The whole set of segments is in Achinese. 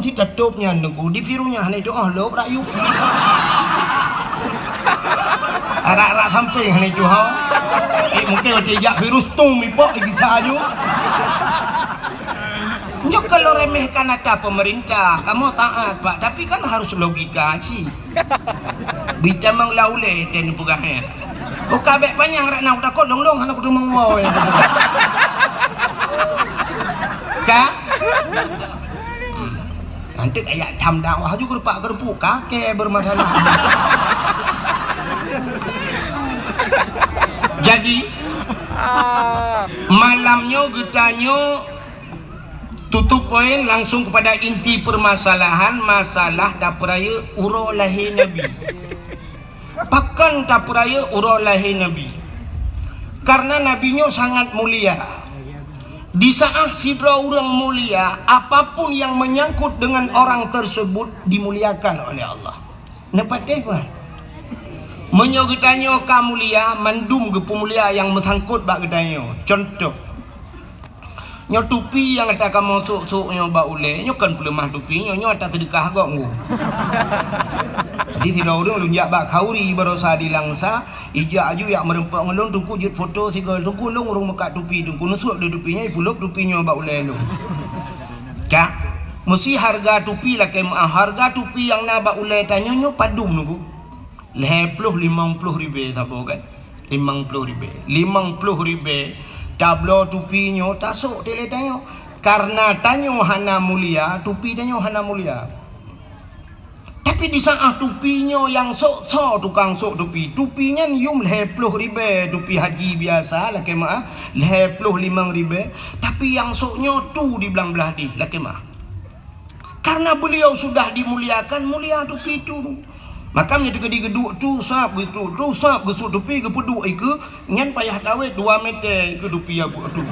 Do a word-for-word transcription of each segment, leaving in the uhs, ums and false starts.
Cit tatôp nyan Teungku, di virus nyan hana itu'oh lôb rakyueb. Arak-arak sampéng hana itu'oh. Eh, mungken watèe jak virus tum ipok di kita aju. Nyoe kalau remehkan ata pemerintah, kamoe taat, Pak, tapi kan harus logika cit. Bitamong laulé teuh neupeugah nyan. Buka bèk panyang rak na kutakot dong-dong hana kuteumong woe. Ka? Nanti kayak tham dakwah juga rupak-rupak kakek bermasalah. Jadi malam nyoe geutanyoe tutup poin langsung kepada inti permasalahan masalah tapeurayeuk uroe lahé Nabi. Pakon tapeurayeuk uroe lahé Nabi? Karena Nabi nyoe sangat mulia. Di saat sidroe ureuëng mulia, apapun yang menyangkut dengan orang tersebut dimuliakan oleh Allah. Neupatéh, Pak? Meunyoe geutanyoe ka mulia, mandum geupeumulia nyang meusangkot bak geutanyoe. Contoh, nyoe tupi nyang ata kamoe sôk-sôk nyoe bak ulèe, nyoe kon peuleumah tupi nyoe, nyoe ata seudeukah gob nyoe. Jadi sidroe ureuëng lôn jak bak khauri baroesa di Langsa, ijak aju jak meureumpok ngon lôn, Teungku jeuet foto sigoe, Teungku lôn ureuëng meukat tupi, Teungku neusôk lé tupi nyoe, ipeulôb tupi nyoe bak ulèe lôn. Ka, meusi hareuga tupi lakèe meu'ah, hareuga tupi nyang na bak ulèe tanyoe nyoe padum Teungku? Lhèe ploh limong ploh ribèe saboh kan? Limong ploh ribèe. Limong ploh ribèe tabloe tupi nyoe tasôk dilèe tanyoe. Karena tanyoe hana mulia, tupi tanyoe hana mulia. Tapi di saat tupi nyoe nyang sôk, soe tukang sôk tupi? Tupi nyan yum lhèe ploh ribèe tupi haji biasa lakèe meu'ah, lhèe ploh limong ribèe. Tapi nyang sôk nyoe tu di blang blah dih lakèe meu'ah. Karena beliau sudah dimuliakan, mulia tupi tu. Maka meunyoe teukeudi geuduek tu, sab geuduek tu, sab geusôk tupi, geupeuduek ikeue, nyan payah tawét dua meter ikeue tupi ya buet tu.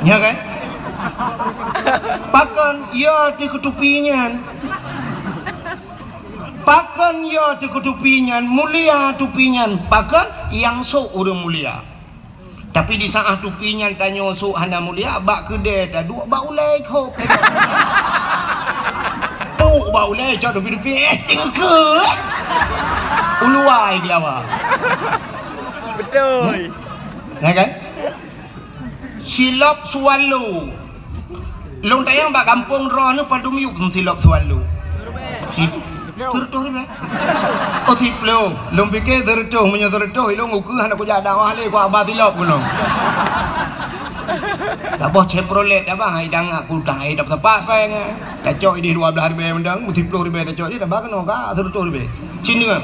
Nya kan? Pakon ya teuh keu tupi nyan? Pakon ya teuh keu tupi nyan? Mulia tupi nyan. Pakon? Nyang sôk ureuëng mulia. Tapi di saat tupi nyan tanyoe sôk hana mulia, bak keudè taduek bak ulèe khôb. Puk bak ulèe cok tupi-tupi, eh, cingkeu, eh. Uluwa geuyawa. Beutôi. Ya kan? Silop swallow. Lôn tanyong bak gampông droeneuh padum yup silop swallow? Si, sireutôh ribèe. Oh, siploh. Lôn piké sireutôh, meunyoe sireutôh, ilôn ukeue hana kujak dakwah lé, kuaba silop keunoe. Saboh Chevrolet abang, hai dang aku dah, hai dah tepat, bang. Tacok idéh dua blah ribèe mantong, siploh ribèe tacok idéh, dah ba keunoe ka sireutôh ribèe. Cina.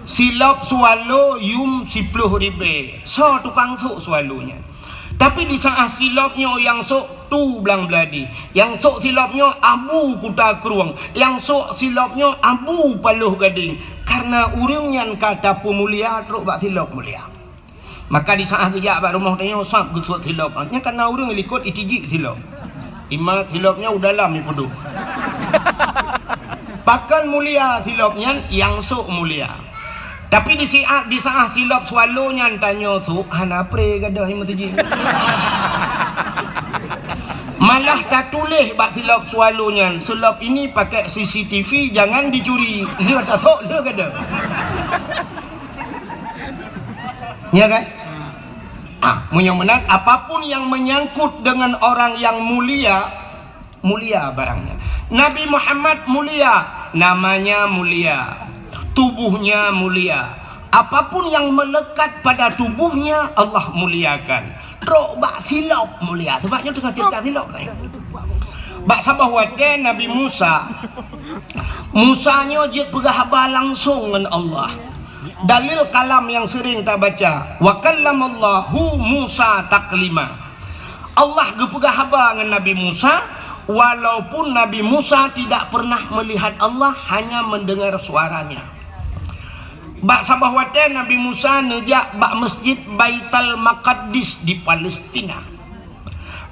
Silop swallow yum siploh ribèe. Soe tukang sôk swallow nyan? Tapi di saat silop nyoe nyang sôk tu blang blah dih, nyang sôk silop nyoe Abu Kuta Krueng, nyang sôk silop nyoe Abu Paloh Gadeng. Karena ureuëng nyan ka tapeumulia trok bak silop mulia. Maka di saat geujak bak rumoh tanyoe sab geusôk silop. Nyan karena ureuëng likot itijik silop. Ima silop nyan u dalam ipeuduek. Pakon mulia silop nyan, nyang sôk mulia. Tapi di siat, di saat silop swallow nyan tanyoe sôk, hana pré gadôh i meuseujid. Malah tatuléh bak silop swallow nyan, "Silop ini pakai C C T V, jangan dicuri." Lheueh tasôk, lheueh gadôh. Ya kan? Ah, meunyoe meunan, apapun yang menyangkut dengan orang yang mulia, mulia barangnya. Nabi Muhammad mulia, namanya mulia, tubuhnya mulia. Apapun yang melekat pada tubuhnya, Allah muliakan. Trok bak silop mulia. Sebab nyoe teungoh cerita silop tadi. Bak saboh watèe Nabi Musa, Musa nyoe jeuet peugah haba langsong ngon Allah. Dalil kalam nyang sering tabaca, "Wa kallamallahu Musa taklima." Allah geupeugah haba ngon Nabi Musa, walaupun Nabi Musa tidak pernah melihat Allah, hanya mendengar suaranya. Bak saboh watèe Nabi Musa neujak bak Masjid Baitul Maqaddis di Palestina.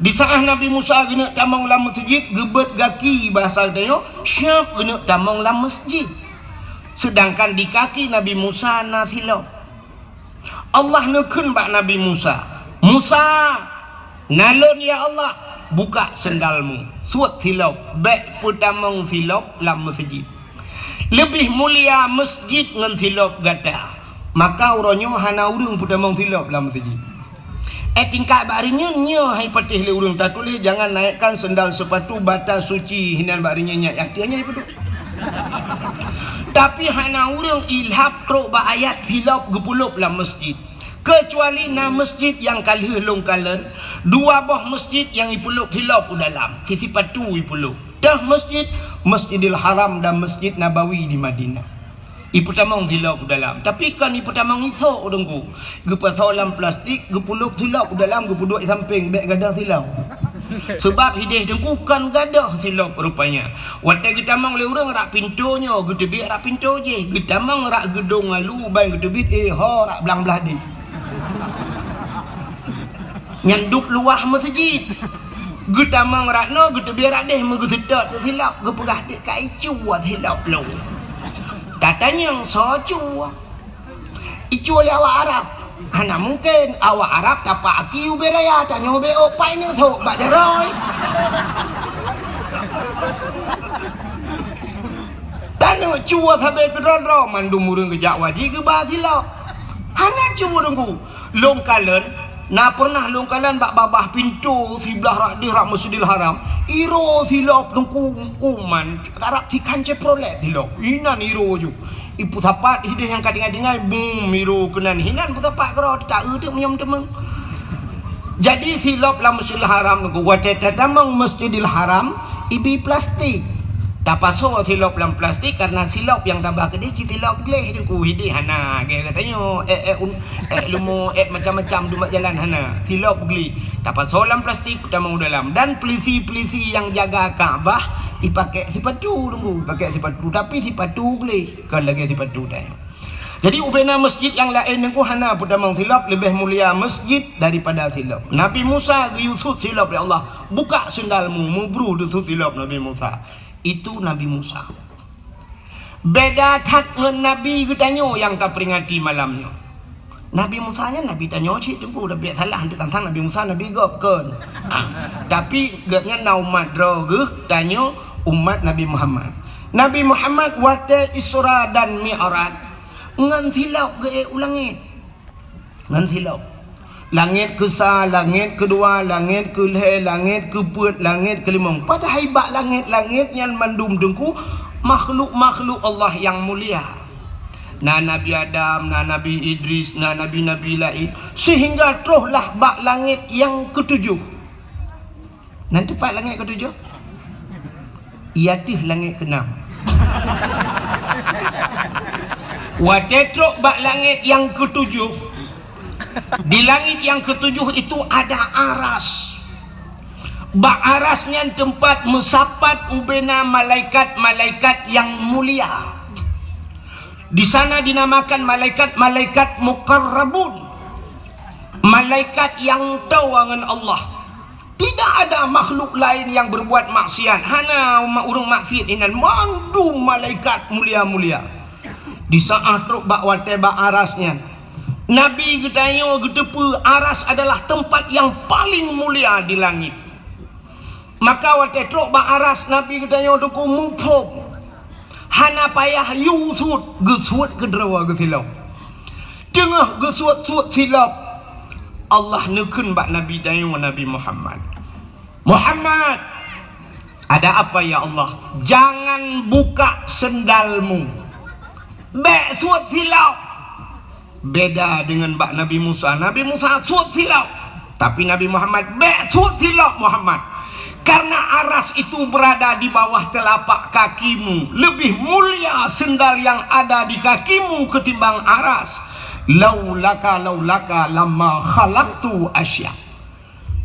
Di saat Nabi Musa geuneuk tamong lam meuseujid, geubeuet gaki, bahasa geutanyoe, siap geuneuk tamong lam meuseujid. Sedangkan di kaki Nabi Musa na silop. Allah neukheun bak Nabi Musa, "Musa, Nalôn, ya Allah, buka seundalmu, suet silop, bék peutamong silop lam meuseujid. Leubeh mulia meuseujid ngon silop gata. Maka uroe nyoe hana ureuëng peutamong silop lam meuseujid. Eh, tingkat bak rinyeun nyoe hai patéh lé ureuëng tatuléh, jangan naikkan sendal sepatu bata suci, hinan bak rinyeun nyak yakin nyai beutôi. Tapi hana ureuëng ilhab trok bak ayat silop geupulop lam meuseujid. Keucuali na meuseujid nyang ka lheueh lôn kalon, dua boh meuseujid nyang ipulop silop u dalam, sipatu ipulop. Teuh meuseujid, Masjidil Haram dan Masjid Nabawi di Madinah. Ipeutamong silop u dalam. Tapi kon ipeutamong isok Teungku. Geupasoe lam plastik, geupulop silop u dalam, geupeuduek sampéng, bék gadôh silop. Seubab hideh Teungku kon gadôh silop rupanya. Watée geutamong lé ureuëng rak pintoe nyoe, geuteubiet rak pintoe jih. Geutamong rak geudong alu, ban geuteubiet, eh, ho rak blang blah deh. Nyan dub luwah meuseujid. Geutamong rak noe, geuteubiet rak deh, meugeuseutôt silop, geupeugah dek ka icue silop lôn. Tatanyong soe cue? Icue lé awak Arab. Hana mungken, awak Arab tapak aki ubé raya, tanyoe ubé ôk pai neusok bak jaroe. Taneuk cue sabe keudroe-droe, mandum ureuëng geujak wajéb geuba silop. Hana cue Teungku. Lôn kalon, na peureunah lôn kalon bak babah pintoe siblah rak deh rak Masjidil Haram. Iro silop Teungku, uman, karab sikhan Chevrolet silop. Inan iro ju. Ipeusapat hideh nyang ka tinggai-tinggai, bum, iro keunan. Hinan peusapat keudroe, ta-eu teuk meunyoe meuteumé. Jadi silop lam Masjidil Haram Teungku, watée tatamong Masjidil Haram, ibi plastik. Tapasoe silop lam plastik karena silop nyang taba keudeh cit silop gleh Teungku, hideh hana, gaya geutanyoe, ék, ék un-, ék leumo, ék macam-macam dumat jalan hana, silop gleh. Tapasoe lam plastik, peutamong u dalam. Dan peulisi-peulisi nyang jaga Ka'bah, ipakée sipatu Teungku, ipakée sipatu, tapi sipatu gleh, kon lagée sipatu tanyoe. Jadi ubena meuseujid nyang laén Teungku hana peutamong silop, leubeh mulia meuseujid daripada silop. Nabi Musa geuyue suet silop lé Allah, "Buka seundalmu," meubruh deusuet silop Nabi Musa. Itu Nabi Musa. Beda that ngon nabi geutanyoe nyang taperingati malam nyoe. Nabi Musa nyan nabi tanyoe cit Teungku, tapi salah, hana tantang Nabi Musa nabi gob kon. Ah, tapi gobnyan na umat droe geuh, tanyoe umat Nabi Muhammad. Nabi Muhammad watée Isra dan Mi'raj, ngon silop geuék u langét. Ngon silop. Langét keusa, langét keudua, langét keulhée, langét keupeuet, langét keulimong. Padahai bak langét-langét nyan mandum Teungku makhluk-makhluk Allah nyang mulia. Na Nabi Adam, na Nabi Idris, na nabi-nabi laén. Sehingga trohlah bak langét nyang keutujoh. Nan teumpat langét keutujoh? Iya teuh langét keunam. Watée trok bak langét nyang keutujoh, di langét nyang keutujoh itu ada aras. Bak aras nyan teumpat meusapat ubena malaikat-malaikat nyang mulia. Di sana dinamakan malaikat-malaikat muqarrabun. Malaikat nyang toe ngon Allah. Tidak ada makhluk laén nyang berbuat maksiat. Hana ma-, ureuëng maksiat inan, mandum malaikat mulia-mulia. Di saat trok bak watée bak aras nyan, Nabi geutanyoe geuteupeue aras adalah teumpat nyang paléng mulia di langét. Maka watée trok bak aras, Nabi geutanyoe Teungku muphom. Hana payah yue suet, geusuet keudroe geusilop. Teungoh geusuet-suet silop, Allah neukheun bak Nabi tanyoe Nabi Muhammad, "Muhammad, ada apa ya Allah?" "Jangan buka sendalmu." Bék suet silop. Beda dengan bak Nabi Musa. Nabi Musa suet silop. Tapi Nabi Muhammad bék suet silop Muhammad. Karena aras itu berada di bawah telapak kakimu. Lebih mulia sendal yang ada di kakimu ketimbang aras. Laulaka, laulaka lama khalaqtu asya.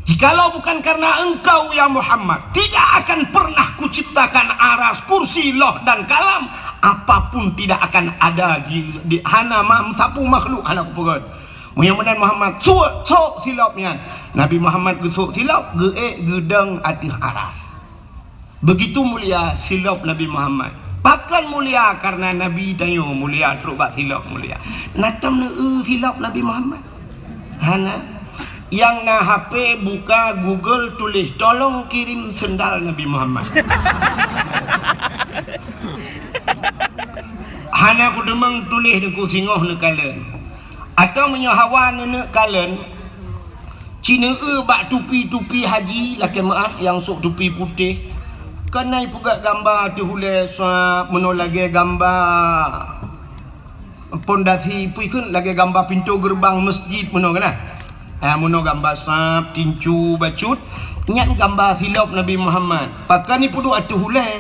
Jikalau bukan karena engkau, ya Muhammad, tidak akan pernah kuciptakan aras, kursi, loh, dan kalam. Apapun tidak akan ada di, di hana ma-, sapeue makhluk hana kupeugét. Meunyoe meunan Muhammad, suet, sok silop nyan. Nabi Muhammad geusok silop, geuék geudong ateueh aras. Begitu mulia silop Nabi Muhammad. Pakon mulia? Karena Nabi tanyoe mulia, trok bak silop mulia. Na tom neu-eu silop Nabi Muhammad? Hana. Nyang na H P buka Google, tuléh, "Tolong kirim sendal Nabi Muhammad." Hana kuteumeung tuléh, neuku singoh neukalon. Atawa meunyoe hawa neuneuk kalon, ci neueu bak tupi-tupi haji, lakée meuáh, nyang sôk tupi putéh. Kan na ipeugét gamba ateueh ulée sab, meunoe lagée gamba pondasi, peue kheun, lagée gamba pintoe geureubang meuseujid meunoe kan. Ah, meunoe gamba sab, tincu, bacut, nyan gamba silop Nabi Muhammad. Pakon ipeuduek ateueh ulée?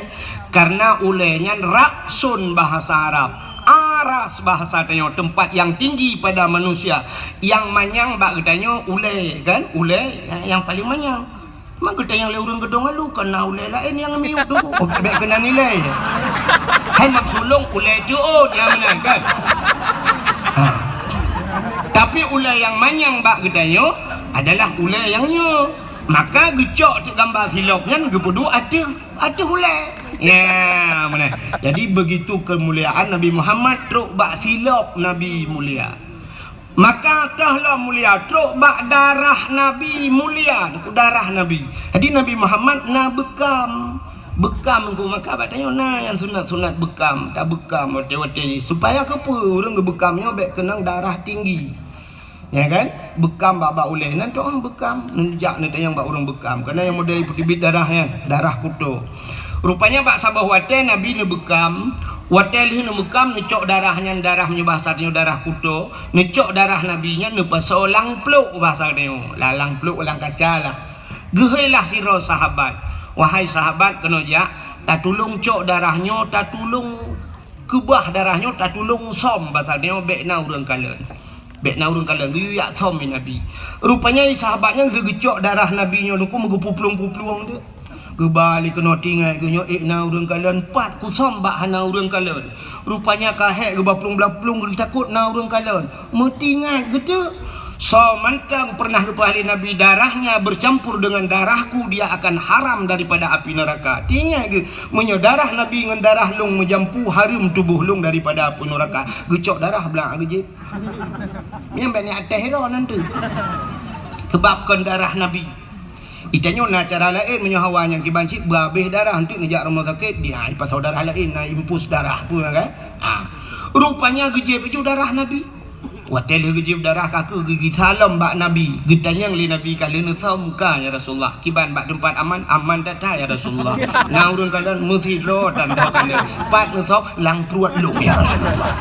Karena ulée nyan raksun bahasa Arab. Aras bahasa tanyoe, tempat yang tinggi pada manusia. Nyang manyang bak geutanyoe ulée kan, ulée nyang paleng manyang. Mak geutanyoe lé ureuëng geudong alu, kon na ulée laén nyang miut teungku. Oh, bék keunan ilée. Hai mak sulong ulée teuôt nyang meunan kan. Ha. Tapi ulée nyang manyang bak geutanyoe adalah ulée nyang nyoe. Maka geucok teuk gamba silop nyan geupeuduek ateueh, ateueh ulée. Nya, meunan. Jadi begitu kemuliaan Nabi Muhammad trok bak silop Nabi mulia. Maka toh lom mulia trok bak darah Nabi mulia, darah Nabi. Jadi Nabi Muhammad na beukam. Beukam ku maka bak tanyoe na nyang sunat-sunat beukam, tabeukam watée-watée supaya keupeue ureuëng geubeukam nyoe bék keunong darah tinggi. Ya kan? Beukam bak-bak ulée nan toh beukam, neujak neutanyong bak ureuëng beukam. Karena nyang model peuteubiet darah nyan, darah kuto. Rupanya bak saboh watée Nabi neubeukam, watée lheueh neubeukam neucok darah nyan, darah meunyoe bahasa tanyoe darah kuto, neucok darah Nabi nyan neupasoe lam plôk bahasa tanyoe, lam, lam plôk lam kaca lah. Geuhôi lah sidroe sahabat, "Wahai sahabat, keunoe jak, tatulông cok darah nyoe, tatulông keubah darah nyoe, tatulông sôm bahasa tanyoe, bék na ureuëng kalon." Bék na ureuëng kalon, geuyue jak sôm lé Nabi. Rupanya sahabat nyan geugeucok darah Nabi nyoe teungku meugeupuplueng-puplueng teuk. Geuba lé keunoe tinggai geuh nyoe ék na ureuëng kalon, pat kusôm bak hana ureuëng kalon. Rupanya ka hék geuba plueng-plueng geutakot na ureuëng kalon. Meutinggai geuteuk. Soe mantong pernah geupeugah lé Nabi, "Darahnya bercampur dengan darahku, dia akan haram daripada api neraka." Tinggai geuh, meunyoe darah Nabi ngon darah lông meujampu, hareuem tuboh lông daripada api neraka. Geucok darah blang geujieb. Nyang bak ni até hero nan tu. Sebab kon darah Nabi. Itanyoe na cara laén meunyoe hawa nyang kiban cit beuhabéh darah, enteuk neujak rumoh sakét, dia ipasoe darah laén, na impus darah peue kan? Ha. Rupanya geujieb ju darah Nabi. Watée lheueh geujieb darah ka keuh geugisa lom bak Nabi. Geutanyong lé Nabi, "Ka lheueh neusôm ka, ya Rasulullah? Kiban bak teumpat aman?" "Aman that-that, ya Rasulullah." "Na ureuëng kalon?" "Meusidroe tan soe kalon." "Pat neusôm?" "Lam pruet lông, ya Rasulullah."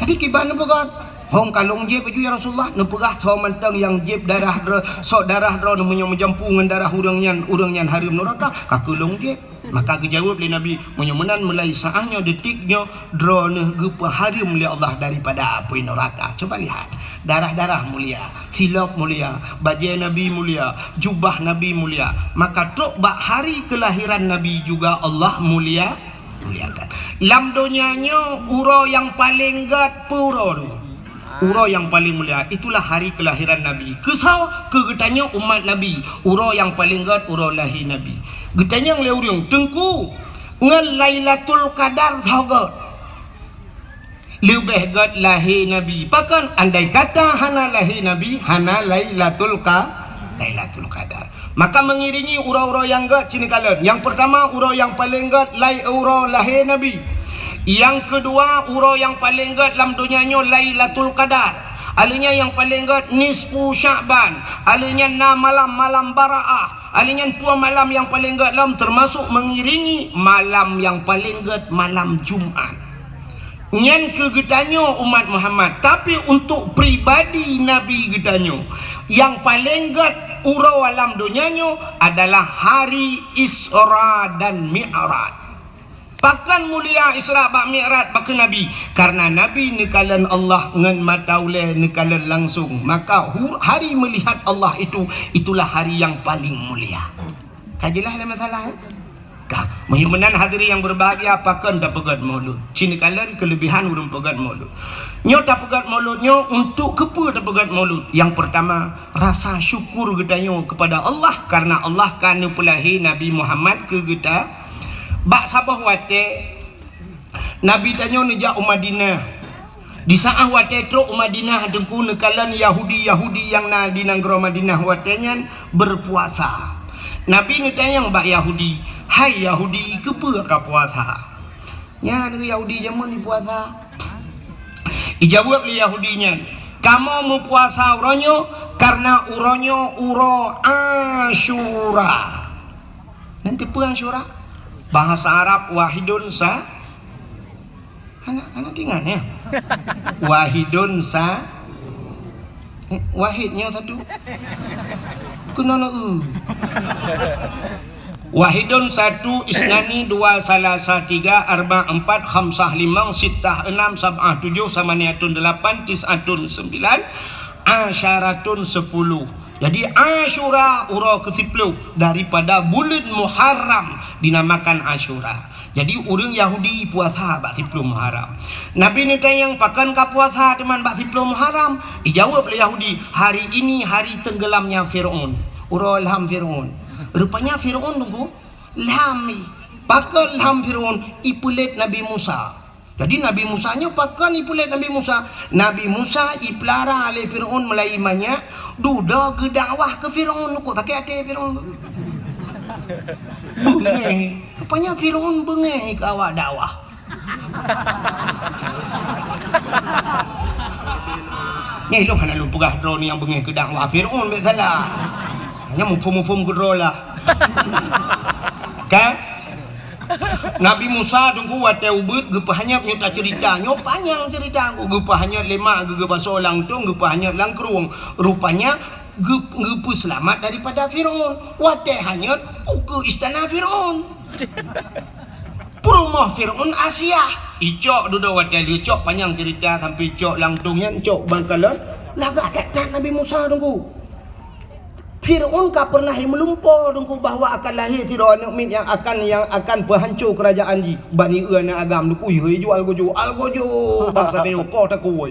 Jadi kiban neupeugah, "Hom ka lông jieb ju, ya Rasulullah." Neupeugah, "Soe mantong nyang jieb darah droe, sok darah droe meunyoe meujampu ngon darah ureuëng nyan, ureuëng nyan hareuem neuraka, ka keuh lông jieb." Maka geujaweueb lé Nabi, "Meunyoe meunan, mulai saát nyoe, detik nyoe, droeneuh geupeuhareuem lé Allah daripada apui neuraka." Coba lihat, darah-darah mulia, silop mulia, bajée Nabi mulia, jubah Nabi mulia. Maka trok bak hari keulahiran Nabi juga Allah mulia, muliakan. Lam donya nyoe uroe nyang paleng gét peue uroe nyoe? Uroe nyang paleng mulia, itulah hari kelahiran Nabi. Keusoe? Keu geutanyoe umat Nabi, uroe nyang paleng gét uroe lahé Nabi. Geutanyong lé ureuëng, "Teungku, ngon Lailatul Qadar soe gét?" Leubeh gét lahé Nabi. Pakon? Andai kata hana lahé Nabi, hana Lailatul Qa-, Lailatul Qadar. Maka mengiringi uroe-uroe nyang gét cit neukalon. Nyang pertama, uroe nyang paleng gét lai uroe lahé Nabi. Nyang keudua, uroe nyang paleng gét lam donya nyoe Lailatul Qadar. Aleunya nyang paleng gét nisfu Sya'ban. Aleunya na malam-malam Baraah. Aleunya dua malam nyang paleng gét lom, termasuk mengiringi malam nyang paleng gét, malam Jumat. Nyan keu geutanyoe umat Muhammad, tapi untuk pribadi Nabi geutanyoe, nyang paleng gét uroe lam donya nyoe adalah hari Isra dan Mi'raj. Pakon mulia Isra bak Mi'raj bak Nabi? Karena Nabi neukalon Allah ngon mata ulée, neukalon langsung. Maka hu-, hari melihat Allah itu, itulah hari yang paling mulia. Ka jeulaih lé masalah, eh? Ka. Meunyoe meunan hadirin yang berbahagia, pakon tapeugét maulud? Cit neukalon kelebihan ureuëng peugét maulud. Nyoe tapeugét maulud nyoe untuk keupeue tapeugét maulud? Yang pertama, rasa syukur geutanyoe kepada Allah karena Allah ka neupeulahé Nabi Muhammad keu geuta. Bak saboh watée, Nabi tanyoe neujak u Madinah. Di saát watée trok u Madinah, Teungku, neukalon Yahudi-Yahudi nyang na di nanggroe Madinah watée nyan beupuasa. Nabi neutanyong bak Yahudi, "Hai Yahudi, keupeue ka puasa?" Nyan Yahudi jameun jipuasa. Ijaweueb lé Yahudi nyan, "Kamoe meupuasa uroe nyoe kareuna uroe nyoe uroe Asyura." Nyan teupeue Asyura? Bahasa Arab wahidun sa-, Hana, hana teuingat, ya? Wahidun sa-, eh, wahid nyoe satu. Keunoe na u. Wahidun satu, isnani dua, salasa tiga, arba empat, khamsah limong, sittah enam, sab'ah tujuh, samaniatun delapan, tis'atun sembilan, asyaratun sepuluh. Jadi Asyura uroe keusiploh daripada buleuen Muharram dinamakan Asyura. Jadi ureuëng Yahudi puasa bak siploh Muharram. Nabi neutanyong, "Pakon ka puasa teuma bak siploh Muharram?" Ijaweueb lé Yahudi, "Hari ini hari tenggelamnya Fir'aun." Uroe lham Fir'aun. Rupanya Fir'aun, Teungku, lham. Pakon lham Fir'aun? Ipeulet Nabi Musa. Jadi Nabi Musa nyoe pakon ipeulet Nabi Musa? Nabi Musa ipeulara lé Fir'aun meulayeue manyak, dudoe geudakwah keu Fir'aun, kok sakét até Fir'aun. Beungéh. Rupanya Fir'aun beungéh keu awak dakwah. Nyan lôn hana lôn peugah droeneuh nyang beungéh keu dakwah Fir'aun, bèk salah. Hanya muphom-muphom keudroe lah. Kan? Nabi Musa, Teungku, watée ubit geupeuhanyot, nyoe taceurita. Nyoe panyang ceurita, geupeuhanyot lé mak geuh, geupasoe lam tong, geupeuhanyot lam krueng. Rupanya geu-, geupeuseulamat daripada Fir'aun. Watée hanyot, ukeue istana Fir'aun. Peurumoh Fir'aun Asiah. Icok dudoe watée lheueh cok, panyang ceurita sampai cok lam tong nyan, cok bangkalon. Lagak that-that Nabi Musa, Teungku. Fir'aun ka pernah meulumpo, Teungku, bahwa akan lahé sidroe aneuëk miet nyang akan, nyang akan peuhanco keurajeuen jih. Bani eu aneuëk agam, Teungku, yue jual gojo, al gojo, bangsa nyoe koh takue.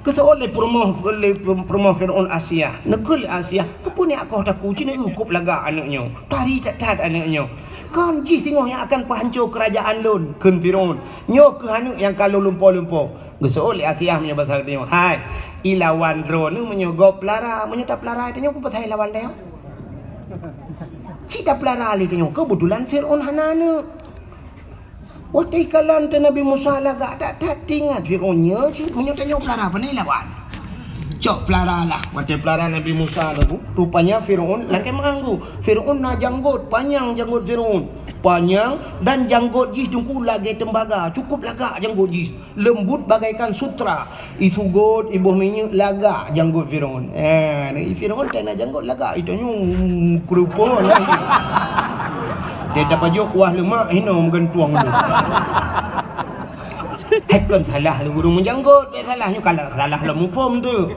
Geuseuôt lé peurumoh, lé peurumoh Fir'aun Asiah. Neukheun lé Asiah, "Keupeue nyak koh takue, ci neu kop lagak aneuëk nyoe. Tari that-that aneuëk nyoe. Kon jih singoh nyang akan peuhanco keurajeuen lôn," kheun Fir'aun. "Nyoe kheueh aneuëk nyang ka lôn lumpo-lumpo." Geuseuôt lé Asiah meunyoe basa tanyoe, "Hai, ilawan droeneuh meunyoe gob peulara, meunyoe tapeulara tanyoe, peue pasai lawan tanyoe? Ci tapeulara lé tanyoe, keubeutulan Fir'aun hana aneuëk." Watée ikalon teuh Nabi Musa lagak that-that, teuingat Fir'aun nyoe cit, meunyoe tanyoe peulara, pane lawan? Cok peulara lah. Watée peulara Nabi Musa laju, rupanya Fir'aun lakée meuanggu. Fir'aun na janggot, panyang janggot Fir'aun. Panyang dan janggot jih, Teungku, lagée teumbaga, cukup lagak janggot jih. Leumbut bagaikan sutra, isugot, iboh minyeuk, lagak janggot Fir'aun. Eh, Fir'aun teuh na janggot lagak, itanyoe keureupeuen lagi. Dia tapajok kuah lemak, hinoe meugantueng tu. Hai kon salah lé ureuëng meujanggot, bèk salah nyoe, kalau salah lom muphom tu.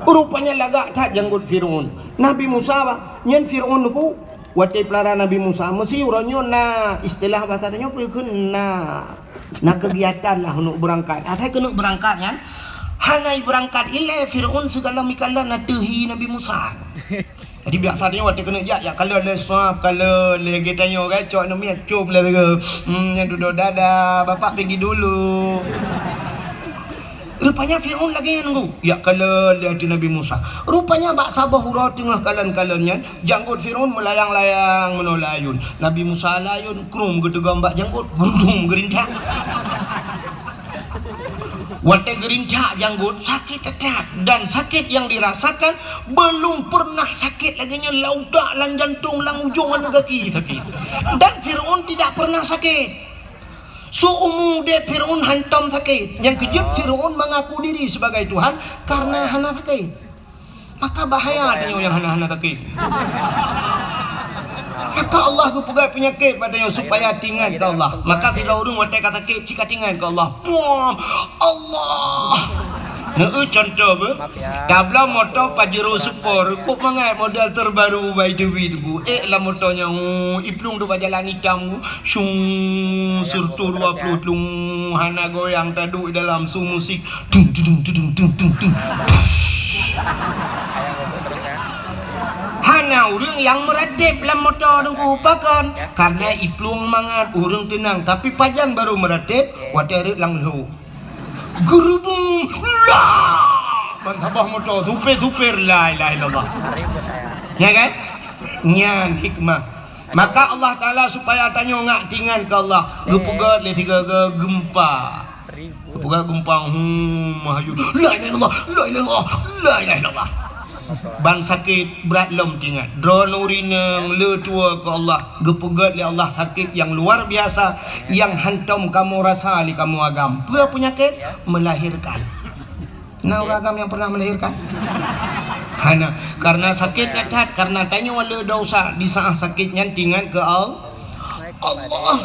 Rupanya lagak that janggot Fir'aun. Nabi Musa, bah, nyan Fir'aun tu, watée peulara Nabi Musa, meusi uroe nyoe na istilah basa tanyoe peue kheun na. Na keugiatan lah keuneuk beurangkat. Asai keuneuk beurangkat nyan, hana ibeurangkat ilée Fir'aun sigohlom ikalon ateueh hi Nabi Musa. Jadi biasa tanyoe watée keuneuk jak, jak kalon lé swab, kalon lé geutanyoe kan, cok aneuk miet cop lé lagée, hmm, nyan dudoe dada, bapak pergi dulu. Rupanya Fir'aun lagée nyan nunggu, jak kalon lé ateueh Nabi Musa. Rupanya bak saboh uroe teungoh kalon-kalon nyan, janggot Fir'aun meulayang-layang meunoe layun. Nabi Musa layun, krum geuteugom bak janggot, geurudum geurintak. Watée geurintak janggot, sakét that-that. Dan sakét nyang dirasakan belum pernah sakét lagée nyan lam utak, lam jantong, lam ujong aneuk gaki sakét. Dan Fir'aun tidak pernah sakét. Seumu udeb Fir'aun hantom sakét. Nyang keujeuet Fir'aun mengaku diri sebagai Tuhan karena hana sakét. Maka bahaya tanyoe nyang hana-hana sakét. Maka Allah geupeugah peunyakét bak tanyoe supaya teuingat keu Allah. Maka sidroe ureuëng watée ka sakét, cit ka teuingat keu Allah. Puam! Allah! Neu cuntoh beuh. Tabloe moto Pajero Sport, kok mangat model terbaru bak Dewi tu. Eh, lam moto nyan, oh, iplueng tu bak jalan itam tu. Syung, surtu dua puluh tlung, hana goyang, taduek dalam su musik. Tung, tung, tung. Hana ureuëng nyang meuratéb lam moto Teungku, pakon? Karena iplueng mangat, ureuëng teunang. Tapi pajan barô meuratéb, watée rhot lam lhô. Geurubung, la! Ban saboh moto, supir-supir, la ilaha illallah. Ya kan? Nyan hikmah. Maka Allah Taala supaya tanyoe ngak tingat keu Allah, geupeugét lé sigoe-goe geumpa. Geupeugét geumpa, hmm, mahayu. La ilaha illallah, la ilaha illallah, la ilaha illallah. Ban sakét brat lom tingat. Droeneuh ureueng inong le tuwoe keu Allah, geupeugét lé Allah sakét nyang luar biasa, nyang hántom kamoe rasa lé kamoe agam. Peue peunyakét? Melahirkan. Na ureueng agam nyang pernah melahirkan? Hana. Karena sakét that-that, karena tanyoe le desya, di saat sakét nyan tingat keu Al-, Allah.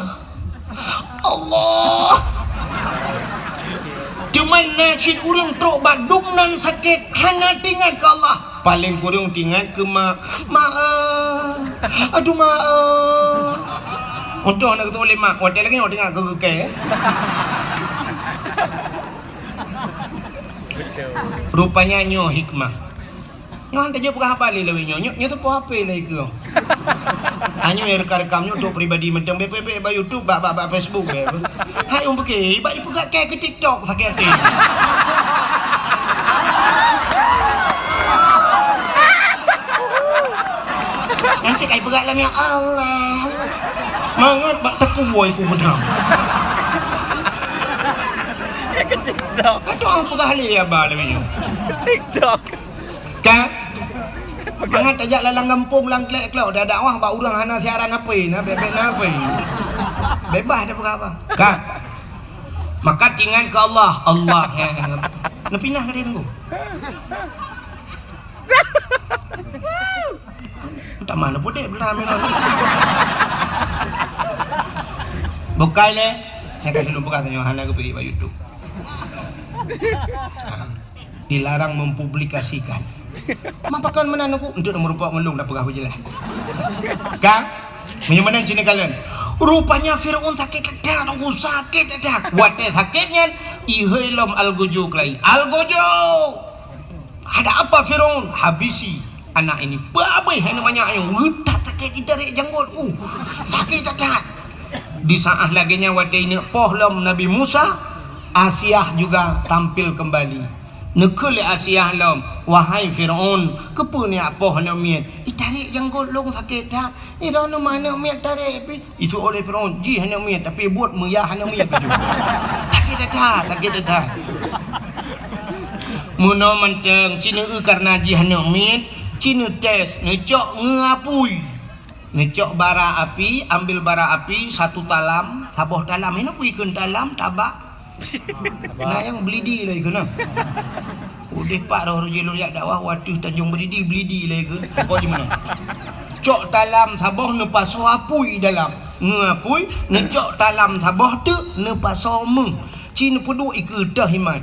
Allah. Teuma na cit ureueng trok bak dum nan sakét, hana tingat keu Allah. Paléng kureueng tingat keu mak. Mak, eh. Aduh, mak, eh. Untung hana geutôh lé mak. Watèe lagèe nyoe teuingat keu geukée, eh. Rupanya nyoe hikmah. Nyoe han tajak peugah haba lé lawét nyoe. Nyoe, nyoe teupeu H P lé keu. Anyoe rekam-rekam nyoe untuk pribadi mantong, bèk, bèk, bèk bak YouTube, bak, bak, bak Facebook, bèk. Hai, ureueng pike, bak ipeugah kèe keu TikTok sakét até. Nanti kai peugah lam, ya Allah. Mangat bak teupeu woe ku beudang. Keu TikTok. Aduh, peugah lé haba lawét nyoe. TikTok. Ka? Mangat tajak lam gampông, lam klek-klok, dakwah bak ureueng hana siaran H P, na bèk-bèk na H P. Bebas tapeugah haba. Ka? Maka tingat keu Allah, Allah, ya. Neupinah ka dia tunggu. Tamah na pudek belah meunan. Bukai lé. Saya kasih lôn peugah tanyoe hana geupeuék bak YouTube. Ha. Dilarang mempublikasikan. Ma pakon meunan aku? Untuk nomor rupa ngon lôn dah peugah beujeulaih. Ka? Meunyoe meunan cit neukalon. Rupanya Firaun sakét that-that, Teungku, sakét that-that. Watèe sakét nyan, ihôi lom algojo keulayi. Algojo! Ada apa Firaun? Habisi anak ini. Babeh aneuk manyak nyoe. Reutat sakét, itarek janggot. Uh, sakét that-that. Di saat lagèe nyan watèe ineuk poh lom Nabi Musa, Asiah juga tampil kembali. Neukheun lé Asiah lom, "Wahai Firaun, keupeue neujak poh aneuk miet? Itarek janggot lôn sakét that. Iroh nyoe ma aneuk miet tarek pih." Itu oleh Firaun, jih aneuk miet, tapi buet meuyah aneuk miet bacut. Sakét that-that, sakét that-that. Meunoe mantong, ci neu-eu kareuna jih aneuk miet, ci neutés, neucok ngon apui. Neucok bara api, ambil bara api satu talam, saboh talam. Hana peue ikheun talam, tabak. Na nyang bleudi lé ikheun na. Udeh pat roh reuji lôn jak dakwah, watèe Tanjong Bleudi, bleudi lé ikheun. Pokok jih meunoe. Cok talam saboh, neupasoe apui dalam. Ngon apui, neucok talam saboh teuk, neupasoe méuh. Ci neupeuduek ikeue teuh imat.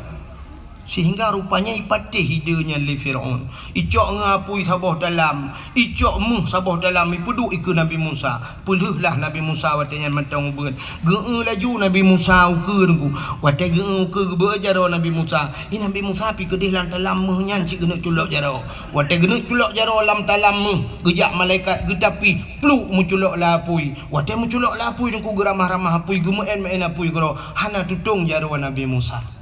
Sehingga rupanya ipatéh ide nyan lé Firaun. Icok ngon apui saboh talam, icok méuh saboh talam, ipeuduek ikeue Nabi Musa. Peulheueh lah Nabi Musa watèe nyan mantong ubeut. Geu-eu laju Nabi Musa ukeue Teungku. Watèe geu-eu ukeue, geubeuet jaroe Nabi Musa. Ih, Nabi Musa pih keudeh lam talam méuh nyan cit geuneuk culok jaroe. Watèe geuneuk culok jaroe lam talam méuh, geujak malaikat geutapih, pluk meuculok lam apui. Watèe meuculok lam apui Teungku, geuramah-ramah apui, geumeu'en-meu'en apui keudroe. Hana tutong jaroe Nabi Musa.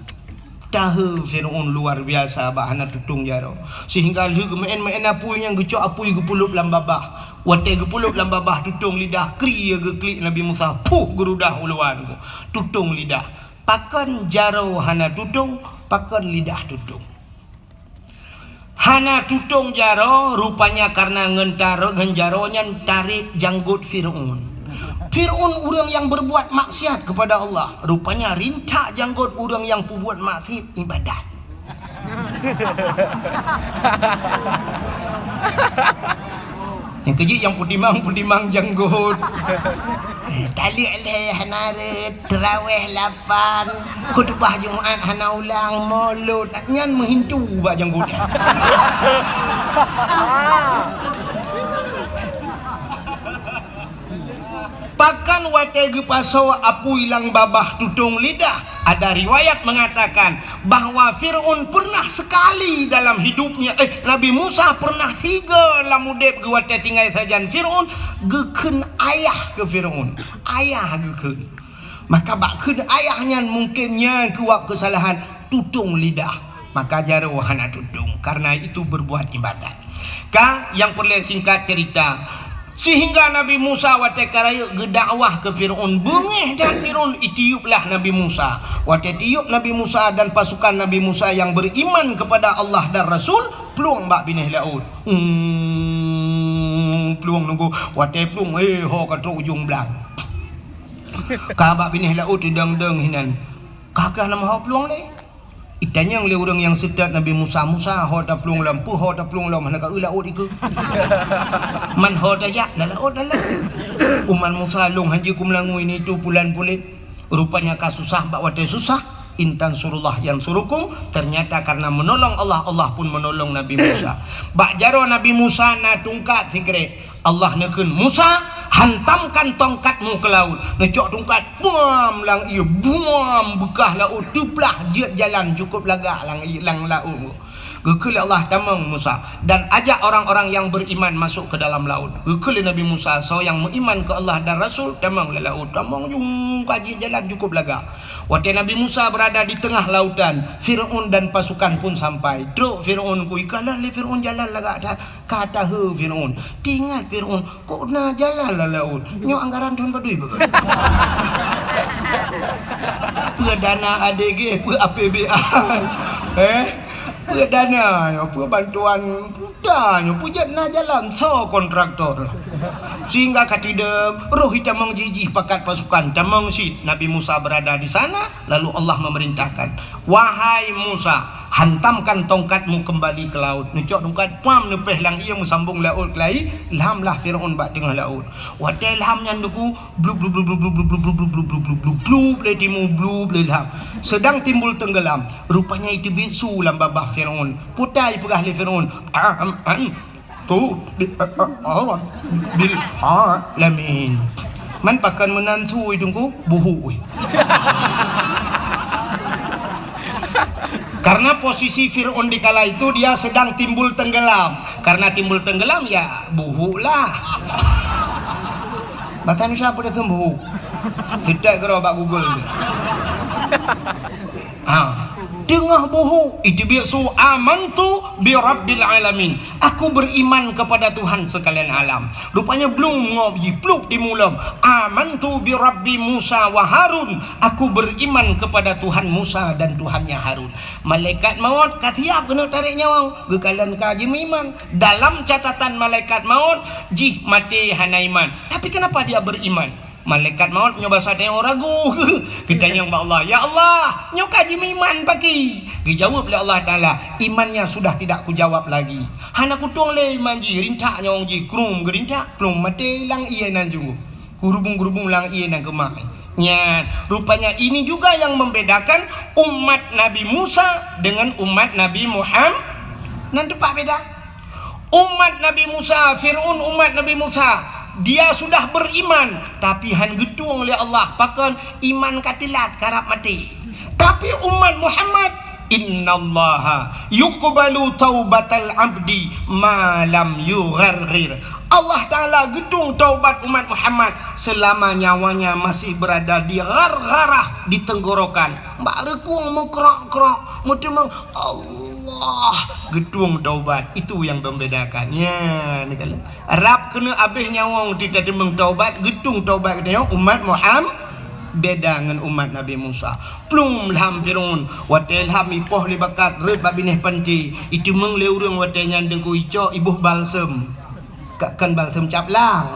Tahe Firaun luar biasa bak hana tutong jaroe. Sehingga lheueh geumeu'en-meu'en apui nyan, geucok apui geupeulop lam babah. Watèe geupeulop lam babah, tutong lidah, kri geuklik Nabi Musa, puh geurudah u luwa Teungku. Tutong lidah. Pakon jaroe hana tutong, pakon lidah tutong. Hana tutong jaroe, rupanya kareuna ngon taro-, ngon jaroe nyan tarek janggot Firaun. Firaun ureueng nyang berbuat maksiat kepada Allah, rupanya rintak janggot ureueng nyang peubuet maksiat ibadat. Nyang keujeuet nyang peutimang-peutimang janggot. Eh, taleuek lhèe hana rhët, teurawèh lapan, khutubah Jumat hana ulang, molot, nyan meuhintu bak janggot nyan. Pakon watèe geupasoe apui lam babah tutong lidah, ada riwayat mengatakan, bahwa Firaun pernah sekali dalam hidupnya, eh, Nabi Musa pernah sigoe lam udép geuh watèe tinggai sajan Firaun, geukheun ayah keu Firaun. Ayah geukheun. Maka bak kheun ayah nyan mungken nyan keuwab keusalahan. tutong lidah, maka jaroe hana tutong, karena itu berbuat ibadat. Ka, nyang peureulée singkat cerita, sehingga Nabi Musa watée ka rayeuk geudakwah keu Fir'aun, beungéh that Fir'aun, itiuplah Nabi Musa. Watée tiup Nabi Musa dan pasukan Nabi Musa yang beriman kepada Allah dan Rasul, plueng bak binéh laôt. Hmm, plueng nunggu. Watée plueng, eh, ho ka trok ujong blang. Ka bak binéh laôt teudong-dong hinan. Ka keuh nama ho plueng lé. Itanyong lé ureuëng nyang seutôt Nabi Musa, "Musa, ho taplueng lom, peue ho taplueng lom, hana ka eu laôt ikeue?" "Man ho tajak, lam laôt, lam laôt." "Umat Musa lôn hanjeuet kumeulangui nitu pulan pulet." Rupanya ka susah bak watée susah, "In tansurullah yansurukum," ternyata karena menolong Allah, Allah pun menolong Nabi Musa. Bak jaroe Nabi Musa na tungkat sikrek. Allah neukheun, "Musa, hantamkan tongkatmu ke laut." Neucok tungkat, buam, lam ié, buam, beukah laôt teuplah jeuet jalan cukôp lagak lam ié, lam laôt. Geukheun lé Allah, "Tamong Musa, dan ajak orang-orang yang beriman masuk ke dalam laut." Geukheun lé Nabi Musa, "Soe nyang meuiman keu Allah dan Rasul, tamong lam laôt." Tamong jung ka jeuet jalan cukôp lagak. Watée Nabi Musa berada di tengah lautan, Fir'aun dan pasukan pun sampai. Trok Fir'aun, ku ikalon lé Fir'aun jalan lagak that. Ka taheu Fir'aun. Teuingat Fir'aun, "Kok na jalan lam laôt? Nyoe anggaran thon padum beuh?" Peue dana A D G, peue A P B A. Eh? Peue dana nyoe, peue bantuan pemerintah nyoe, peue jeuet na jalan, soe kontraktor? Sehingga ka teudong, roh itamong jih-jih pakat pasukan, tamong cit. Nabi Musa berada di sana, lalu Allah memerintahkan, "Wahai Musa, hantamkan tongkatmu kembali ke laut." Neucok tongkat, pam, neupéh lam ié, meusambong laôt keulai, lhamlah Fir'aun bak teungoh laôt. Watée lham nyan, Teungku, blub, blub, blub, lé timu, blub, lé lham. Sedang timbul tenggelam. Rupanya iteubiet su lam babah Fir'aun. Peue ta ipeugah lé Fir'aun, "Am, am, tu, bi, a, a, a, bil alamin." Man pakon meunan su, Teungku, buhu, weh. Karena posisi Fir'aun di kala itu dia sedang timbul tenggelam. Karena timbul tenggelam, ya, buhu lah. Bahasa Indonesia apa dia buhu? Kita kira bak Google. Ha. Teungoh buhu, iteubiet su, "Amantu bi rabbil alamin." "Aku beriman kepada Tuhan sekalian alam." Rupanya blung ngop jih, pluk timu lom. "Amantu bi rabbi Musa wa Harun." "Aku beriman kepada Tuhan Musa dan Tuhannya Harun." Malaikat maut ka siap keuneuk tarek nyawöng, geukalon ka jimeuiman. Dalam catatan malaikat maut, jih maté hana iman. Tapi kenapa dia beriman? Malaikat maut nyoe basa tanyoe ragu. Geutanyong bak Allah, "Ya Allah, nyoe ka jimeuiman pakri?" Geujaweueb lé Allah Taala, "Imannya sudah tidak kujawab lagi." Hana kutueng lé iman jih, rintak nyawöng jih, krum geurintak, plueng maté lam ié nan junggoh. Gurubung-gurubung lam ié nan keumah. Nyan, rupanya ini juga yang membedakan umat Nabi Musa dengan umat Nabi Muham-, nan teumpat beda. Umat Nabi Musa, Fir'aun umat Nabi Musa, dia sudah beriman, tapi han geutueng lé Allah, pakon iman ka teulat, karab maté. Tapi umat Muhammad, "Innallaha yuqbalu taubatal abdi ma lam yugharghir." Allah Taala geutueng taubat umat Muhammad selama nyawanya masih berada di ghargharah, di tenggorokan. Bak reukung meukrok-krok, meuteumong, Allah geutueng taubat. Itu yang membedakan. Ya, ni kalau rab keuneuk abéh nyawöng teuteumong taubat, geutueng taubat geutanyoe umat Muham-, beda ngon umat Nabi Musa. Plueng lham Fir'aun, watée lham ipoh lé bakat rhot bak binéh panti, iteumong lé ureuëng watée nyan Teungku, icok iboh balsem. Ka kon balsem cap lang.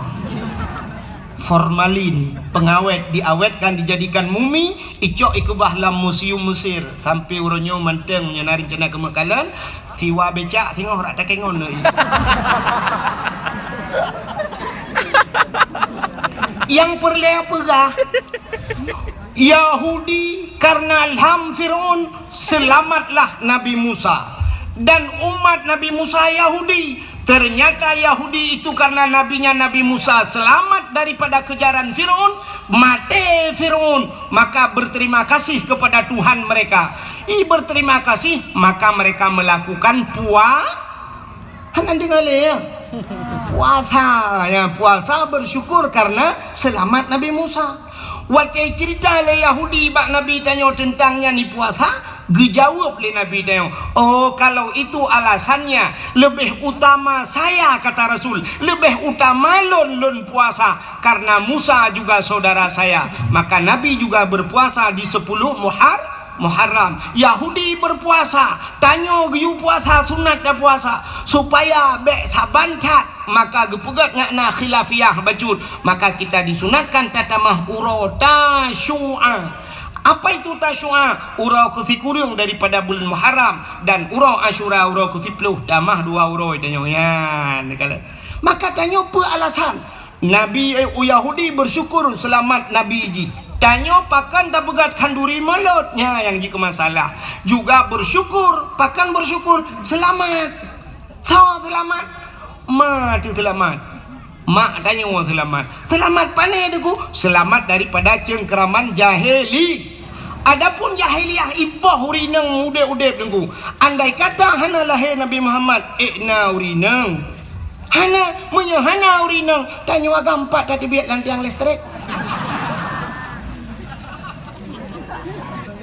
Formalin, pengawet, diawetkan, dijadikan mumi, icok ikeubah lam museum Mesir. Sampai uroe nyoe mantong, meunyoe na rencana keu meukalon, siwa becak singoh rak takengon lé. Nyang peureulée peugah, Yahudi karena lham Fir'aun, selamatlah Nabi Musa. Dan umat Nabi Musa Yahudi. Ternyata Yahudi itu karena nabinya Nabi Musa selamat daripada kejaran Fir'aun, maté Fir'aun, maka berterima kasih kepada Tuhan mereka. I berterima kasih, maka mereka melakukan pua-, Hana deungoe lé, ya? Puasa, ya, puasa bersyukur karena selamat Nabi Musa. Watée cerita lé Yahudi bak Nabi tanyoe teuntang nyan ipuasa, Geujaweueb lé Nabi tanyoe, "Oh, kalau itu alasannya, lebih utama saya," kata Rasul, "lebih utama lôn, lôn puasa, karena Musa juga saudara saya." Maka Nabi juga berpuasa di sepuluh Muhar-, Muharram. Yahudi berpuasa, tanyoe geuyue puasa sunat dan puasa, supaya bék saban that, maka geupeugét ngon na khilafiyah bacut, maka kita disunatkan tatamah uroe Tasyu'a. Apa itu Tasyu'a? Uroe keusikureueng daripada buleuen Muharram, dan uroe Asyura uroe keusiploh, tamah dua uroe tanyoe nyan. Maka tanyoe peue alasan? Nabi, eh, Yahudi bersyukur seulamat Nabi jih. Tanyoe pakon tapeugét khanduri mulod, nyan nyang jikeue masalah. Juga bersyukur, pakon bersyukur? Seulamat. Soe seulamat? Ma teuh seulamat. Mak tanyoe seulamat. Seulamat pane Teungku? Seulamat daripada cengkeraman jahili. Adapun jahiliyah ipoh ureueng inong udeb-udeb Teungku. Andai kata hana lahé Nabi Muhammad, ék na ureueng inong. Hana, meunyoe hana ureueng inong, tanyoe agam pat tateubiet lam tiang listrik.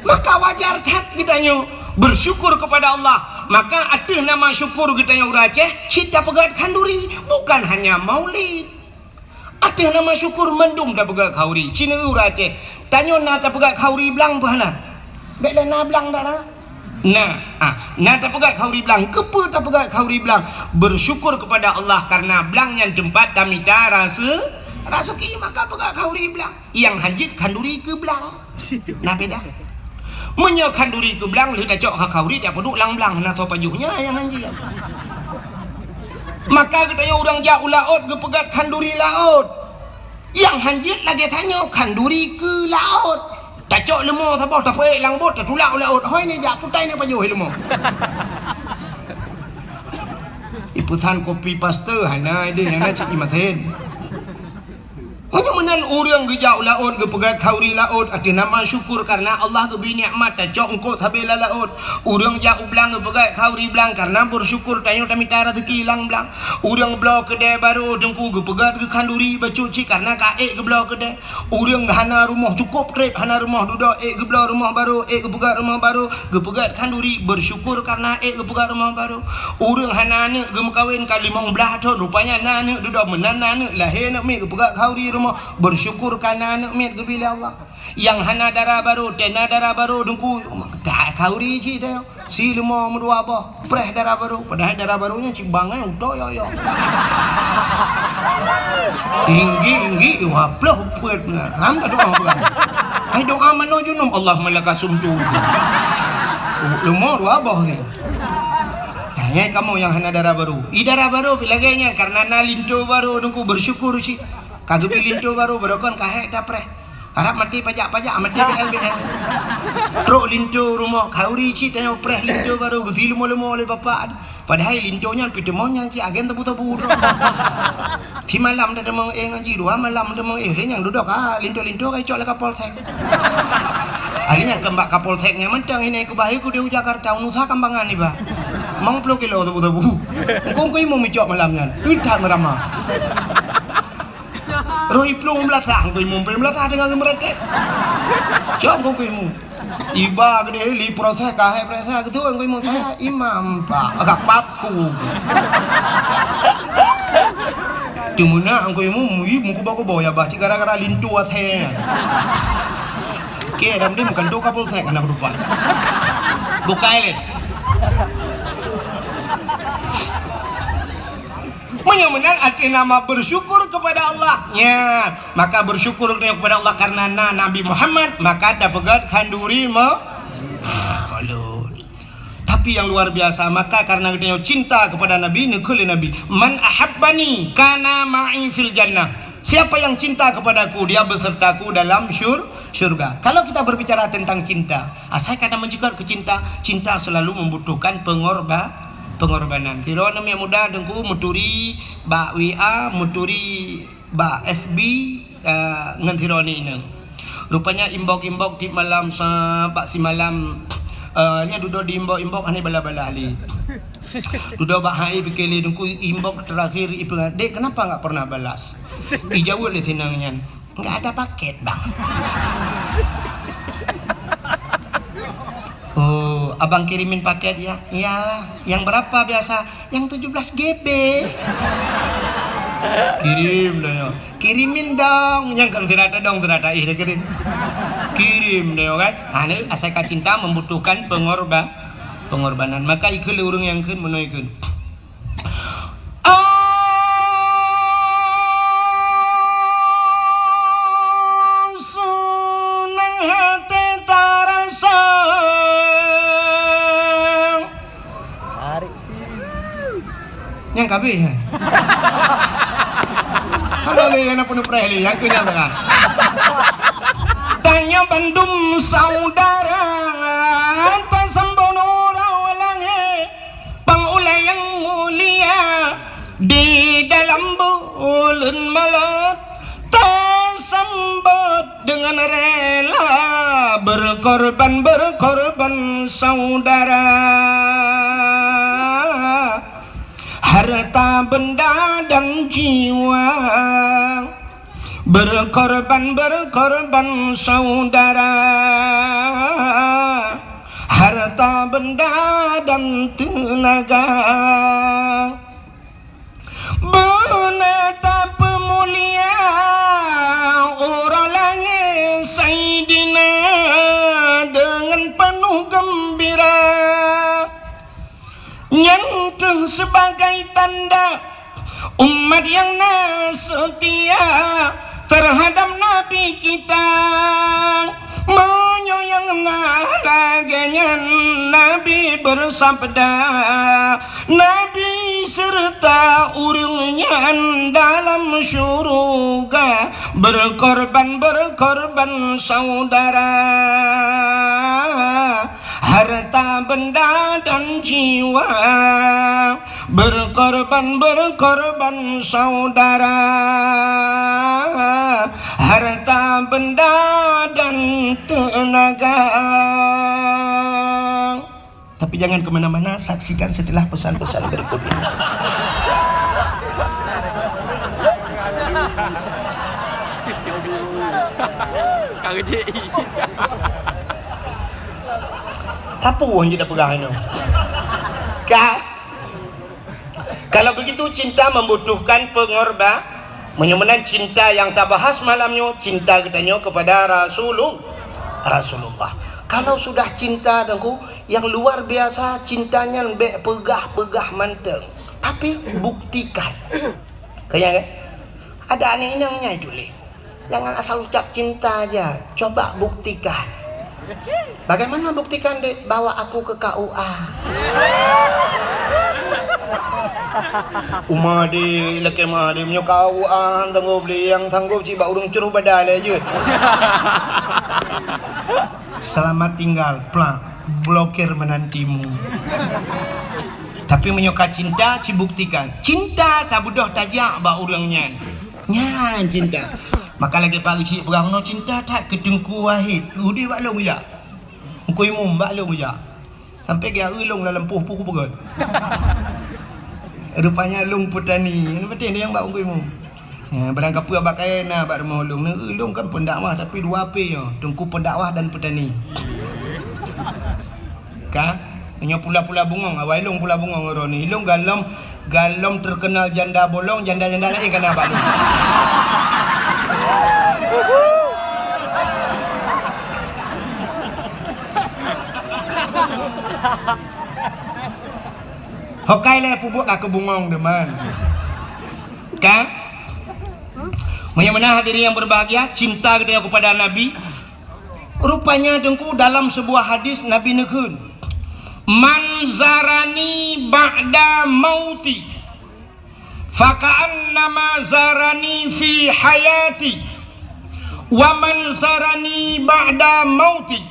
Maka wajar that geutanyoe bersyukur kepada Allah. Maka ateueh nama syukur geutanyoe ureueng Aceh, cit tapeugét khanduri, bukan hanya maulid. Ateueh nama syukur mandum tapeugét khanduri, cit ureueng Aceh. Tanyoe na tapeugét khanduri blang peue hana? Bék lé na blang dak na? Na, ah, na tapeugét khanduri blang. Keupeue tapeugét khanduri blang? Bersyukur kepada Allah karena blang nyan teumpat tamita rase-, raseuki, maka peugét khanduri blang. Nyang hanjeuet khanduri keu blang. Na beda. Meunyoe khanduri keu blang, lheueh tacok kha khanduri, tapeuduek lam blang, hana soe pajoh, nyan nyang hanjeuet. Maka geutanyoe ureueng jak u laôt geupeugét khanduri laôt. Nyang hanjeuet lagée tanyoe khanduri keu laôt. Tacok leumo saboh, tapeuék lam bot, tatulak u laôt. Hôi ni jak putai ni pajoh leumo. Ipeusan kopi paste hana ideh, hana cit imaten. Meunyoe meunan ureueng geujak u laôt geupeugét khanduri laôt ateueh nama syukur karena Allah geubri nikmat tacok eungkôt sabe lam laôt. Ureueng jak u blang geupeugét khanduri blang karena bersyukur tanyoe tamita raseuki lam blang. Ureueng bloe keudè barô Teungku geupeugét geuh khanduri bacut cit karena ka ék geubloe keudè. Ureueng hana rumoh cukôp trép hana rumoh dudoe ék geubloe rumoh barô, ék geupeugét rumoh barô. Geupeugét khanduri, bersyukur karena ék geupeugét rumoh barô. Ureueng hana aneuk geumeukawen ka limong blaih thon, rupanya na aneuk dudoe meunan na aneuk lahé aneuk miet geupeugét khanduri rumoh, bersyukur karena aneuk miet geubri lé Allah. Nyang hana dara barô, tena dara barô Teungku, ka khanduri cit teuh. Si leumo meudua boh, preh dara barô, padahai dara barô nyan cit bangai utoe yo-yo. Tinggi-tinggi, wah ploh peuet na. Ham dah doa peugah. Hai doa manoe junub, Allahumma laka sumtu. Leumo dua boh ni. Nah, nyan kamoe nyang hana dara barô. I dara barô pih lagée nyan, karena na linto barô Teungku bersyukur cit. Ka geubri linto barô, barô kon ka hék tapreh. Harab maté pajak-pajak, maté B L B L. Trok linto rumoh, khanduri cit tanyoe preh linto barô, geusi leumo-leumo lé bapak. Padahai linto nyan pih teumo nyan cit agen tebu-tebu droe. Simalam dah teumeung éh ngon jih, dua malam teumeung éh, lé nyang dudoe ka linto-linto ka icok lé Kapolsek. Ahli nyang keumbak Kapolsek nyan mantong hina ikubah ikut di Jakarta, unusa kambangan iba. Mang ploh kilo tebu-tebu. Engkong kui mu micok malam nyan. Udah merama. Roh iplueng beulasah ngui mu, beulasah teungoh geumeureutek. Cok ngui mu. Iba geudeh li proses kahai proses geuseuôt ngui mu, saya imam, Pak. Agak papku. Teumeunak ngui mu, mui mu kubo-kubo ya bah, cit gara-gara linto asai. Oke, dam dim kan tu Kapolsek anak rupa. Bukai lé. Meunyoe meunan ateueh nama bersyukur kepada Allah. Nya, maka bersyukur kepada Allah karena na Nabi Muhammad, maka tapeugét khanduri me-, ah, ulôn. Tapi yang luar biasa, maka karena geutanyoe cinta kepada Nabi, neukheun lé Nabi, "Man ahabbani kana ma'i fil jannah." Siapa yang cinta kepadaku, dia besertaku dalam syur-, syurga. Kalau kita berbicara tentang cinta, asai ka na meujeuet keu cinta, cinta selalu membutuhkan pengorba-, pengorbanan. Sidroe aneuk muda Teungku meuturi bak W A, meuturi bak F B, eh, ngon sidroe aneuk inong. Rupanya inbox-inbox tiep malam sa-, bak simalam, eh, nyan dudoe di inbox-inbox hana balas-balas lé. Dudoe bak H I pike lé Teungku inbox terakhir ipeugah, "Dek, kenapa nggak pernah balas?" Ijaweueb lé si inong nyan, "Nggak ada paket, Bang." Oh. "Abang kirimin paket ya?" "Iyalah." "Yang berapa biasa?" "Yang tujuh belas G B." "Kirim dong, ya." "Kirimin dong." Nyang kan tidak ada dong, tidak ada ih, dia kirim. "Kirim dong, ya kan?" Ah, ni asai ka cinta membutuhkan pengorba-, pengorbanan. Maka ikheun lé ureueng nyang kheun, meunoe kheun. Senang hati tarasa. Nyang kabeh, eh? Hana lé nyang na peunuh preh lé, nyang keu nyang tengah. Tanyoe bandum saudara, tasambot uroe langét. Pang ulèe nyang mulia, di dalam buleuen Maulud, tasambot dengan rela, berkorban, berkorban saudara, harta benda dan jiwa. Berkorban, berkorban saudara, harta benda dan tenaga. Beuna tapeumulia uroe langét Saidina dengan penuh gembira. Nyan keuh sebagai tanda umat nyang na seutia terhadap Nabi kita. Meunyoe nyang na lagèe nyan, Nabi beusabda, Nabi serta ureueng nyan dalam syuruga berkorban, berkorban saudara. Harta benda dan jiwa, berkorban, berkorban saudara, harta benda dan tenaga. Tapi jangan ke mana-mana, saksikan setelah pesan-pesan berikut ini. Ka rejek. Sapeue nyang jipeugah nyoe? Ka? Kalau begitu, cinta membutuhkan pengorba-, meunyoe meunan cinta nyang tabahas malam nyoe, cinta geutanyoe kepada Rasulul-, Rasulullah. Kalau sudah cinta, Teungku, yang luar biasa cinta nyan bèk peugah-peugah mantong, tapi buktikan. Keu nyan, kan? Ada aneuk inong nyan tuléh. Jangan asal ucap cinta aja, coba buktikan. Bagaimana buktikan, Dek? Bawa aku ke K U A. Uma, Dek, lakèe ma, Dek, meunyoe K U A han sanggob, Dek, nyang sanggob cit bak ureueng cruh badan lé jeuet. Selamat tinggal, plak, blokir menantimu. Tapi meunyoe ka cinta, cibuktikan. Cinta tabeudôh tajak bak ureueng nyan. Nyan cinta. Maka lagèe Pak Geuchik peugah, "Meunoe cinta that keu Teungku Wahid, udép bak lôn jak. Teungku Imum bak lôn jak." Sampai geu-eu lôn lam lampôh peue kupeugöt. Rupanya lôn peutani. Nyan beutôi nyang bak Teungku Imum. Ya, barang kapeue bak kayèe na bak rumoh lôn. Neu-eu lôn kan pendakwah, tapi dua P nyoe, Teungku Pendakwah dan Peutani. Ka? Nyoe pula-pula bungong, awai lôn pula bungong droeneuh. Lôn galom, galom terkenal janda bolong, janda-janda laén ka na bak lôn. Hokai lé peubuet ka keubungong deungon. Ka? Meunyoe meunan hadirin yang berbahagia, cinta geutanyoe kepada Nabi. Rupanya, Teungku, dalam sebuah hadis Nabi neukheun, "Man zarani ba'da mauti, faka'annama zarani fi hayati, wa man zarani ba'da mauti,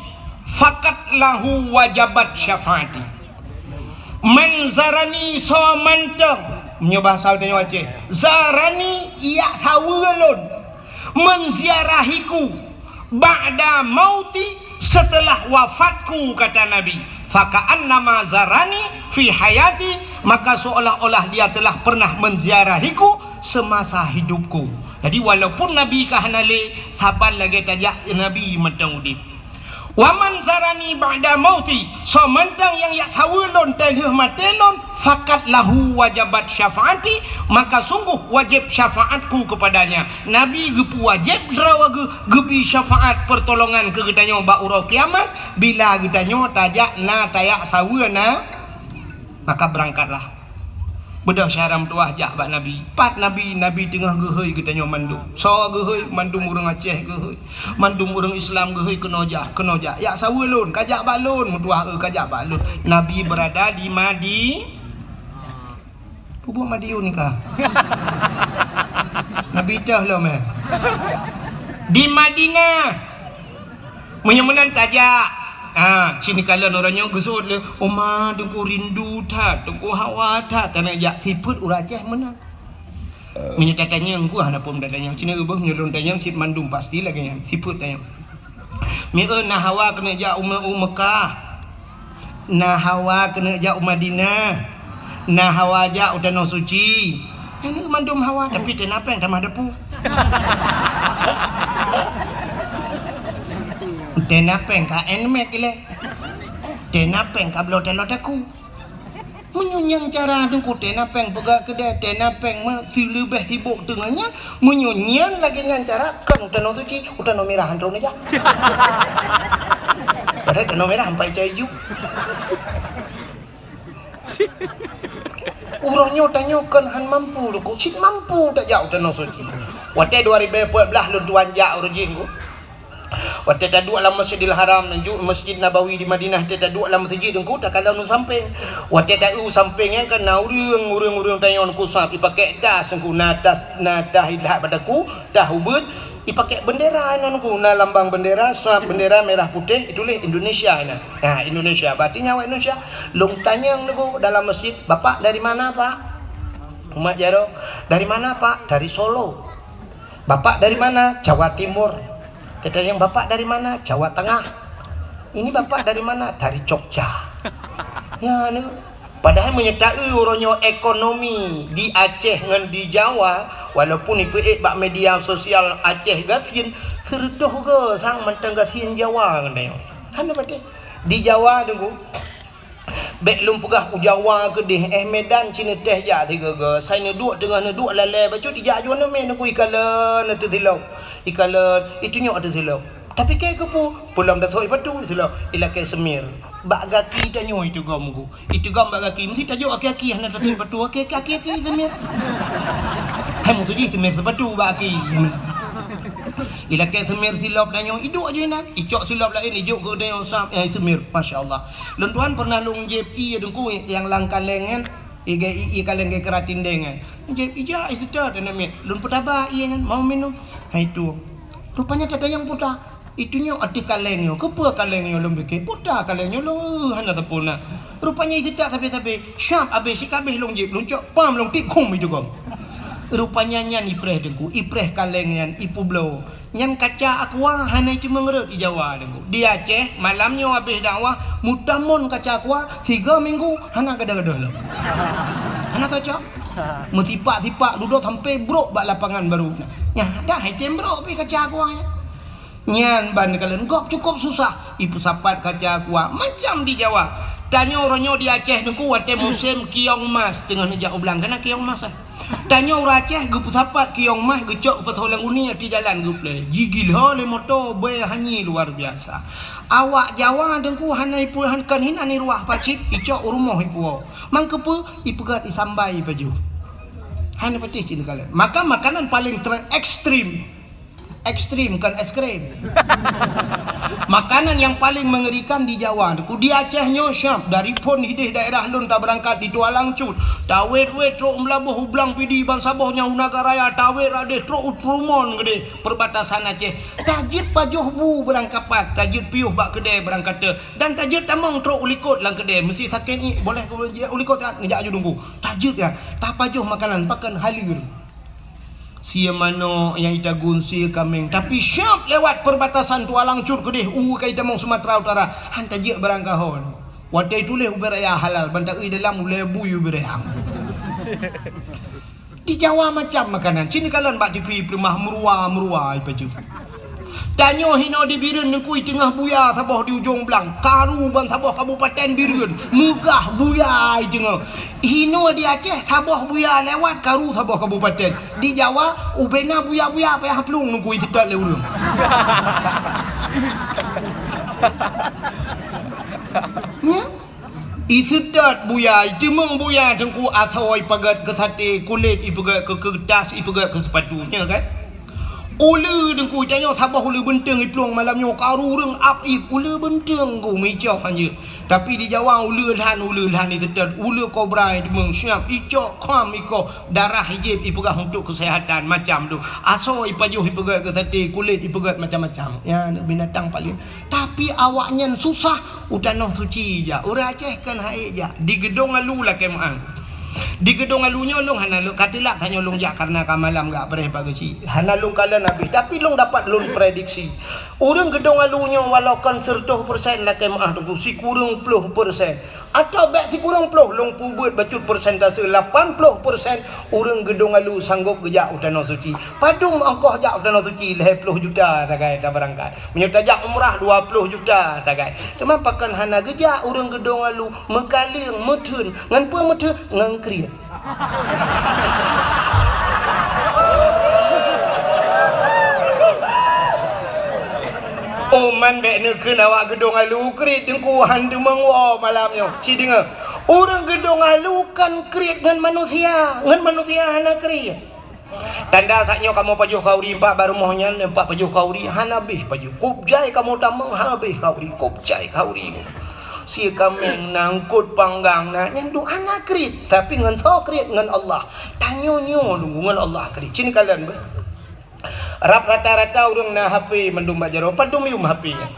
faqad lahu wajabat syafaati." Man zarani soe mantong, meunyoe bahasa geutanyoe Aceh, zarani, jak saweue lôn, menziarahiku, ba'da mauti, setelah wafatku, kata Nabi, faka'annama zarani fi hayati, maka seolah-olah dia telah pernah menziarahiku semasa hidupku. Jadi, walaupun Nabi ka hana lé, saban lagèe tajak Nabi mantong udép. "Wa man zarani ba'da mauti," soe mantong nyang jak saweue lôn 'oh lheueh maté lôn, "faqad lahu wajabat syafaati," maka sungguh wajéb syafaatku kepadanya. Nabi geupeuwajéb droe geuh geubi syafaat peurtolongan keu geutanyoe bak uroe kiamat, bila geutanyoe tajak na tajak saweue na. Maka beurangkatlah. Beudôh syedara meutuwah jak bak Nabi. Pat Nabi, Nabi teungoh geuhôi geutanyoe mandum. Soe geuhôi? Mandum ureuëng Aceh geuhôi. Mandum ureuëng Islam geuhôi, keunoe jak, keunoe jak. Jak saweue lôn, ka jak bak lôn, meutuwah, eu, ka jak bak lôn. Nabi beurada di Madi-, Pubuet Madiun ka. Nabi teuh lom, eh. Di Madinah. Meunyoe meunan tajak. Ha, sini kalon uroe nyoe geuseuôt lé, "Oma, Teungku rindu that, Teungku hawa that." Tanyoe jak sifeuet ureuëng Aceh meunan. Meunyoe tatanyong, ku hana phon tatanyong. Sini ubeuh nyoe lôn tanyong cit mandum pasti lagée nyan. Sifeuet tanyong. Mieu na hawa keuneuk jak u Me-, u Mekah. Na hawa keuneuk jak u Madinah. Na hawa jak u Tanoh Suci. Nyan mandum hawa, tapi teuh na péng tamah depu. Teuh na péng ka handmade ilée. Teuh na péng ka bloe taloe takue. Meunyoe nyan cara Teungku, teuh na péng peugah keudè, teuh na péng me-, sileubeh sibok teungoh nyan, meunyoe nyan lagée nyan cara, kon u Tanoh Suci, u Tanoh Mirah han troh neujak. Padahai Tanoh Mirah ampai cai ju. Uroe nyoe tanyoe kon han mampu, Teungku, cit mampu tajak u Tanoh Suci. Watée dua ribu empat belas lôn tuan jak uroe jih, Teungku. Watée taduek lam Masjidil Haram, ju-, Masjid Nabawi di Madinah, watée taduek lam meuseujid Teungku, takalon u sampéng. Watée ta-, u sampéng nyan kan na ureuëng, ureuëng-ureuëng tanyoe Teungku sab, ipakék das Teungku, na das, na das ilat bak takue, das ubeuet, ipakék beundera nyan Teungku, na lambang beundera, sab beundera merah putih, ituléh Indonesia nyan. Ha, Indonesia, berarti nyan awak Indonesia. Lôn tanyong Teungku dalam masjid, "Bapak dari mana, Pak?" Umat jaroe, "Dari mana, Pak?" "Dari Solo." "Bapak dari mana?" "Jawa Timur." Tatanyong, "Bapak dari mana?" "Jawa Tengah." "Ini Bapak dari mana?" "Dari Jogja." Ya, ni. Padahai meunyoe taeu uroe nyoe ekonomi di Aceh ngon di Jawa, walaupun ipeuék bak media sosial Aceh gasien, seureutôh go sang mantong gasien Jawa ngon tanyoe. Hana patéh. Di Jawa Teungku, bék lôn peugah u Jawa keudeh, eh, Medan cit neuteh jak sigoe-goe, sai neuduek teungoh neuduek lalée bacut ijak ju aneuk miet Teungku ikalon ateueh silop, ikalon, itunyok ateueh silop. Tapi kée keupeue, peulom tasok ipatu silop, ilakée seumir. Bak gaki tanyoe itugom Teungku, itugom bak gaki, meusti tajok aki-aki hana tasok ipatu, aki-aki, aki-aki seumir. Hai meutuji seumir sipatu bak aki. Ilakée seumir silop tanyoe, iduek ju inan, icok silop laén, ijok keu tanyoe sab, eh, seumir. Masya Allah. Lôn tuan pernah lôn jieb ié Teungku nyang lam kaleng nyan, ié, ié kaleng geukeuratin deng nyan. Jieb ija iseutôt aneuk miet. Lôn peutaba ié nyan, mau minum. Hai tueng. Rupanya tatanyong puta. Itunyok ateueh kaleng nyoe. Keupeue kaleng nyoe lôn pike? Puta kaleng nyoe lôn, eh, hana sapeue na. Rupanya iseutôt sabe-sabe. Syab abéh sikabéh lôn jieb, lôn cok pam lôn tiek khum itugom. Rupanya nyan ipreh Teungku, ipreh kaleng nyan, ipeubloe. Nyan kaca aqua hana iteumé rhot di Jawa Teungku. Di Aceh, malam nyoe habéh dakwah, meutamon kaca aqua, tiga minggu hana gadoh-gadoh lom. Hana cocok. Meusipak-sipak dudoe sampai brok bak lapangan baru. Nyan dah item brok pi kaca aqua nyan. Nyan ban kalon gob cukup susah. Ipeusapat kaca aqua macam di Jawa. Tanyoe uroe nyoe di Aceh Teungku watée musém kiong mas teungoh neujak u blang, kana kiong mas, eh. Tanyoe ureuëng Aceh geupeusapat kiong mas geucok geupasoe lam guni ateueh jalan geuplé. Jigila lé moto bée hanyé luar biasa. Awak Jawa Teungku hana ipu-, han-, kon hinan iruah pacit, icok u rumoh ipuwoe. Mangkeupeue? Ipeugét isambai pajoh. Hana patéh cit neukalon. Maka makanan paling ter-, ekstrim. Ekstrim, bukan es krim. Makanan yang paling mengerikan di Jawa, Teungku. Di Aceh nyoe syab, dari phon hideh daerah lôn tabeurangkat di Tualang Cut, tawét-wét trok u Meulaboh, u Blang Pidi, ban saboh nyan u Nagan Raya, tawét radeh trok u Trumon keudeh, perbatasan Aceh. Tajeuet pajoh bu beurangkapat, tajeuet piôh bak keudè beurangkate, dan tajeuet tamong trok u likot lam keudè. Meusti sakét ngiek, boleh keu u likot, neujak aju Teungku. Tajeuet nyan, tapajoh makanan, pakon halir. Sie manok nyang itagun sie kaméng, tapi syab lewat perbatasan Tualang Cut keudeh u ka itamong Sumatera Utara, han tajeuet barang kahon. Watée tuléh ubé raya halal, ban taeu dalam ulée bui ubé raya. Di Jawa macam makanan, cit neukalon bak T V peuleumah meurua-meurua ipajoh. Tanyoe hinoe di Bireuen Teungku, i teungoh buya saboh di ujong blang, karu ban saboh kabupaten Bireuen, meugah buya i teungoh. Hinoe di Aceh saboh buya lewat, karu saboh kabupaten. Di Jawa ubena buya-buya payah plueng Teungku, i seutôt lé ureuëng. Nyan. I seutôt buya, i teumeung buya Teungku, asoe ipeugét keu saté, kulét ipeugét keu keureutah, ipeugét keu seupatu, nyan kan? Uleue Teungku, tanyoe saboh uleue beunteueng iplueng malam nyoe, karu ureuëng ap ip, uleue beunteueng Teungku, meuicoh hanjeuet. Tapi di Jawa uleue lhan, uleue lhan i seutôt, uleue kobra i teumeung siab, icok kham ikoh, darah ijieb ipeugah untuk keuseuhatan, macam tu. Asoe ipajoh ipeugét keu saté, kulét ipeugét macam-macam. Ya, binatang paléng. Tapi awaknyan susah u Tanoh Suci jak. Ureuëng Aceh kan han ék jak. Di Geudong Alu lakée meuáh. Di Geudong Alu nyoe lôn hana lôn ka teulak, tanyoe lôn jak kareuna ka malam gak preh bak geuchik. Hana lôn kalon habéh, tapi lôn dapat lôn prediksi. Ureuëng Geudong Alu nyoe walau kon seureutôh persen lakée meuáh Teungku, sikureueng ploh persen. Atawa bék sikureueng ploh, lôn peubeuet bacut persentase, lapan ploh persen ureuëng Geudong Alu sanggôp geujak u Tanoh Suci. Padum ongkoh jak u Tanoh Suci? Lhée ploh juta sagai tabeurangkat. Meunyoe tajak umrah dua ploh juta sagai. Teuma pakon hana geujak ureuëng Geudong Alu, meukaleueng, meutheun. Ngon peue meutheun? Ngon kriet. Oh, man bék neukheun awak Geudong Alu kriet Teungku, han teumeung woe malam nyoe. Ci deungoe, ureuëng Geudong Alu kon kriet ngon manusia, ngon manusia hana kriet. Tanda saat nyoe kamoe pajoh khauri, empat bak rumoh nyan, empat pajoh khauri, hana habéh pajoh. Kôb jai kamoe tamong, hana habéh khauri, kôb jai khauri. Sie kaméng na, eungkôt panggang na, nyan dum hana kriet, tapi ngon soe kriet? Ngon Allah. Tanyoe nyoe dum ngon Allah kriet. Ci neukalon beuh. Rab rata-rata ureuëng na H P mandum bak jaroe, padum yum H P nyan.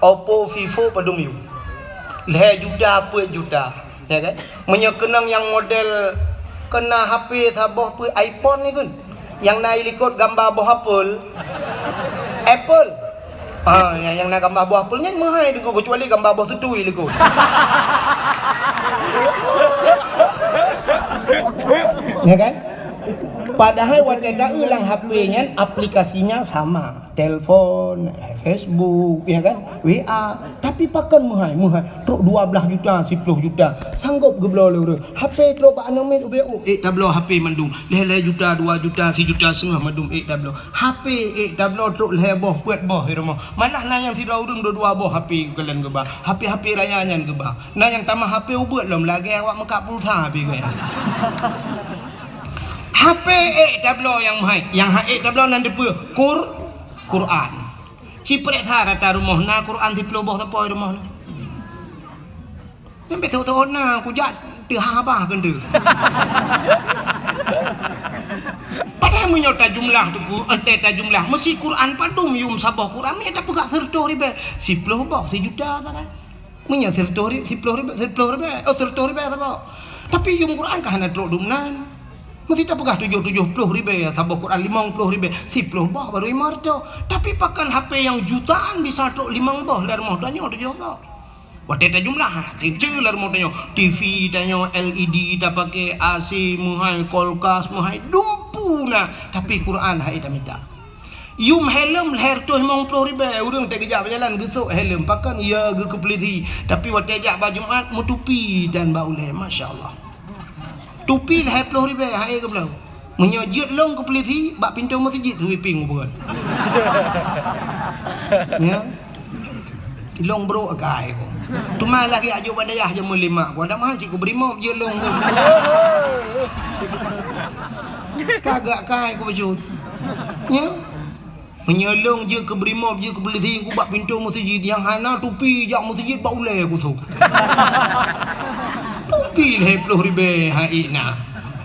Oppo, Vivo, padum yum. Lhée juta, peuet juta. Ya kan? Meunyoe keunong nyang model keu na H P saboh peuet iPhone ni kan? Nyang na i likot gamba boh apel. Apple. Ah, nyang, nyang na gamba boh apel nyan meuhai Teungku, keucuali gamba boh tutui likot. Ya kan? Padahai watée taeu lam H P nyan aplikasinya sama. Telepon, Facebook, ya kan? W A. Tapi pakon meuhai, meuhai. Trok dua belas juta, siploh juta. Sanggop geubloe lé ureuëng. H P trok bak aneuk miet ubé, oh, ék tabloe H P mandum. Lhée-lhée juta, dua juta, sijuta seungoh mandum ék tabloe. H P ék tabloe trok lhée boh, peuet boh di rumoh. Malah na nyang sidroe ureuëng dua-dua boh H P geukalon geuba. H P-H P raya nyan geuba. Na nyang tamah H P ubeuet lom lagée awak meukat pulsa H P gaya. H P ék tabloe nyang meuhai, nyang han ék tabloe nan dipeue? Qur-, Quran. Ci preksa rata rumoh na Quran siploh boh sapo di rumoh na. Nyan bék teuôt-teuôt na kujak teuhah bah keuneuk. Padahai meunyoe tajumlah Teungku, entée tajumlah, meusi Quran padum yum saboh Quran, meunyoe tapeugah seureutôh ribée, siploh boh, sijuta sagai. Meunyoe seureutôh ri-, siploh ribée, siploh ribée, oh, seureutôh ribée saboh. Tapi yum Quran ka hana trok dum nan. Meusti tapeugah tujoh, tujoh ploh ribée saboh Quran, limong ploh ribée, siploh boh baru limong reutôh. Tapi pakon H P nyang jutaan bisa trok limong boh lam rumoh tanyoe tujoh boh. Watée tajumlah, teucue lam rumoh tanyoe, T V tanyoe, L E D tapaké, A C meuhai, kulkas meuhai, dumpeue na, tapi Quran han ék tamita. Yum helm lhée reutôh limong ploh ribée, ureuëng teugeujak beujalan geusok helm, pakon ya geukeupeuleudi. Tapi watée jak bak Jumat, meutupi dan bak ulée, masya Allah. Tupi lhée ploh ribée, han ék geubloe. Meunyoe jeuet lôn keu peulisi, bak pintoe meuseujid sweeping ubeuet. Ya. Lôn brok akai ku. Teuma lagée ajok bak dayah jameun lima ku, ada mahal cit ku beurimop jeuet lôn ku. Kagak kai ku bacut. Ya. Meunyoe lôn jeuet keu beurimop, jeuet keu peulisi, ku bak pintoe meuseujid, nyang hana tupi jak meuseujid bak ulée ku su. Tupi lhée ploh ribée han ék na.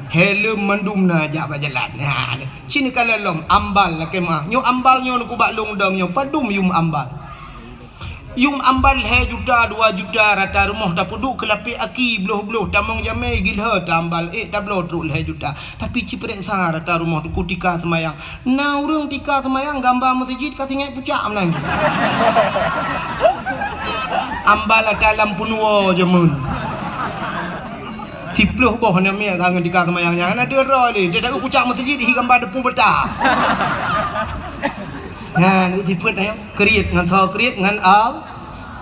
Helm mandum na jak bak jalan. Nah, ci neukalon lom, ambal lakée meuah. Nyoe ambal nyoe ku bak lôn dong nyoe, padum yum ambal. Yum ambal lhée juta, dua juta, rata rumoh tapeuduek keu lapék aki, bloh-bloh, tamong jamé, gilhö, tambal, ék tabloe trok lhée juta. Tapi ci peureksa rata rumoh Teungku tika seumayang. Na ureuëng tika seumayang gamba meuseujid ka singét pucak meunan. Ambal ata lam peunuwoe jameun. Siploh boh aneuk miet ka ngon tika seumayang nyan. Hana deuh droe lé. Teudaru pucak meuseujid hi gamba deupue beuta. Nyan sifeuet nyoe, kriet ngon soe? Kriet ngon Al-,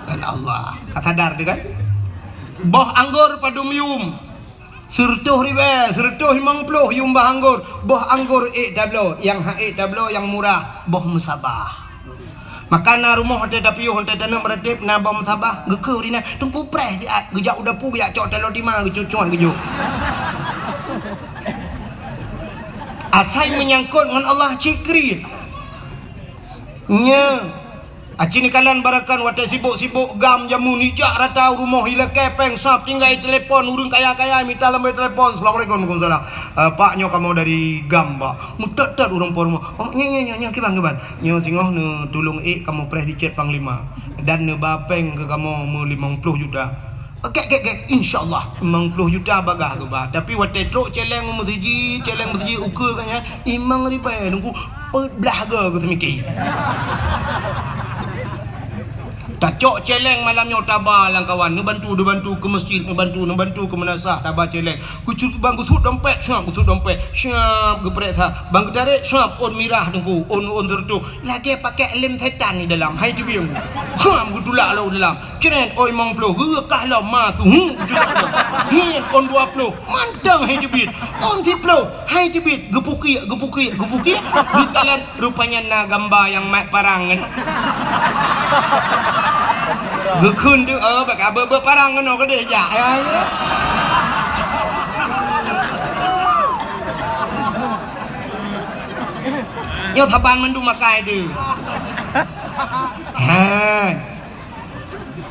ngon Allah. Ka sadar teuh kan? Boh anggor padum yum. Sireutôh ribèe, sireutôh limong ploh yum boh anggor. Boh anggor ék tabloe, nyang han ék tabloe nyang murah, boh meusabah. Maka na rumoh watèe tapiôh, watèe taneuk meuratéb, na boh meusabah, geukheun ureueng nyan, "Teungku, preh siat," geujak u dapu, geujak cok taloe tima, geucucok geujok. Asai meunyangkot ngon Allah cit kriet. Nyoe, aci neukalon barakan watèe sibok-sibok gam jameun, ijak rata u rumoh, ilakèe pèng sab, tinggai telepon ureueng kaya-kaya, mita lambôi telepon, "Assalamualaikum." "Waalaikumsalam." "Eh, Pak, nyoe kamoe dari gam, Pak." Meutot-tot ureueng po rumoh. "Oh, nyoe, nyoe, nyoe, nyoe, kiban, kiban." "Nyoe singoh neutulông ék kamoe preh di cét Panglima. Dan neuba pèng keu kamoe meu limong ploh juta." "Oke, oke, oke, insya Allah." Limong ploh juta bagah geuba. Tapi watèe trok cèlèng meuseujid, cèlèng meuseujid ukeue geuh nyan, limong ribèe, Teungku, peuet blah goe geuseumiké. Tacok cèlèng malam nyoe taba lam kawan, neubantu, neubantu keu meuseujid, neubantu, neubantu keu meunasah, taba cèlèng. Geucut bang geusuet dompet, siap geusuet dompet, siap geupareksa. Bang geutarek, siap ôn mirah Teungku, ôn, ôn sireutôh. Lagèe pakèk lem setan di dalam, hai teubieng. Siap geutulak lom dalam. Cret, ôn limong ploh, geukah lom ma keu hu, geucut lom. Nyan, ôn dua ploh, mantong hai teubiet. Ôn siploh, hai teubiet, geupukiek, geupukiek, geupukiek. Geukalon, rupanya na gamba nyang mat parang nyan. Geukheun teuh, oh, bak abeuet-abeuet parang keunoe keudeh jak. Ya, ya. Nyoe saban mandum makai teuh. Ha.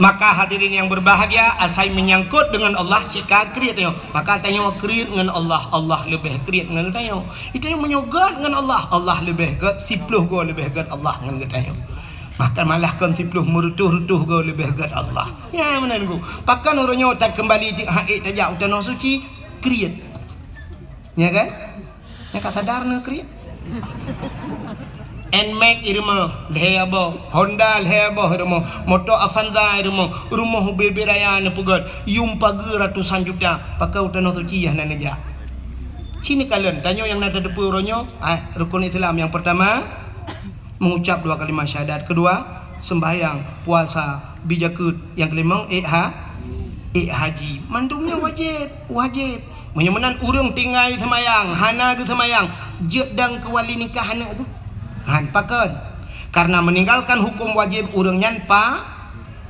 Maka hadirin yang berbahagia, asai menyangkut dengan Allah, cit ka kriet nyoe. Maka tanyoe kriet ngon Allah, Allah leubeh kriet ngon tanyoe. Tanyoe meunyoe göt ngon Allah, Allah leubeh göt, siploh goe leubeh göt Allah ngon geutanyoe. Bahkan malah kon siploh, meureutôh-reutôh goe leubeh göt Allah. Ya, meunan ku. Pakon uroe nyoe takeumbali di hak ék tajak u tanoh suci, kriet. Ya kan? Nyang ka sadar na kriet. Nmax i rumoh, lhèe boh. Honda lhèe boh i rumoh. Moto Avanza i rumoh. Rumoh ubé-bé raya neupeugöt. Yum pageue ratusan juta. Pakon u tanoh suci hana neujak. Ci neukalon, tanyoe nyang na tateupeue uroe nyoe, ah, rukun Islam nyang peurtama, mengucap dua kalimat syahadat. Kedua, sembahyang, puasa, bi jakeuet. Nyang keulimong, ék ha-, ék haji. Mandum nyan wajéb, wajéb. Meunyoe meunan ureueng tinggai seumayang, hana geuseumayang, jeuet dong keu wali nikah aneuk geuh? Han, pakon? Karena meninggalkan hukum wajib ureueng nyan pa-,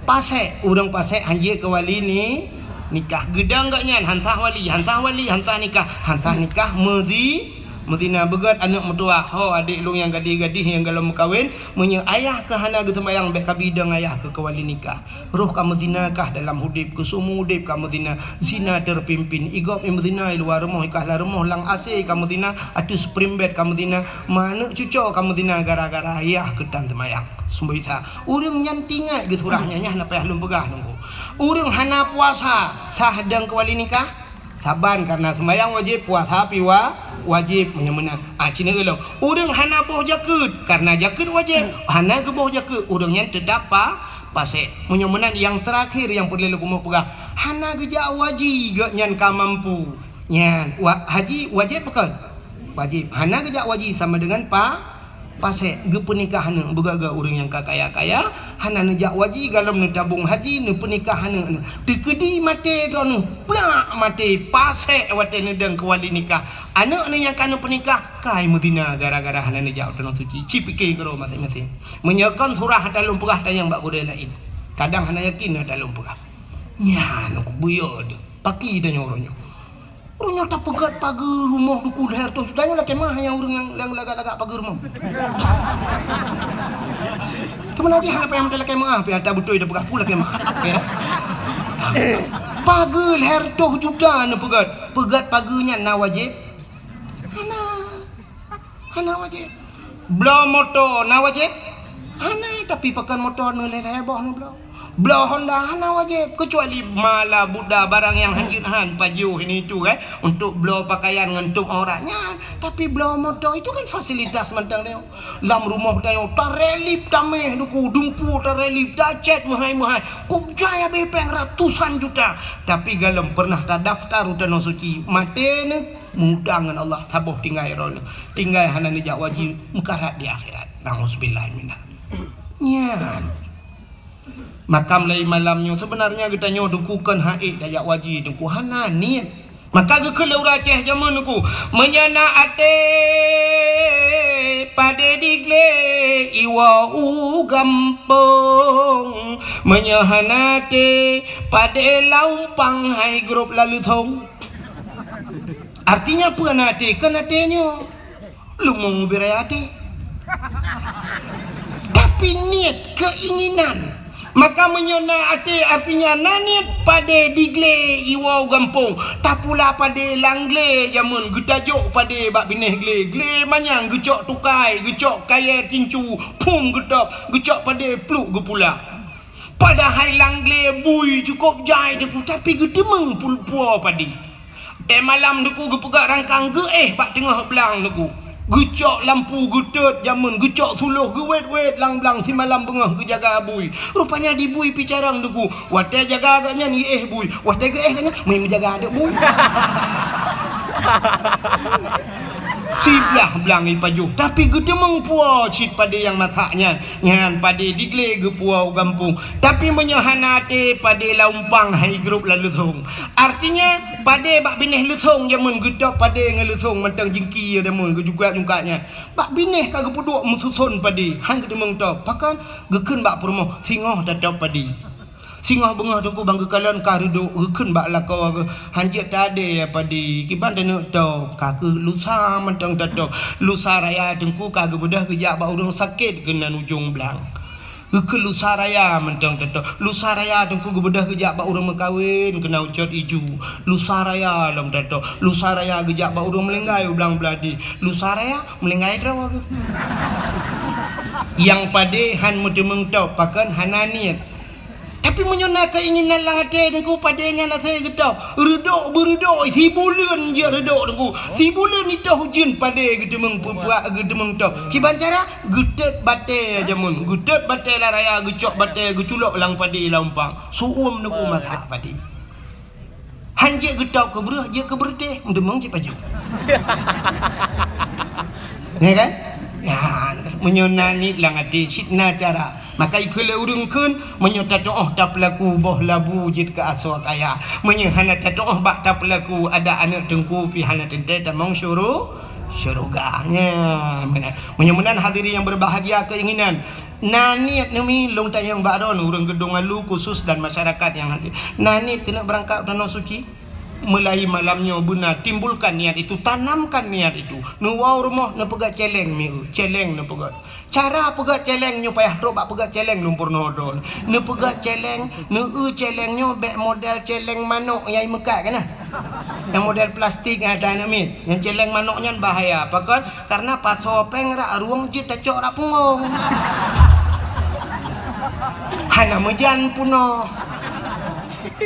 pasék. Ureueng pasék han jeuet keu wali ni-, nikah. Geudong gobnyan han sah wali, han sah wali, han sah nikah, han sah nikah meuzi-, meuzina. Beugöt aneuk meutuwah, "Ho, adék lôn nyang gadih-gadih nyang golom meukawen, meunyoe ayah kah hana geuseumayang, bèk kabi dong ayah kah keu wali nikah." Roh ka meuzina kah dalam udép, keu seumeu udép ka meuzina, zina terpimpin. I gob i meuzina i luwa rumoh, i kah lam rumoh lam asèe ka meuzina, ateueh spring bed ka meuzina, ma aneuk cuco ka meuzina gara-gara ayah keuh tan seumayang. Seumboi sa. Ureueng nyan tingat geusurah nyan, nyan na payah lôn peugah nunggu. Ureueng hana puasa, sah dong keu wali nikah? Saban, karena seumayang wajéb, puasa pi wa-, wajéb, meunyoe meunan. Ah, ci neulôn. Ureueng hana boh jakeuet, karena jakeuet wajéb, hana geuboh jakeuet, ureueng nyan teutap pa-, pasék. Meunyoe meunan, nyang teurakhir nyang peureulèe lôn keumeung peugah, hana geujak u haji, gobnyan ka mampu. Nyan, wa-, haji wajéb pakon? Wajéb. Hana geujak u haji sama dengan pa-, pasék, geupeunikah aneuk. Beugöt-göt ureueng nyang ka kaya-kaya, hana neujak u haji, golom neutabong haji, neupeunikah aneuk. Teukeudi maté droeneuh, plak maté, pasék watèe neudong keu wali nikah. Aneuk neuh nyang ka neupeunikah, kai meuzina gara-gara hana neujak u tanoh suci. Ci piké keudroe maséng-maséng. Meunyoe kon surah ata lôn peugah, tanyong bak gurèe laén. Kadang hana yakin ata lôn peugah. Nyan, buyö teuh. Paki tanyoe uroe nyoe. Uroe nyoe tapeugöt pageue rumoh Teungku lhèe reutôh juta nyoe lakèe meuah nyang ureueng nyang, nyang lagak-lagak pageue rumoh. Teuma lagèe hana payah meuteulakèe meuah, pih ata beutôi tapeugah peue lakèe meuah. Ya. Pageue lhèe reutôh juta neupeugöt. Peugöt pageue nyan na wajéb? Hana. Hana wajéb. Bloe moto na wajéb? Hana, tapi pakon moto neuh lhèe-lhèe boh neubloe. Bloe Honda hana wajéb, kecuali mala buda barang nyang hanjeuet han pajoh ini itu, kan, untuk bloe pakaian ngon tueng aurat nyan. Tapi bloe moto itu kan fasilitas mantong nyoe. Lam rumoh tanyoe tarelip taméh duku dumpu tarelip tacet meuhai-meuhai. Kok jai abéh pèng ratusan juta. Tapi golom pernah tadaftar u tanoh suci, maté neuh. Meuutang ngon Allah, saboh tinggai droeneuh. Tinggai hana neujak haji, meukarat di akhirat. Nauzubillah minal. Nyan. Maka mulai malam nyoe, sebenarnya geutanyoe Teungku kon han ék tajak haji Teungku, hana niet. Maka geukheun lé ureueng Aceh jameun Teungku, meunyoe na até padé diglé iwoe u gampông, meunyoe hana até padé laumpang hai grob lam leuthong. Artinya peue na até? Kon até nyoe. Leumo beu raya até. Tapi niet, keinginan. Maka meunyoe na até, artinya na niet padé diglé iwoe u gampông. Tapula padé lam glé jameun, geutajok padé bak binéh glé. Glé manyang geucok tukai, geucok kayèe tincu, phom geutôb, geucok padé pluek geupula. Padahai lam glé bui cukôp jai Teungku, tapi geuteumeung pul-, puwoe padé. Watèe malam Teungku geupeugah rangkang geuéh bak teungoh blang Teungku. Geucok lampu geutot jameun, geucok suloh geuwét-wét lam blang simalam beungoh geujaga bui. Rupanya di bui pih carông Teungku. Watèe jaga gobnyan iéh bui. Watèe geuéh gobnyan, meujaga aneuk bui. Siblah blang ipajoh, tapi geuteumeung puwoe cit padé nyang masak nyan. Nyan padé diglé geupuwoe u gampông. Tapi meunyoe hana até, padé laumpang hai grob lam leuthong. Artinya, padé bak binéh leuthong jameun geutôb padé ngon leuthong mantong jingki jameun geujungkat-jungkat nyan. Bak binéh ka geupeuduek meususon padé, han geuteumeung tôb. Pakon? Geukheun bak peurumoh, singoh tatôb padé. Singoh beungoh Teungku ban geukalon ka reudok, geukheun bak lakoe geuh, "Han jeuet tadé ya padé, kiban taneuk tôb, ka keuh lusa mantong tatôb." Lusa raya Teungku ka geubeudôh geujak bak ureueng sakét keunan ujong blang. Geukheun lusa raya mantong tatôb. Lusa raya Teungku geubeudôh geujak bak ureueng meukawen keunan ucot iju. Lusa raya lom tatôb. Lusa raya geujak bak ureueng meulinggai u blang Beuladi. Lusa raya meulinggai droe geuh. Nyang padé han meuteumeung tôb, pakon hana niet. Tapi meunyoe na keinginan lam até Teungku, padé nyan asai geutôb. Reudok beureudok, sibuleuen jeuet reudok Teungku. Sibuleuen itôh ujeuen padé geuteumeung peupuak, geuteumeung tôb. Kiban cara? Geutot batèe jameun. Geutot batèe lam raya, geucok batèe, geuculok lam padé laumpang. Su'uem Teungku masak padé. Han jeuet geutôb keu breueh, jeuet keu beureutéh, meuteumeung cit pajoh. Ya kan? Ya, meunyoe na niet lam até, cit na cara. Maka ikheun lé ureueng kheun, meunyoe tatu'oh tapeulaku boh labu jeuet keu asoe kaya. Meunyoe hana tatu'oh bak tapeulaku, adak aneuk Teungku pih hana teuntèe tamong syuru-, syeuruga. Nya, meunan. Meunyoe meunan hadirin yang berbahagia keinginan, na niet neumi lôn tanyong bak droeneuh ureueng Geudong Alu khusus dan masyarakat yang hadir. Na niet keuneuk beurangkat u Tanoh Suci? Mulai malam nyoe beuna timbulkan niat itu, tanamkan niat itu. Neuwoe u rumoh neupeugöt cèlèng mieu, cèlèng neupeugöt. Cara peugöt cèlèng nyoe payah trok bak peugöt cèlèng lôn peurunoe droeneuh. Neupeugöt cèlèng, neueu cèlèng nyoe bèk model cèlèng manok nyang imeukat kana. Nyang model plastik nyang ada aneuk miet. Nyang cèlèng manok nyan bahaya. Pakon? Karena pasoe pèng rak rueng jeuet tacok rak punggong. Hana meujan peunoh.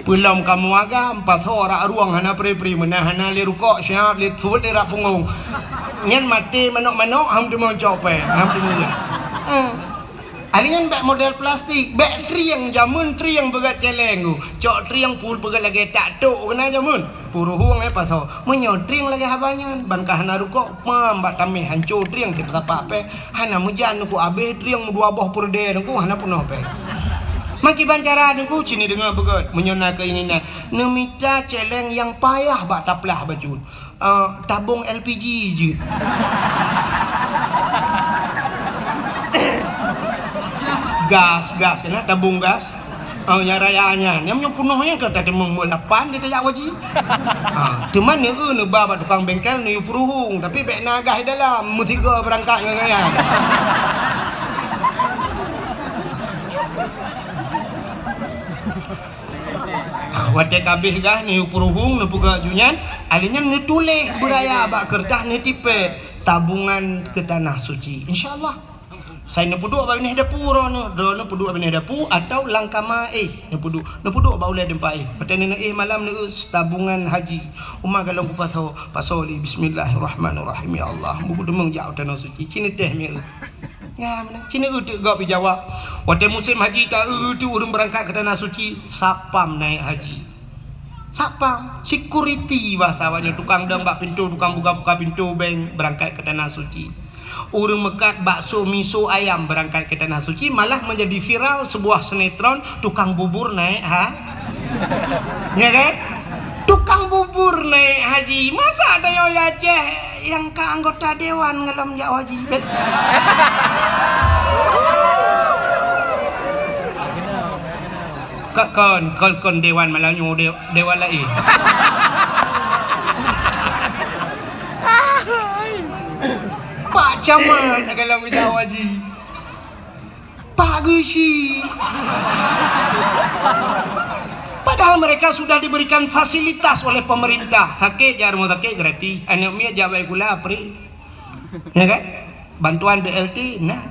Peulom kamoe agam, pasoe rak rueng hana pri-pri, meunan hana lé rukok, siap lé thot lé rak punggong. Nyan maté manok-manok, han teumeucok pèng, han teumeujan. Eh. Ahli nyan bèk model plastik, bèk trieng, jameun trieng peugöt cèlèng tu. Cok trieng pul peugöt lagèe tak tok keunan jameun. Puruhueng eh pasoe. Meunyoe trieng lagèe haba nyan, ban ka hana rukok, pam bak tamèh hanco trieng cit peusapat pèng. Hana meujan Teungku abéh trieng meudua boh peureudèe Teungku hana peunoh pèng. Meukiban cara Teungku, ci neudeungö beugöt, meunyoe na keinginan. Neumita cèlèng nyang payah bak taplah bacut. Eh, tabong L P G jeuet. Gas, gas, keunan tabong gas. Oh, nyang raya nyan. Nyang meunyoe peunoh nyan ka tateumong bak lapan di tajak haji. Ah, teuma neueu neuba bak tukang bengkel neuyue peuruhueng, tapi bèk na gas di dalam, meusigoe beurangkat ngon nyan. Ah, watèe ka abéh gas neuyue peuruhueng, neupeugah ju nyan, ahli nyan neutuléh beuraya bak keureutah neutipèe tabungan keu Tanah Suci. Insya Allah. Sai neupeuduek bak binéh dapu droeneuh, droeneuh peuduek bak binéh dapu atau lam kama éh neupeuduek, neupeuduek bak ulèe teumpat éh. Watèe neuéh malam neueu tabungan haji. Uma galong kupasoe, pasoe lé bismillahirrahmanirrahim. Ya Allah, buku deungon jak u Tanoh Suci. Ci neutéh mieu. Ya, meunan. Ci neueu teuk gob jawab. Watèe musém haji taeu teuk ureueng beurangkat keu Tanoh Suci, sapam naik haji. Satpam, security bahasa awaknyan, tukang dong bak pintu, tukang buka-buka pintu bank berangkat ke Tanah Suci. Ureuëng meukat bakso, miso, ayam berangkat ke Tanah Suci, malah menjadi viral sebuah sinetron tukang bubur naik ha-, ya kan? Tukang bubur naik haji. Masa ada yang Aceh yang ka anggota dewan ngalom jak haji? Ka-, kon, kon, kon dewan malam nyoe, de-, dewan laén. Pak Camat dalam bijak haji. Pak Geusi. Padahal mereka sudah diberikan fasilitas oleh pemerintah. Sakit jak rumah sakit gratis. Aneuk miet jak baik kula free. Ya kan? Bantuan B L T, nah.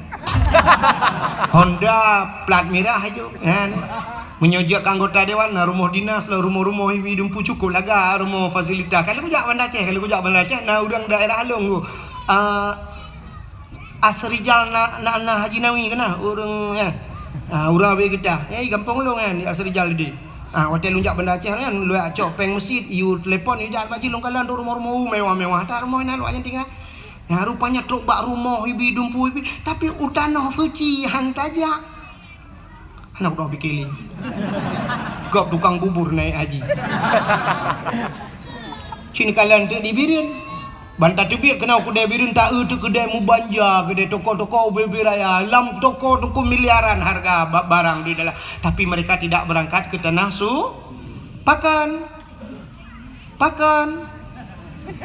Honda plat mirah aja. Ya, nah. Meunyoe jeuet keu anggota dewan, nah, rumoh dinas lah, rumoh-rumoh hibi dumpu cukup laga, rumoh fasilitas. Kalau kujak Banda Aceh, kalau kujak Banda Aceh, nah, ureuëng daerah Along tu. Ah, Asrijal na, na, na Haji Nawi kena, ureuëng, ya. Ah, ureuëng habis getah. Ya, di gampông Along kan, di Asrijal tadi. Ah, watèe lôn jak Banda Aceh kan, lôn cok péng masjid, yue telepon, yue jak Haji lôn kalon tu rumoh-rumoh mewah-mewah. Tak rumoh inan wak nyan tinggai. Ya, rupanya trok bak rumoh hibi dumpu hibi, tapi u Tanoh Suci han tajak. Hana kudoh pikir lé. Gob tukang bubur naik haji. Cit kalon teuk di Bireuen. Ban tateubiet keunoe keudè Bireuen, taeu teuk keudè mubanja, keudè toko-toko ubé-ubé raya. Lam toko-toko miliaran harga ba-, barang di dalam. Tapi mereka tidak berangkat ke tanah su-, pakan. Pakon?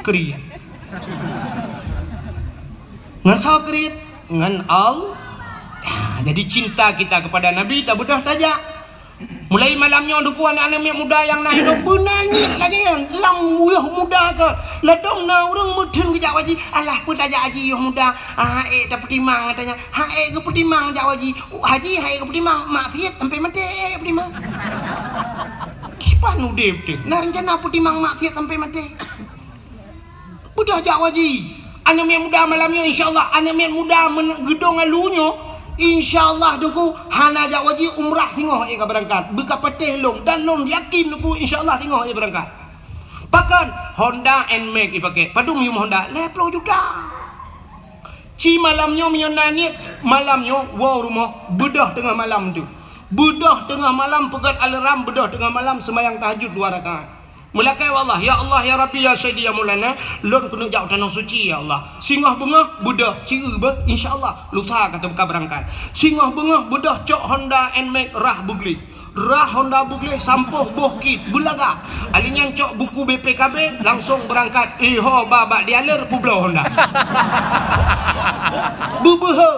Kriet. Ngon soe kriet? Ngon Allah. Ya, jadi cinta kita kepada Nabi tabeudôh tajak. Mulai malam nyoe, Teungku, aneuk-aneuk miet muda nyang na hidup, beuna niet lagèe nyan. Lam yôh muda ka, ladôm na ureueng meutheun geujak haji. Alah, peue tajak haji yôh muda? Ah, ék tapeutimang, katanya. Ha, ék geupeutimang jak haji. Haji, ha, ék geupeutimang. Maksiet sampai maté, ék peutimang. Kiban udép teuh, na reuncana peutimang maksiet sampai maté. Beudôh jak haji. Aneuk miet muda malam nyoe, insya Allah, aneuk miet muda men-, geudong alu nyoe, insya Allah, Teungku, hana jak haji, umrah singoh ék ka beurangkat. Beu ka patéh lôn, dan lôn yakin, Teungku, insya Allah, singoh ék beurangkat. Pakon? Honda Nmax ipakè. Padum yum Honda? Lhèe plôh juta. Ci malam nyoe meunyoe na niet, malam nyoe woe rumoh, beudôh teungoh malam tu. Beudôh teungoh malam, peugöt alarm, beudôh teungoh malam seumayang tahajud dua rakaat. Meulakèe bak Allah, "Ya Allah, ya Rabbi, ya Sayyidi, ya Maulana, lôn keuneuk jak u Tanoh Suci, ya Allah." Singoh beungoh, beudôh, ci eu beuh, insya Allah, lusa ka teuka beurangkat. Singoh beungoh, beudôh cok Honda Nmax rhah beugleh. Rhah Honda beugleh sampôh boh kit beulaga. Alèh nyan cok buku B P K B, langsong beurangkat. Iho ba bak dealer peubloe Honda. Beubeuhe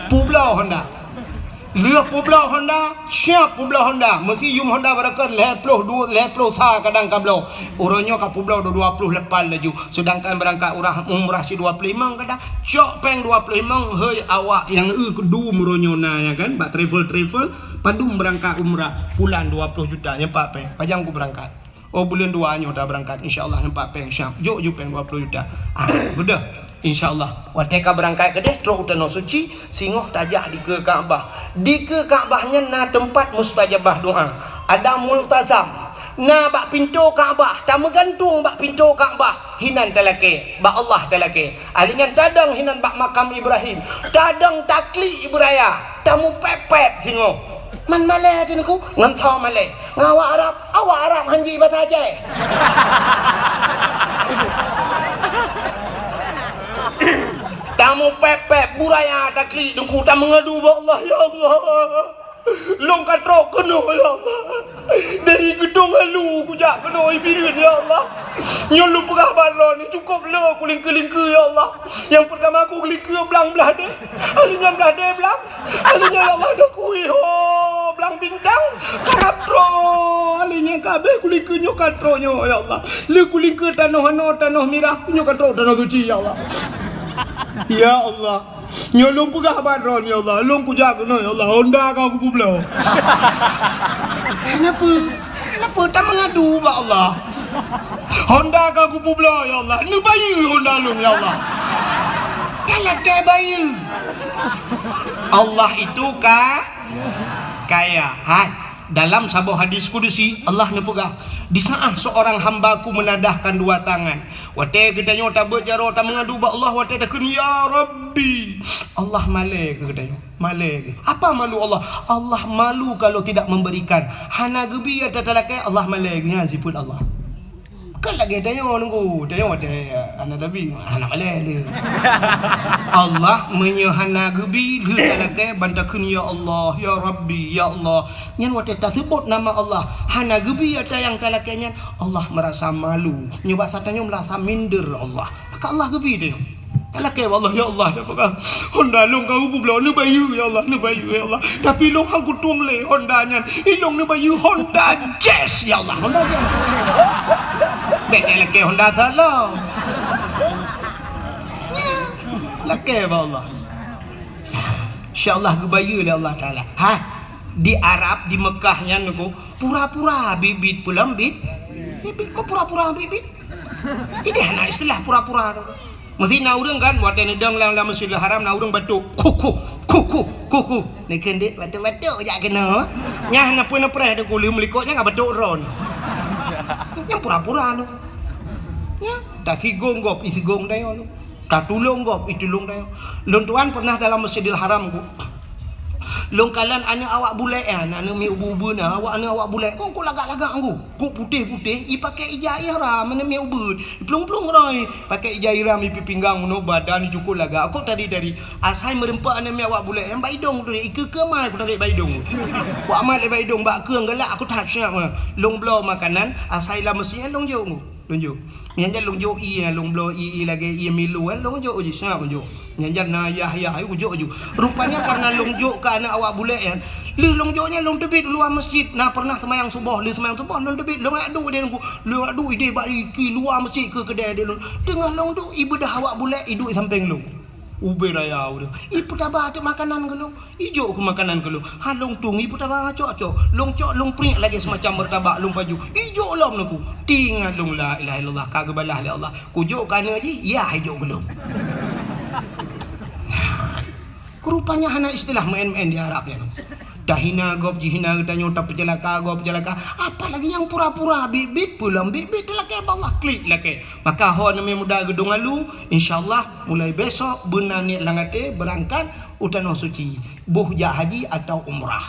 peubloe Honda. Lheueh peubloe Honda, siap peubloe Honda. Meusiyum Honda barokon lhèe plôh dua, lhèe plôh sa kadang ka bloe. Uroe nyoe ka peubloe dua, dua plôh lapan laju. Seudangkan beurangkat urah, umrah cit dua plôh limong kadang. Cok péng dua plôh limong, hei awak nyang eu keudum uroe nyoe na, ya kan, bak travel-travel. Padum beurangkat umrah, pulan dua plôh juta, nyan pat péng. Pajan ku beurangkat? Oh, buleuen dua nyoe tabeurangkat, insya Allah, nyan pat péng, siap. Jok ju péng dua plôh juta. Ah, beudôh. Insya Allah. Watèe ka beurangkat keudeh, trôk u Tanoh Suci, singoh tajak dikeue Ka'bah. Dikeue Ka'bah nyan na teumpat mustajabah doa. Ada multazam. Na bak pintoe Ka'bah, tameugantung bak pintoe Ka'bah. Hinan talakèe, bak Allah talakèe. Alèh nyan tadong hinan bak makam Ibrahim. Tadong taklik beuraya. Tamupèp-pèp singoh. Man malèe teuh Teungku, ngon soe malèe? Ngon awak Arab, awak Arab han ji basa Aceh. Tamupèp-pèp, beuraya taklik Teungku, tameungadu bak Allah, "Ya Allah, lôn ka trôk keunoe, ya Allah. Dari Geudong Alu kujak keunoe Bireuen, ya Allah. Nyoe lôn peugah bak droeneuh, cukôp le kulingkeu-lingkeu, ya Allah. Nyang peurtama kulingkeu blang blah deh, alèh nyan blah deh blang, alèh nyan, ya Allah, dah kui ho blang bintang, karab trôk, alèh nyan ka abéh kulingkeu nyoe ka trôk nyoe, ya Allah. Le kulingkeu tanoh anoe, tanoh mirah, nyoe ka trôk Tanoh Suci, ya Allah. Ya Allah." Nyoe lôn peugah bak droeneuh, ya Allah. Lôn kujak keunoe, ya Allah. Honda ka kupeubloe. Kenapa? Kenapa? Tameungadu bak Allah. Honda ka kupeubloe, ya Allah. Neubayeue Honda lôn, ya Allah. Talakèe bayeue. Allah itu ka-, kaya. Hai. Dalam saboh hadis kudusi, Allah neupeugah, "Di saat seorang hamba-Ku menadahkan dua tangan." Watée geutanyoe tabeuet jaroe tameungadu bak Allah, watée takheun, "Ya Rabbi," Allah malée keu geutanyoe. Malée keu. Apa malu Allah? Allah malu kalau tidak memberikan. Hana geubi ata talakée, Allah malée keu nyan sifeuet Allah. Kan lagée tanyoe nunggu, tanyoe watée hana tabi, hana malée lé. Allah meunyoe hana geubi, lheueh talakée ban takheun, "Ya Allah, ya Rabbi, ya Allah." Nyan watée taseubot nama Allah, hana geubi ata nyang talakée nyan, Allah merasa malu. Nyoe basa tanyoe merasa minder Allah. Maka Allah geubi tanyoe. Talakée bak Allah, "Ya Allah, dak peugah Honda lôn ka geubloe, neubayeue, ya Allah, neubayeue, ya Allah. Tapi lôn han kutueng lé Honda nyan. Ilôn neubayeue Honda Jazz, ya Allah, Honda Jazz." Bék talakée Honda salon. Lakée bak Allah. Insya Allah geubayeue lé Allah Taala. Ha, di Arab, di Mekah nyan nyoe, pura-pura bit-bit peulom bit. Bit-bit, kok pura-pura bit-bit? Ideh hana istilah pura-pura tu. Meusti na ureuëng kan, watée neudong lam, lam Masjidil Haram, na ureuëng batuk, "Kuku, kuku, kuku." Neukheun dek batuk-batuk jak keunoe. Nyan na peue neupreh deuk uleuem likot nyan ka batuk ron. Nyan pura-pura tu. Nyan, tasigong gob, isigong dayoe tu. Tatulông gob, itulông dayoe. Lôn tuan pernah dalam Masjidil Haram ku. Lôn kalon aneuk awak bulek nyan, aneuk miet ubeut-ubeut na, awak aneuk awak bulek. Kok, kok lagak-lagak ku. Kok putéh-putéh, ipakée ija ihram, aneuk miet ubeut. Iplueng-plueng roi, pakée ija ihram, ipi pinggang, meunoe badan, icukot lagak. Kok tari-tari. Asai meureumpok aneuk miet awak bulek nyan bak idong tu, ikeue-keue mai ku tarék bak idong. Ku amat lé bak idong, bak keueng galak, aku that seunyak meunan. Lôn bloe makanan, asai lam meuseujid lôn jok ku. Lôn jok. Nyan jan lôn jok ié, lôn bloe ié, ié lagée ié Milo, eh, lôn jok uji seungat lôn jok. Nyan jan na yah-yah, ayu jok ju. Rupanya karena lôn jok keu aneuk awak bulek nyan. Lheueh lôn jok nyan lôn teubiet u luwa masjid. Na pernah seumayang suboh, lheueh seumayang suboh lôn teubiet, lôn jak duek di lôn. Lôn jak duek ideh bak iki luwa masjid keu keudée di lôn. Teungoh lôn duek, ibeudoh awak bulek iduek sampéng lôn. Ubé raya ureuëng. Ipeutaba teuk makanan keu lôn. Ijok keu makanan keu lôn. Ha lôn tueng ipeutaba cok-cok. Lôn cok lôn priek lagée seumacam meurtabak lôn paju. Ijok lom neuk. Tingat lôn la ilaha illallah ka geubalah lé Allah. Kujok keu aneuk jih, yah ijok keu lôn. Rupanya hana istilah maén-maén di Arab nyan. Tahina gob jihina geutanyoe, tapeuceulaka gob peuceulaka. Apalagi nyang pura-pura bit-bit, peulom bit-bit talakée bak Allah klik lakée. Maka ho aneuk muda geudong alu, insya Allah mulai besok beuna niet lam até beurangkat u Tanoh Suci, boh jak haji atau umrah.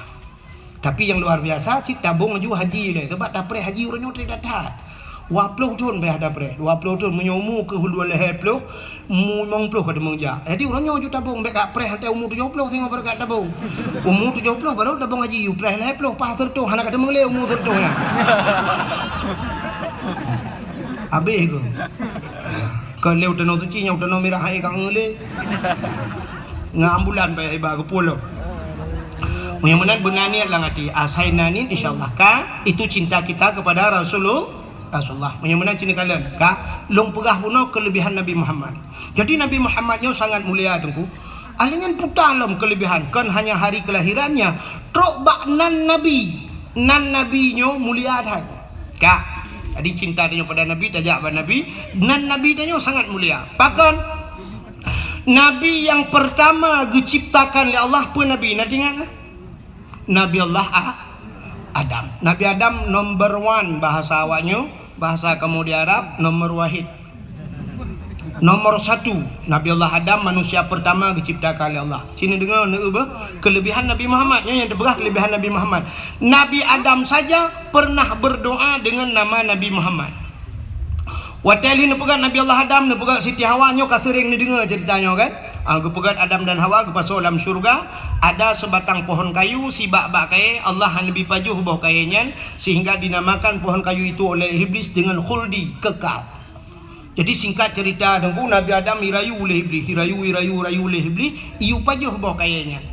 Tapi nyang luar biasa cit tabong laju haji lé, sabab tapreh haji uroe nyoe that-that. Dua ploh thon payah tapreh, dua ploh thon meunyoe umu keu dua lhée ploh, umu limong ploh ka teumong jak. Jadi uroe nyoe ju tabong, bék ka preh watée umu tujoh ploh singoh baru ka tabong. Umu tujoh ploh baru tabong haji, u preh lhée ploh paih seureutoh hana ka teumong lé umu seureutoh nyan. Habéh keu. Keu lé u Tanoh Suci nyoe u Tanoh Mirah hai ka ngeulé. Ngon ambulan payah iba keu pulo. Meunyoe meunan beuna niet lam até, asai na niet insya Allah ka itu cinta kita kepada Rasulul-, Rasulullah. Meunyoe meunan cit neukalon ka lôn peugah bunoe keulebihan Nabi Muhammad. Jadi Nabi Muhammad nyoe sangat mulia teungku. Alheuh nyan puta lom keulebihan kon hanya hari kelahirannya, trok bak nan Nabi. Nan Nabi nyoe mulia that. Ka. Jadi cinta tanyoe pada Nabi, tajak bak Nabi, nan Nabi tanyoe sangat mulia. Pakon? Nabi nyang pertama geuciptakan lé Allah peue Nabi? Na teuingat na? Nabi Allah A-, Adam. Nabi Adam number one bahasa awaknyoe, bahasa kamoe di Arab nomor wahid. Nomor satu, Nabi Allah Adam manusia pertama geuciptakan lé Allah. Sini deungoe neueu beuh keulebihan Nabi Muhammad. Nyoe nyang teupeugah keulebihan Nabi Muhammad. Nabi Adam saja pernah berdoa dengan nama Nabi Muhammad. Watée lheueh neupeugét Nabi Allah Adam, neupeugét Siti Hawa, nyoe ka seuréng neudeungoe ceurita nyoe kan? Ah, geupeugét Adam dan Hawa geupasoe lam syeuruga, ada seubatang pohon kayu sibak bak kayée, Allah hana neubi pajoh boh kayée nyan, sehingga dinamakan pohon kayu itu oleh Iblis dengan khuldi, kekal. Jadi singkat ceurita, Teungku, Nabi Adam jirayu lé Iblis, jirayu, jirayu, jirayu lé Iblis, iyue pajoh boh kayée nyan.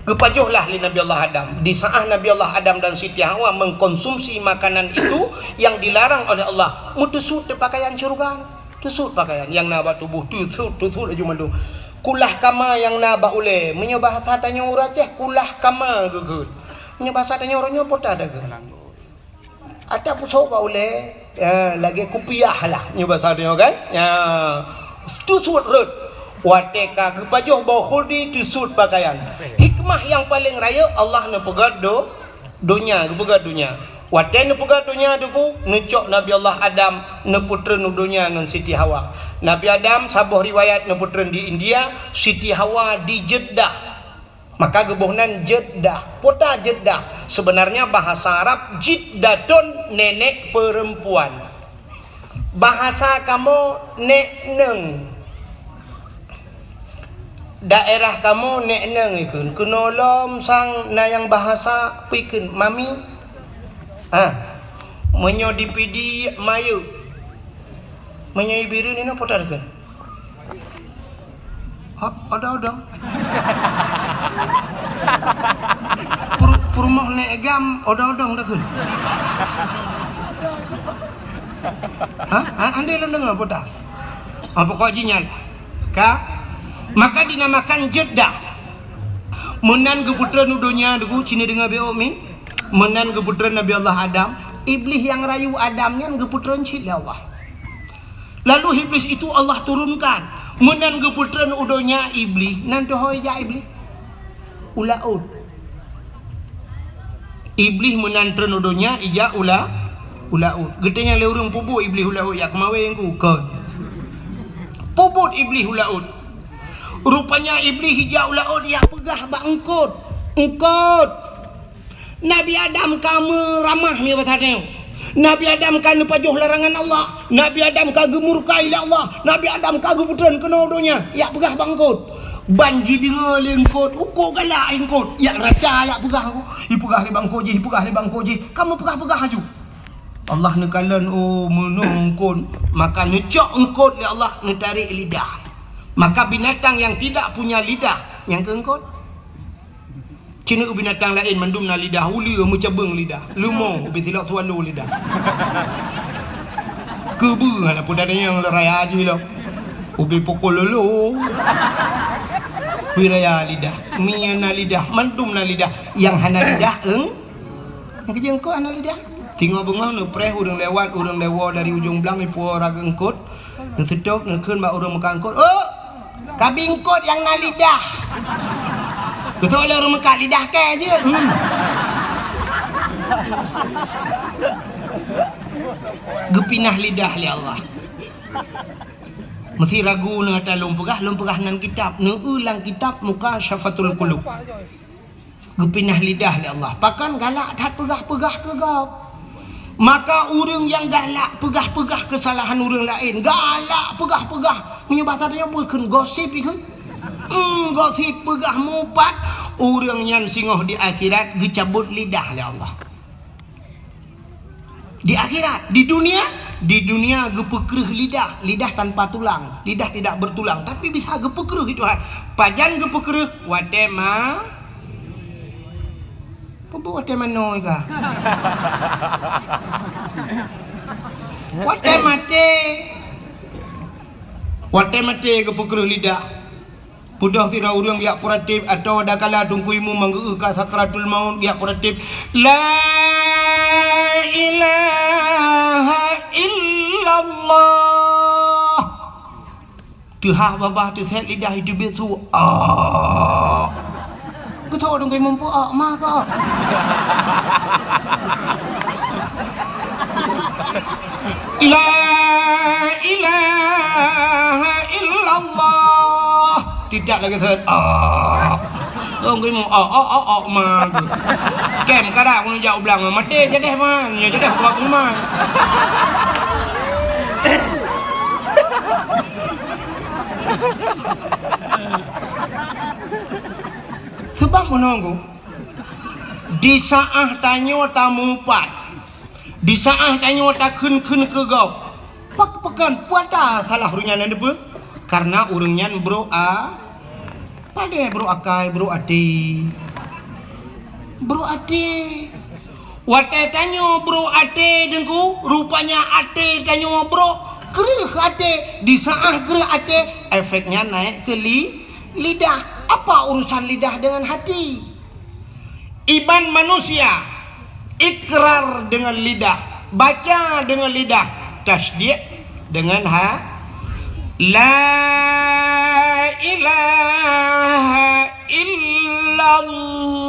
Geupajoh lah lé Nabi Allah Adam. Di saat Nabi Allah Adam dan Siti Hawa mengkonsumsi makanan itu yang dilarang oleh Allah, meuteusut teuh pakaian syeuruga. Teusut pakaian nyang na bak tuboh, teusut, teusut laju mandum. Kulah kama nyang na bak ulée, meunyoe bahasa tanyoe ureuëng Aceh, kulah kama geukheun. Meunyoe bahasa tanyoe uroe nyoe peue ta geukheun. Ata pusok bak ulée, ya, lagée kupiah lah, nyoe basa tanyoe kan? Ya, teusut rot. Watée ka geupajoh boh khuldi teusut pakaian. Hikmah nyang paleng rayeuk Allah neupeugét do-, Donya, geupeugah donya. Watée neupeugah donya Teungku, neucok Nabi Allah Adam neupeutreun u donya ngon Siti Hawa. Nabi Adam, saboh riwayat, neupeutreun di India, Siti Hawa di Jeddah. Maka geuboh nan Jeddah. Kota Jeddah. Sebenarnya bahasa Arab Jiddatun, nenek perempuan. Bahasa kamoe nek neng. Daerah kamoe nek neng ikheun. Keunoe lom sang na nyang bahasa peue ikheun, mami. Ah. Meunyoe di Pidie, mayek. Meunyoe i Bireuen inoe peue takheun? Hot, odong-odong. Pur-, peurumoh nek gam, odong-odong takheun. Ha? Ha, andai lôn deungoe peue takheun? Ha, pokok jih nyan lah. Ka? Maka dinamakan Jeddah. Meunan geupeutreun u donya Teungku, ci neudeungoe beuh mi. Meunan geupeutreun Nabi Allah Adam, Iblih nyang rayu Adam nyan geupeutreun cit lé Allah. Lalu Iblis itu Allah turunkan. Meunan geupeutreun u donya Iblih, nan teuhôi jak Iblih? U laôt. Iblih meunan treun u donya, ijak u la-, u laôt. Geutanyong lé ureuëng, "Peubuet Iblih u laôt, jak keumawén ku?" "Kon." "Peubuet Iblih u laôt." Rupanya Iblih ijak u laôt, jak peugah bak eungkôt. "Eungkôt, Nabi Adam ka meuramah miet basa tanyoe. Nabi Adam ka neupajoh larangan Allah. Nabi Adam ka geumurka ilée Allah. Nabi Adam ka geupeutreun keunoe donya." Jak peugah bak eungkôt. Ban jideungoe lé eungkôt, uko galak eungkôt. Jak raca, jak peugah, ipeugah lé bak eungkôt jih, ipeugah lé bak eungkôt jih. Ka meupeugah-peugah laju. Allah neukalon, oh, meunoe eungkôt. Maka neucok eungkôt lé Allah, neutarek lidah. Maka binatang yang tidak punya lidah, nyang keu eungkôt. Ci neueu binatang laén mandum na lidah, uleue meucabeueng lidah, leumo ubé silok swallow lidah. Keubeue hana peue tanyong le raya jih lom. Ubé pokok lolo. Bui raya lidah, mie na lidah, mandum na lidah. Nyang hana lidah, eung-, nyang keujeueng kok hana lidah. Singoh beungoh neupreh ureuëng lewat, ureuëng lewo dari ujong blang ipuwoe raga eungkôt. Neuseutôt, neukheun bak ureuëng meukat eungkôt, "Oh, kabi eungkôt nyang na lidah." Geutrok lé ureuëng meukat, "Lidah kèe jeuet." Hmm. Geupinah lidah lé Allah. Meusé ragu neuh ata lôn peugah, lôn peugah nan kitab. Neueu lam kitab Mukasyafatul Qulub. Geupinah lidah lé Allah. Pakon? Galak that peugah-peugah keu gob. Maka ureuëng nyang galak peugah-peugah keusalahan ureuëng laén, galak peugah-peugah, meunyoe basa tanyoe peue kheun, gosip ikheun. Hmm, gosip, peugah mupat, ureuëng nyan singoh di akhirat geucabot lidah lé Allah. Di akhirat, di dunia, di dunia geupeukreueh lidah, lidah tanpa tulang, lidah tidak bertulang, tapi bisa geupeukreueh itu Tuhan. Pajan geupeukreueh? Watée ma-, peue watée manoe ka? Watée maté. Watée maté geupeukreueh lidah. Peudoh sidroe ureuëng jak peuratéb, atawa dakala Teungku Imum manggeu ka sakratul maut jak peuratéb, "La ilaha illallah." Teuhah babah teusét lidah itu biet su. Ah. Geuthok Teungku Imum peue, ah, ma ka. La ilaha illallah. Tidak lagi set. Ah. Song geumu, oh, oh, oh, oh, ma. Kem kada keuneuk jak u blang, maté jadeh man. Nyoe jadeh buat rumah. Sebab menunggu. Di saat tanyoe tamupat, di saat tanyoe takheun-kheun keu gob, pak-, pakon, peue ata salah ureuëng nyan neupeue? Karena ureuëng nyan brok a-, padahai brok akai, brok até. Brok até. Watée tanyoe brok até Teungku, rupanya até tanyoe brok, kreueh até, di saat kreueh até, efeknya naik ke li-, lidah. Apa urusan lidah dengan hati? Iman manusia, ikrar dengan lidah, baca dengan lidah, tasdiq dengan ha-, la ilaha illallah,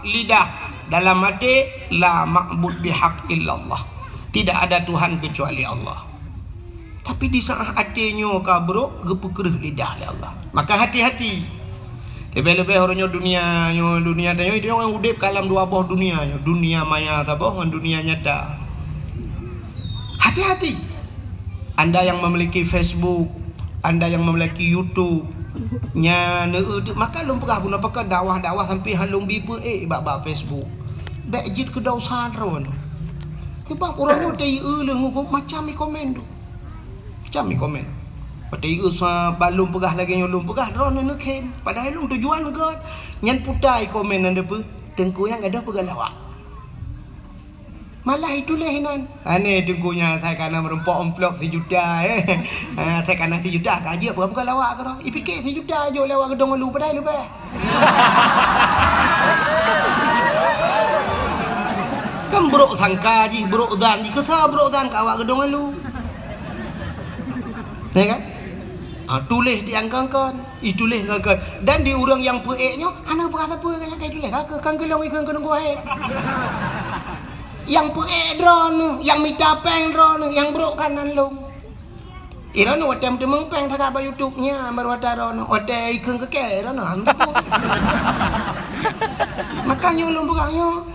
lidah. Dalam até, "La ma'bud bihaq illallah." Tidak ada Tuhan kecuali Allah. Tapi di saat até nyoe ka brok, geupeukreuh lidah lé Allah. Maka hati-hati. Leubeh-leubeh uroe nyoe dunia nyoe, dunia tanyoe, itu orang udeb ka lam dua boh dunia nyoe. Dunia maya saboh ngon dunia nyata. Hati-hati. Anda yang memiliki Facebook, anda yang memiliki YouTube, nya neu-eu teuk maka lôn peugah bunoe pakat dakwah-dakwah sampai han lôn bi peuék bak-bak Facebook. Bék jeuet keu dosa droe. Sebab ureuëng nyoe teu-eu leuh ngon macam i komen tu. Macam i komen. Watée i sa ban lôn peugah lagée nyoe lôn peugah, droeneuh neukhém. Padahai lôn tujuan gét. Nyan puta i komen nan deupeu, teungku nyang gadôh peugah lawak. Malah ituléh inan. Aneh teungku nyan sai kana meurumpok amplop sijuta, eh. Ah, sai kana sijuta ka jeuet peugah-peugah lawak keudroe. Ipike sijuta jok lewat geudong ulu padahai leubeh. Kan brok sangka jih, brok zan jih, keusa brok zan ka awak geudong ulu. Ya kan? Ah, tuléh di angkangkan, ituléh angkangkan. Dan di ureuëng nyang peuék nyoe, hana peurasa peue nyang ka ituléh, ka keu-, kan keulong ikheun keu nunggu hai. Nyang peuék droeneuh, nyang mita péng droeneuh, nyang brok kan nan lông. Iroeneuh watée meuteumong péng saga bak YouTube nya, baru watée droeneuh, watée ikheun keu kée, iroeneuh han teupeu. Makanya ulôn peugah nyoe,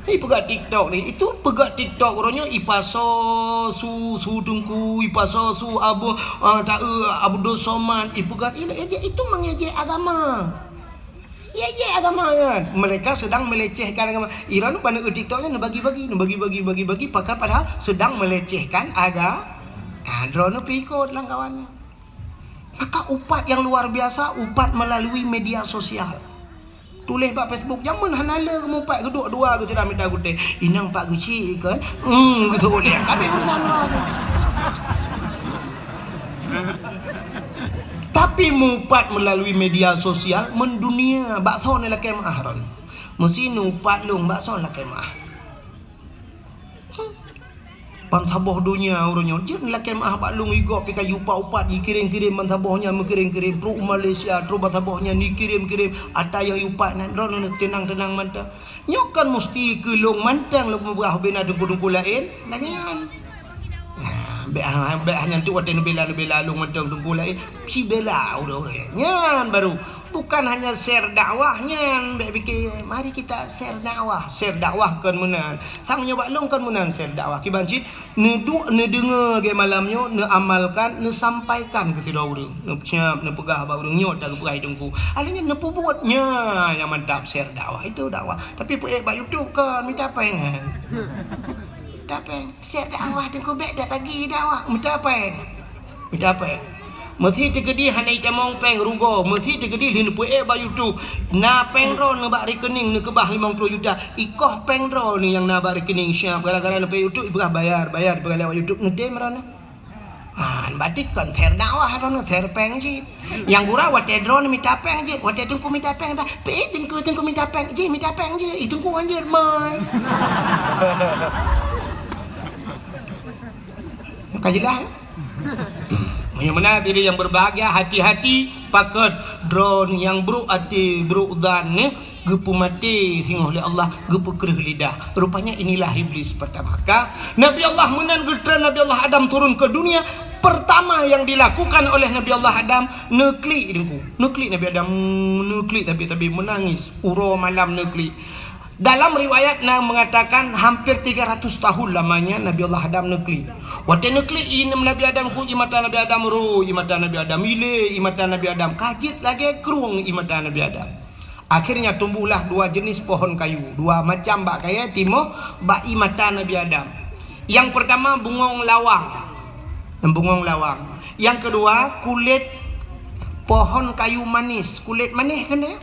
Ipeugah TikTok ni, itu peugah TikTok uroe nyoe ipasoe su, su teungku, ipasoe su Abu, ah, ta-, eh, Abdul Somad, ipeugah, itu mengejek agama. Ngejek agama kan. Mereka sedang melecehkan agama. Iran pada TikTok nyan bagi-bagi, bagi-bagi, bagi-bagi, pakat padahal sedang melecehkan aga-, ah, droeneuh pih ikot lam kawan. Maka upat yang luar biasa, upat melalui media sosial. Tuléh bak Facebook, jameun hana le mupat geuduek dua geuh sira mita gutée. Inong pak geuchik kan? Hmm, gitu uleh. Tapi urusan luar tu. Tapi mupat melalui media sosial mendunia, baksoe ni lakée meuah ron. Meusi nupat lông baksoe lakée meuah. Bansaboh donya uroe nyoe jeuet lakée meuah bak lông igop pih ka yupat-upat jikirém-kirém bansaboh nyan meukirém-kirém trok u Malaysia trok bansaboh nyan nikirém-kirém ata nyang yupat nyan droeneuh teunang-teunang mantong. Nyoe kan musti keu lông mantong lông meubeurah ubena teungku-teungku laén lagée nyan. Nah, bék ha-, bék hanya tu watée neubela-neubela lông mantong teungku laén, sibela ureuëng-ureuëng nyan baru. Bukan hanya share dakwah nyan, bék pike mari kita share dakwah. Share dakwah kon meunan. Sang nyoe bak lông kon meunan share dakwah. Kiban cit neuduek neudeungoe lagée malam nyoe, neuamalkan, neusampaikan keu sidroe ureuëng. Neusiab neupeugah bak ureuëng nyoe ta geupeugah teungku. Alheuh nyan neupeubuet nya nyang mantap share dakwah. Itu dakwah. Tapi peuék bak YouTube kon mita péng kan. Mita péng. Share dakwah teungku bék dak lagi dakwah. Mita péng. Mita péng. Meusi teukeudi hana itamong péng rugoe, meusi teukeudi lheueh neupeuék bak YouTube. Na péng droeneuh bak rekening neukeubah limong ploh juta. Ikoh péng droeneuh nyang na bak rekening siab gara-gara neupeuék YouTube ipeugah bayar, bayar ipeugah lewat YouTube neutem droeneuh. Ah, berarti kon share dakwah droeneuh, share péng cit. Nyang gura watée droeneuh mita péng jeuet, watée teungku mita péng bah. Pih teungku, teungku mita péng jih, mita péng jeuet. Ih, teungku kan jeuet mai. Ka jeulaih. Meunyoe meunan hadirin yang berbahagia, hati-hati pakon droeneuh nyang brok até brok zan nyoe geupeumaté singoh lé Allah, geupeukreuh lidah. Rupanya inilah iblis pertama. Ka Nabi Allah meunan geutreun Nabi Allah Adam turun ke dunia, pertama yang dilakukan oleh Nabi Allah Adam neuklik teungku. Neuklik Nabi Adam, neuklik tabi-tabi menangis. Uroe malam neuklik. Dalam riwayat na mengatakan hampir tiga ratus tahun lamanya Nabi Allah Adam neuklik. Watée neuklik i Nabi Adam ku i mata Nabi Adam ro, i mata Nabi Adam ilé, i mata Nabi Adam kajit lagée krueng i mata Nabi Adam. Akhirnya tumbuhlah dua jenis pohon kayu, dua macam bak kayée timoh bak i mata Nabi Adam. Yang pertama bungong lawang. Bungong lawang. Yang kedua kulit pohon kayu manis, kulit manis kan ya?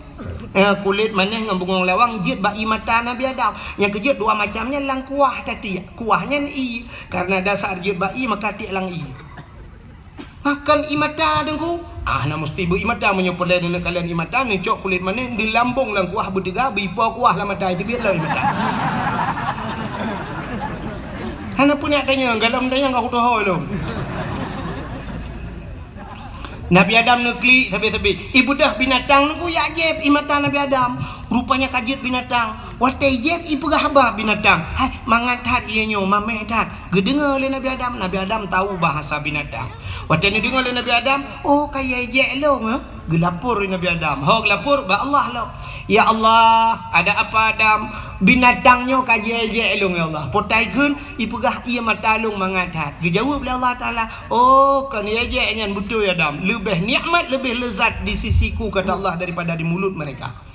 Eh, kulit manis ngon bungong lawang jeuet bak i mata Nabi Adam. Nyang keujeuet dua macam nyan lam kuah tatiek. Kuah nyan i. Karena dasar jeuet bak i maka tiek lam i. Makan i mata teungku. Ah, na musti beu i mata meunyoe peureulée neuneuk kalon i mata neucok kulit manis neulambong lam kuah beuteuga beuipo kuah lam mata itu biet lom i mata. Hana peunak tanyong, galom tanyong ka kutoho lom. Nabi Adam neuklik sabe-sabe. Ibeudôh binatang neuku yak jép i mata Nabi Adam. Rupanya ka jeuet binatang. Watée jieb ipeugah haba binatang, "Hai, mangat that ié nyoe, mameh that." Geudeungoe lé Nabi Adam, Nabi Adam tahu bahasa binatang. Watée neudeungoe lé Nabi Adam, "Oh, ka jiék lôn, eh?" Geulapor lé Nabi Adam. Ho geulapor bak Allah lom. "Ya Allah, ada apa Adam? Binatang nyoe ka jiék lôn, ya Allah. Potai kheun ipeugah ié mata lôn mangat that." Geujaweueb lé Allah Taala, "Oh, kon jiék nyan beutôi Adam. Leubeh nikmat, leubeh lezat di sisiku," kata Allah, "daripada di mulut mereka."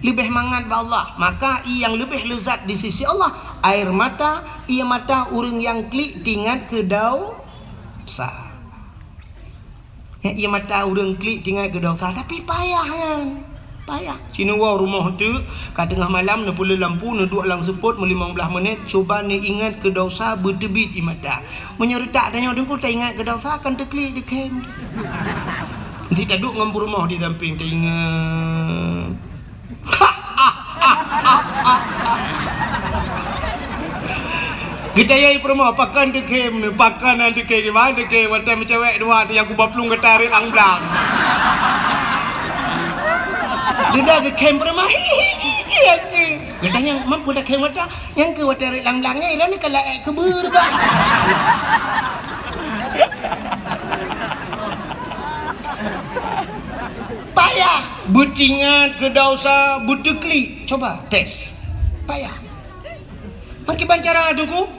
Leubeh mangat bak Allah. Maka ié nyang leubeh lezat di sisi Allah, air mata, ié mata ureuëng nyang klik teuingat keu dosa. Ya, ié mata ureuëng klik teuingat keu dosa, tapi payah nyan. Payah. Sinewoe rumoh teuk, ka teungoh malam neupeuleueh lampu, neuduek lam seupôt meulimong blaih menit, cuba neuingat keu dosa beuteubiet ié mata. Meunyoe reutak tanyoe deungku taingat keu dosa, akan teuklik dikhem. Meusti taduek ngon peurumoh di sampéng taingat. Geutanyong peurumoh, "Pakon teukhem nyoe? Pakon han teukhem? Kiban teukhem? Watée meucewek dua tu nyang kuba plueng gata rot lam blang." Dudoe geukhem peurumoh. Geutanyong, "Mampu takhem gata?" "Nyang keu watée rot lam blang nyan, droeneuh ka laék keubeureubah." Payah. Beuteuingat keu dosa, beuteuklik. Coba tes. Payah. Meukiban cara teungku?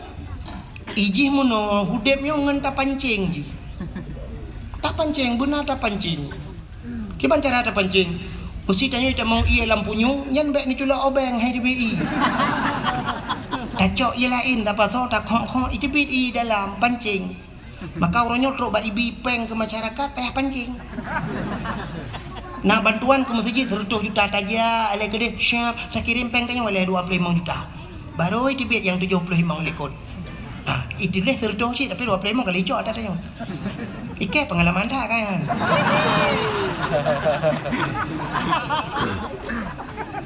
Ijih meunoe udeb nyoe ngon tapancéng jih. Tapancéng, beuna tapancéng. Kiban cara tapancéng? Meusti tanyoe tamong ié lam punyueng, nyan bék neuculok obeng hai teubiet ié. Tacok ié laén, tapasoe, takhok-khok, iteubiet ié dalam pancéng. Maka uroe nyoe trok bak ibi péng keu masyarakat, payah pancéng. Na bantuan keu meuseujid seureutôh juta, tajak lé keudeh, siap, takirém péng tanyoe lé dua ploh limong juta. Barô iteubiet nyang tujoh ploh limong likot. Ha, iteubiet seureutôh cit, tapi dua ploh limong ka licok ata tanyoe. Ikei peungalaman that kan.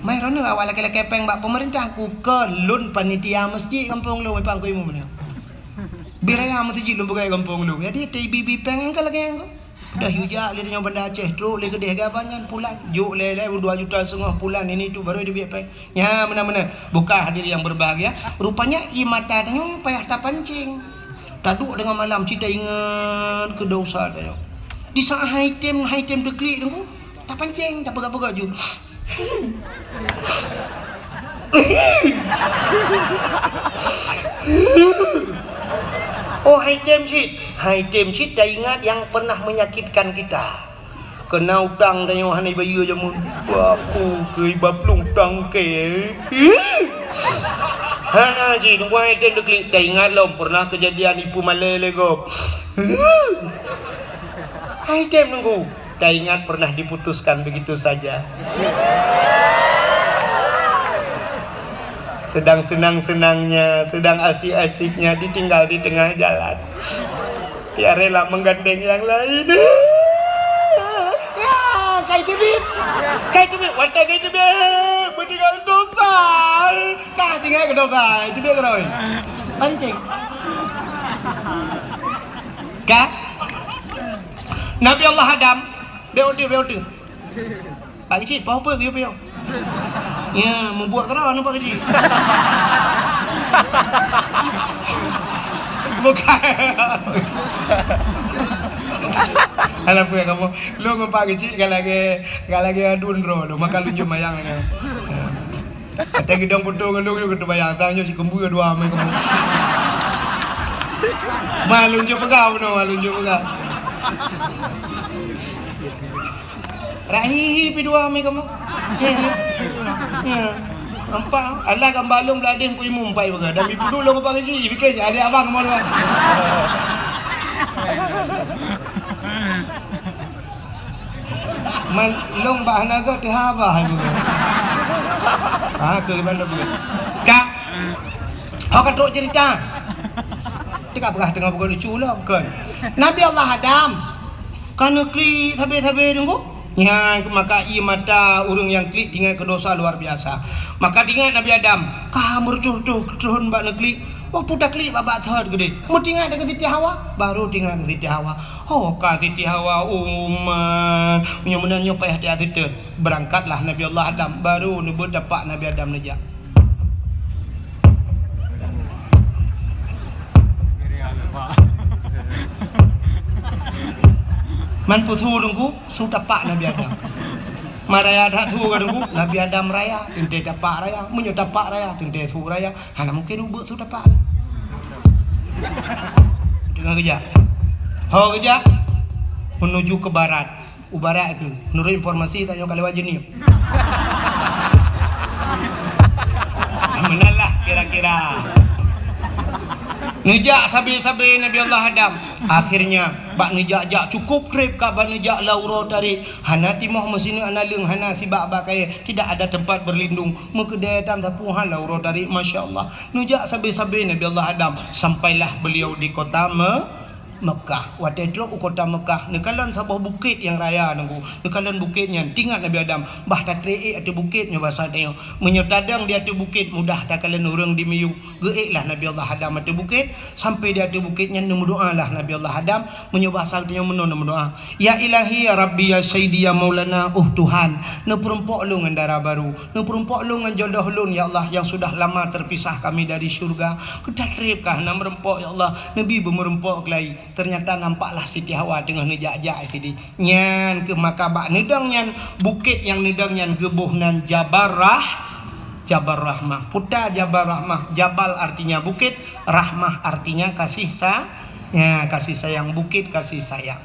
Mai droeneuh awak lakée-lakée péng bak peumeurintah, kukon lôn panitia meuseujid gampông lôn, Pak Guru Imum nyoe. Bit raya meuseujid lôn peugah gampông lôn. Jadi, teuibi-bi péng nyang ka lagée nyan. Dah yue jak lé tanyoe Banda Aceh, trok lé keudeh gaban nyan pulan. Jok lé, lé dua juta setengah pulan, ini tu baru iteubiet péng. Nyan meunan-meunan. Buka hadirin yang berbahagia. Rupanya ié mata tanyoe payah tapancéng. Taduek deungon malam cit taingat keu dosa tanyoe. Di saat hai tem, hai tem teuklik teungku, tapancéng, tapeugah-peugah ju. Oh, hai tem cit. Hai tem cit taingat nyang pernah menyakitkan kita. Keuna utang tanyoe hana ibayeue jameun. Baku keu iba plueng tangke. Hana jih, teungku hai tem teuklik. Taingat lom pernah keujadian ipeumalée lé gob. Hai tem teungku. Taingat pernah diputuskan begitu saja. Sedang senang-senangnya, sedang asik-asiknya ditinggal di tengah jalan. Dia rela menggandeng yang lain. Ya, kai teubiet. Kai teubiet. Watée kai teubiet, beutinggai dosa. Ka tinggai keu dosa. Teubiet keudroe. Pancéng. Ka? Nabi Allah Adam, bék uteue, bék uteue. Pak Keuchik, poh peue geuyue piôh? Ya, mubuet keudroe aneuk Pak Keuchik. Bukan. Hana peue kamoe. Lôn ngon Pak Keuchik ka lagée, ka lagée aduen droe lôn, maka lôn jeuet mayang lagée. Ya. Watée geudong peutoe ngon lôn, lôn geuteubayang, tang nyoe cit keumbui dua amai kamoe. Ma lôn jeuet peugah bunoe, ma lôn jeuet peugah. Rak hihi pi dua mi kamoe. Ya. Nampak? Alah gambar lôn bladeh ku imum pai bagai. Dan ipeuduek lôn Pak Keuchik, pike cit adek abang kamoe dua. Man lôn bak hana gét teuhaba hai bagai. Ah, keu bandum bagai. Ka. Ho ka trok cerita. Teuka peugah teungoh bukan lucu lom, kon. Nabi Allah Adam ka neuklik sabe-sabe teungku. Nyan maka ié mata ureuëng nyang klik teuingat keu dosa luar biasa. Maka teuingat Nabi Adam, ka meureutoh-reutoh thon bak neuklik. Oh, peue taklik bak-bak thot keudeh. Meuteuingat keu Siti Hawa, baru teuingat keu Siti Hawa. Oh, ka Siti Hawa, umat. Meunyoe meunan nyoe payah tiat siteue. Beurangkatlah Nabi Allah Adam, baru neubeuet tapak Nabi Adam neujak. Man peue su Teungku? Su tapak Nabi Adam. Man raya that su ka Teungku? Nabi Adam raya, teuntèe tapak raya. Meunyoe tapak raya, teuntèe su raya. Hana mungken ubeuet su tapak. Deungö keujak. Ho keujak. Menuju ke barat. U barat keuh. Menurut informasi tanyoe ka lewat jeuneuh. Meunan lah kira-kira. Neujak sabe-sabe Nabi Allah Adam. Akhirnya, bak neujak-jak cukup trép ka bak neujak lam uroe tarék. Hana timoh meusineuk, hana leueng, hana sibak bak kayèe. Tidak ada tempat berlindung. Meukeudè tam sapeue han lam uroe tarék, masya Allah. Neujak sabe-sabe Nabi Allah Adam. Sampailah beliau di kota Me-, Mekah. Watèe trok u kota Mekah, neukalon saboh bukét nyang raya Teungku. Neukalon bukét nyan, teuingat Nabi Adam, bah tatrép ék ateueh bukét nyoe basa tanyoe. Meunyoe tadong di ateueh bukét, mudah takalon ureueng di miyueb. Geuék lah Nabi Allah Adam ateueh bukét, sampai di ateueh bukét nyan neumeudoa lah Nabi Allah Adam. Meunyoe basa tanyoe meunoe neumeudoa, "Ya Ilahi, ya Rabbi, ya Sayyidi, ya Maulana, oh Tuhan, neupeurumpok lôn ngon dara barô, neupeurumpok lôn ngon jodoh lôn, ya Allah, yang sudah lama terpisah kami dari syurga. Keu tatrép ka hana meurumpok, ya Allah, neubi beumeurumpok keulai." Ternyata nampaklah Siti Hawa teungoh neujak-jak sideh. Nyan keuh maka bak neudong nyan, bukét nyang neudong nyan geuboh nan Jabal Rah-, Jabal Rahmah. Puta Jabal Rahmah, Jabal artinya bukit, Rahmah artinya kasih sa-, ya, kasih sayang, bukit kasih sayang.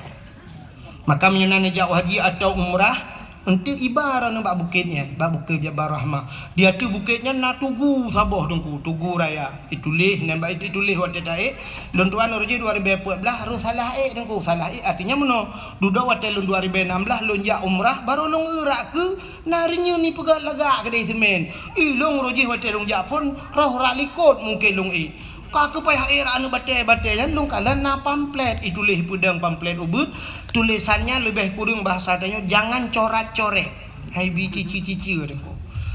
Maka meunyoe na neujak haji atau umrah, eunteuk iba droeneuh bak bukét nyan, bak bukét Jabal Rahmah. Di ateueh bukét nyan na tugu saboh Teungku, tugu raya. Ituléh, nyan bak ituléh watèe taék, lôn tuan uroe jih dua ribèe peuet blah, roh salah ék Teungku. Salah ék artinya meunoe, dudoe watèe lôn dua ribèe nam blah lôn jak umrah, barô lôn eurak keu na reunyeun ipeugöt lagak keudéh seumén. Ilôn uroe jih watèe lôn jak phôn, roh rak likôt mungken lôn ék. Ka keupai hai rak aneuk batèe-batèe nyan lôn kalon na pamflet, ituléh peudong pamflet ubit, tulésan nyan leubeh kureueng bahasa tanyoe, "Jangan corat-coret." Hai bi cici-cici Teungku.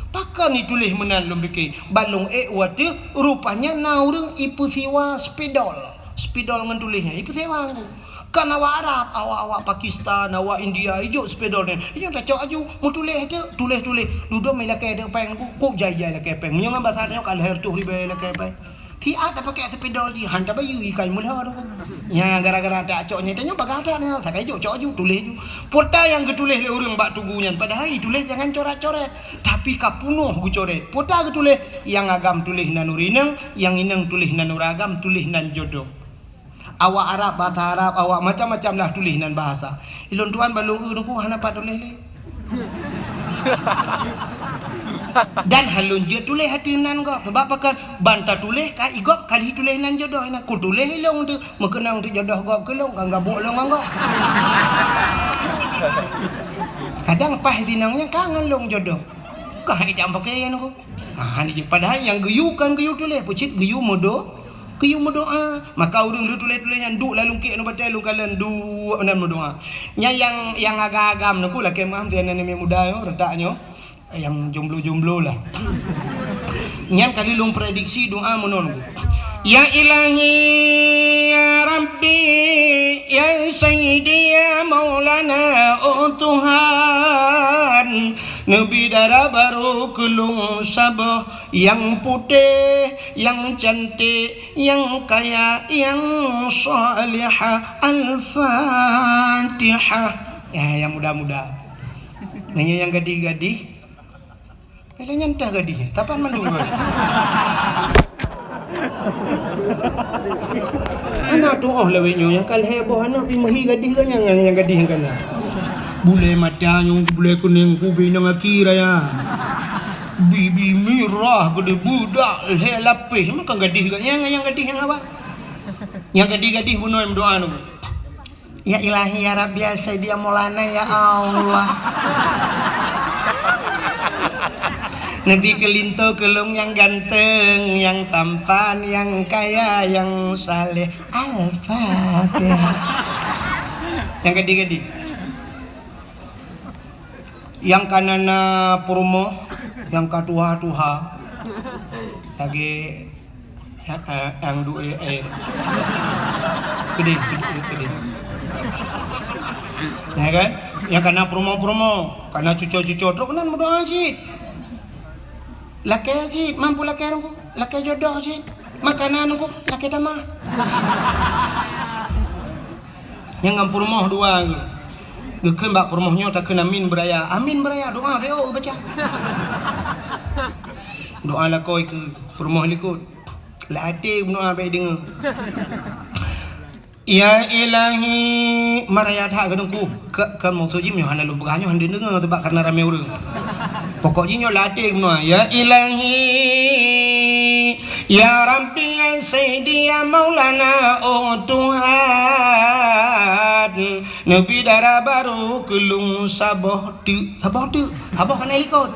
Pakon ituléh meunan lôn pike, ban lôn ék watèe rupanya na ureueng ipeusiwa spidol. Spidol ngon tuléh nyan ipeusiwa Teungku. Kan awak Arab, awak-awak Pakistan, awak India, ijok spidol nyan. Ijok tacok aju, meutuléh teuk, tuléh-tuléh. Dudoe mé lakèe teuk péng, kok jai-jai lakèe péng. Meunyoe ngon basa tanyoe ka lhèe reutôh ribèe lakèe péng. Siat tapakèk spidol jih, han tabayeue ikai meulhô Teungku. Nya gara-gara tacok nyan tanyoe bagah that nyoe, sakai jok cok aju, tuléh aju. Peue ta nyang geutuléh lé ureueng bak tugu nyan, padahai ituléh jangan coret-coret. Tapi ka peunoh geucoret. Peue ta geutuléh, nyang agam tuléh nan ureueng inong, nyang inong tuléh nan ureueng agam, tuléh nan jodoh. Awak Arab, basa Arab, awak macam-macam lah tuléh nan bahasa. Ilôn tuan ban lôn eu Teungku hana pat tuléh lé. Dan han lôn jeuet tuléh ateueh nan gob. Sabab pakon? Ban tatuléh ka i gob ka lheueh tuléh nan jodoh inan. Kutuléh ilôn teuk, meukeunong teuk jodoh gob keu lôn, ka gabuk lôn ngon gob. Kadang paih sinong nyan ka ngon lôn jodoh. Ka hai tam pakaian Teungku. Ha, ni jeuet. Padahai nyang geuyue kan geuyue tuléh, peucit geuyue meudo-, geuyue meudoa. Maka ureueng lheueh tuléh-tuléh nyan duek lam lungkek aneuk batèe lôn kalon duek meunan meudoa. Nyan nyang, nyang agam-agam Teungku, lakèe meu'ah sinan aneuk muda nyoe, reutak nyoe, nyang jomblo-jomblo lah. Nyan ka lheueh lôn prediksi doa meunoe Teungku. Ya Ilahi, ya Rabbi, ya Sayyidi, ya Maulana, oh Tuhan, neubi dara barô keu lôn saboh, nyang putéh, nyang cantik, nyang kaya, nyang salihah. Al-Fatihah. Ya, nyang muda-muda. Meunyoe nyang gadih-gadih, lagèe nyan teuh gadih, tapan mandum gadih. Hana tu'oh lawét nyoe nyang ka lhèe boh aneuk pih meuhi gadih geuh nyan, nyang gadih geuh nyan. Bulèe mata nyoe, bulèe kunèng, kubi nang aki raya. Bibi mirah geude, beudak lhèe lapéh, meukan gadih geuh nyan, nyang gadih nyang awak. Nyang gadih-gadih bunoe meudoa nyoe. Ya Ilahi, ya Rabbi, ya Sayyidi, ya Maulana, ya Allah. Neubi keu linto keu lôn nyang ganteng, nyang tampan, nyang kaya, nyang saleh. Al-Fatihah. Nyang gadih-gadih. Nyang ka na-na peurumoh, nyang ka tuha-tuha. Lagèe Ya, eh, nyang duek, eh, eh. Keudeh, keudeh, keudeh. Ya kan? Nyang ka na peurumoh-peurumoh, ka na cuco-cuco, trok keunan meudoa cit. Lakèe cit, mampu lakèe Teungku, lakèe jodoh cit. Makanan Teungku, lakèe tamah. Nyang ngon peurumoh dua Teungku. Geukheun bak peurumoh nyoe takheun amin beuraya. Amin beuraya, doa beu baca. Doa lakoe keu peurumoh likot. Lam até meudoa bèk deungoe. Ya Ilahi, maraya that keu teungku. Ka, ka maksud jih nyoe hana lôn peugah nyoe hana deungoe teubak karena ramé ureueng. Pokok jih nyoe lam até meudoa. Ya Ilahi, ya Rabbi, ya Sayyidi, ya Maulana, oh Tuhan. Neubi dara barô keu lôn saboh teuk. Saboh teuk. Saboh ka na likot.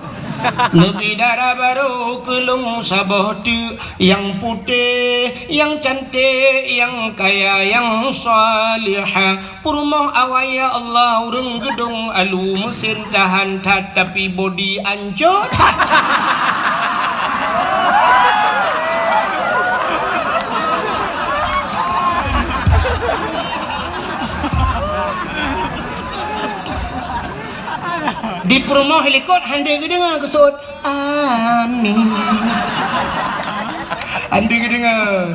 Neubi dara barô keu lôn saboh teuk. Nyang putéh, nyang canték, nyang kaya, nyang salihah. Peurumoh awai ya Allah, ureueng geudong alu, meusén tahan that, tapi bodi ancô that. Di peurumoh likot hana geudeungoe geuseuôt, "Amin." Hana geudeungoe.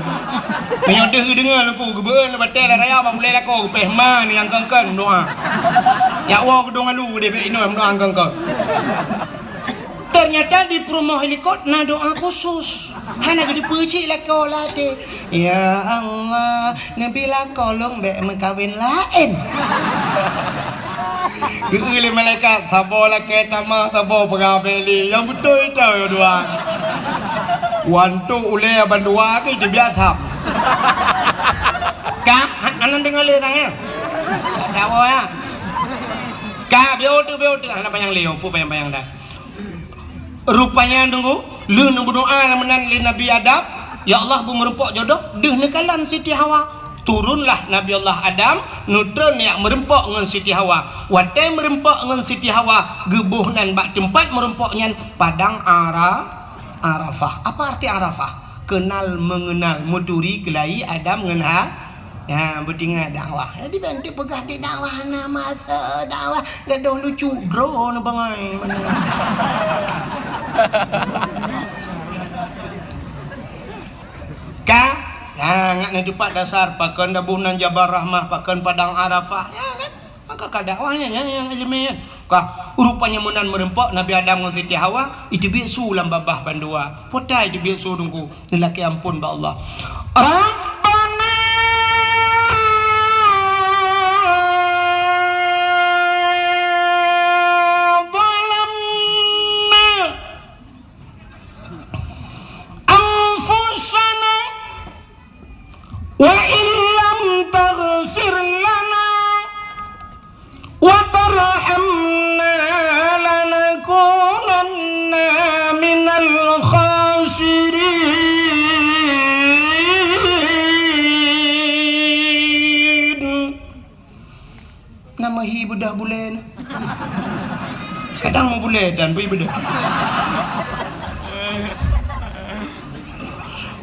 Meunyoe deuh geudeungoe leuku, geubeueun batée lam raya bak ulée lakoe, geupéh ma nyang kön-kön meudoa. Yak woe geudong alu deh bèk inoe meudoa kön-kön. Teunyata di peurumoh likot na doa khusus. Hana geuteupeue cit lakoe lam até. Ya Allah, neubi lakoe lôn bèk meukawen laén. Geu-eu lé malaikat, saboh lakée tamah, saboh peugah bèk lé. Nyang beutôi teuh dua. Wantok ulée bandua keu jibiasa. Ka, hana deungoe lé sang ya. Ka, biôh teuh, biôh teuh, hana panyang lé, peue panyang-panyang dah. Rupanya nunggu, lheueh neumeudoa meunan lé Nabi Adam, "Ya Allah, beu meureumpok jodoh," deuh neukalon Siti Hawa. Turunlah Nabi Allah Adam, neutron jak meureumpok ngon Siti Hawa. Watée meureumpok ngon Siti Hawa, geuboh nan bak teumpat meureumpok nyan Padang Ara-, Arafah. Apa arti Arafah? Kenal mengenal, meuturi keulai Adam ngon Ha-, Ya, beutingat dakwah. Jadi, ban teupeugah di dakwah na masa dakwah, gadoh lucu, droe na bangai. Ka? Ya, ngat na teupat dasar, pakon daboh nan Jabal Rahmah, pakon Padang Arafah. Ya, kan? Maka ka dakwah nyan, nyan, nyang ileumèe nyan. Ka, rupanya meunan meureumpok Nabi Adam ngon Siti Hawa, iteubiet su lam babah bandua. Peue ta iteubiet su teungku, neulakèe ampôn bak Allah. Rabbana zalamna anfusana wa illam taghfir lana wa tarhamna lanakunanna minal khasirin. Na meuhi beudoh bulèe na. Kadang meubulèe dan bui beudoh.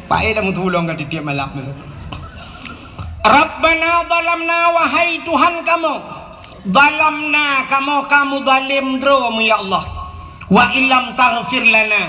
Paéh lam tulông ka tiep-tiep malam tu. Rabbana zalamna, wahai Tuhan kamoe, zalamna, kamoe ka meuzalem droe mu ya Allah. Wa illam taghfir lana,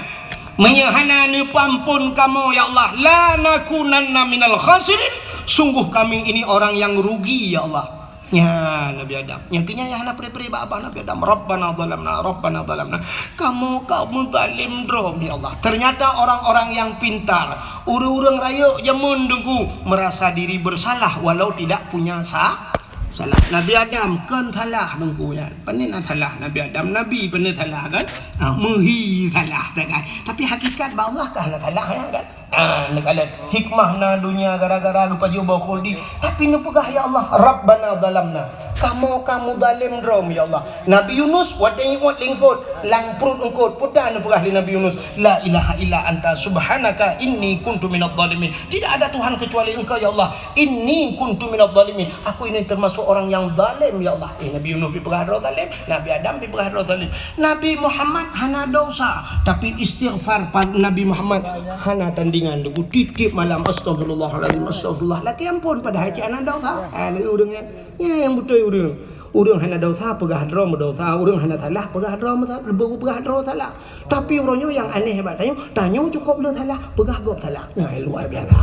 meunyoe hana neupeuampon kamoe ya Allah, lanakunanna minal khasirin, sungguh kami ini orang yang rugi ya Allah. Nyan Nabi Adam. Nyang keu nyan nyang hana pré-pré bak babah Nabi Adam. Rabbana zalamna, Rabbana zalamna. Kamoe ka meuzalem droe mu ya Allah. Ternyata orang-orang yang pintar, ureueng-ureueng rayeuk jameun teungku, merasa diri bersalah walau tidak punya sa-, salah. Nabi Adam kon salah teungku nyan. Pane na salah Nabi Adam, Nabi pane salah kan? Ha, meuhi salah kan. Tapi hakikat bak Allah ka hana salah nyan kan? Ah, neukalon hikmah na donya gara-gara geupajoh boh khuldi, tapi neupeugah, "Ya Allah, Rabbana zalamna." Kamoe ka meuzalem droe mu, ya Allah. Nabi Yunus watèe jiuet lé eungkôt, lam pruet eungkôt, peue ta neupeugah lé Nabi Yunus, "La ilaha illa anta subhanaka inni kuntu minadh dhalimin." Tidak ada Tuhan kecuali Engkau, ya Allah. Inni kuntu minadh dhalimin. Aku ini termasuk orang yang zalim, ya Allah. Eh, Nabi Yunus dipeugah droe zalim, Nabi Adam dipeugah droe zalim. Nabi Muhammad hana dosa, tapi istighfar pa-, Nabi Muhammad hana tandingan. Teungku tiep-tiep malam, "Astagfirullahalazim, astagfirullah." Lakèe ampôn, padahai cit hana dosa. Ha, lé ureueng nyan. Nyan nyang beutôi ureueng. Ureueng hana dosa, peugah droe meudosa. Ureueng hana salah, peugah droe meusa-, peugah droe salah. Tapi uroe nyoe nyang aneh bak tanyoe, tanyoe cukôp le salah, peugah gob salah. Nyan luar biasa.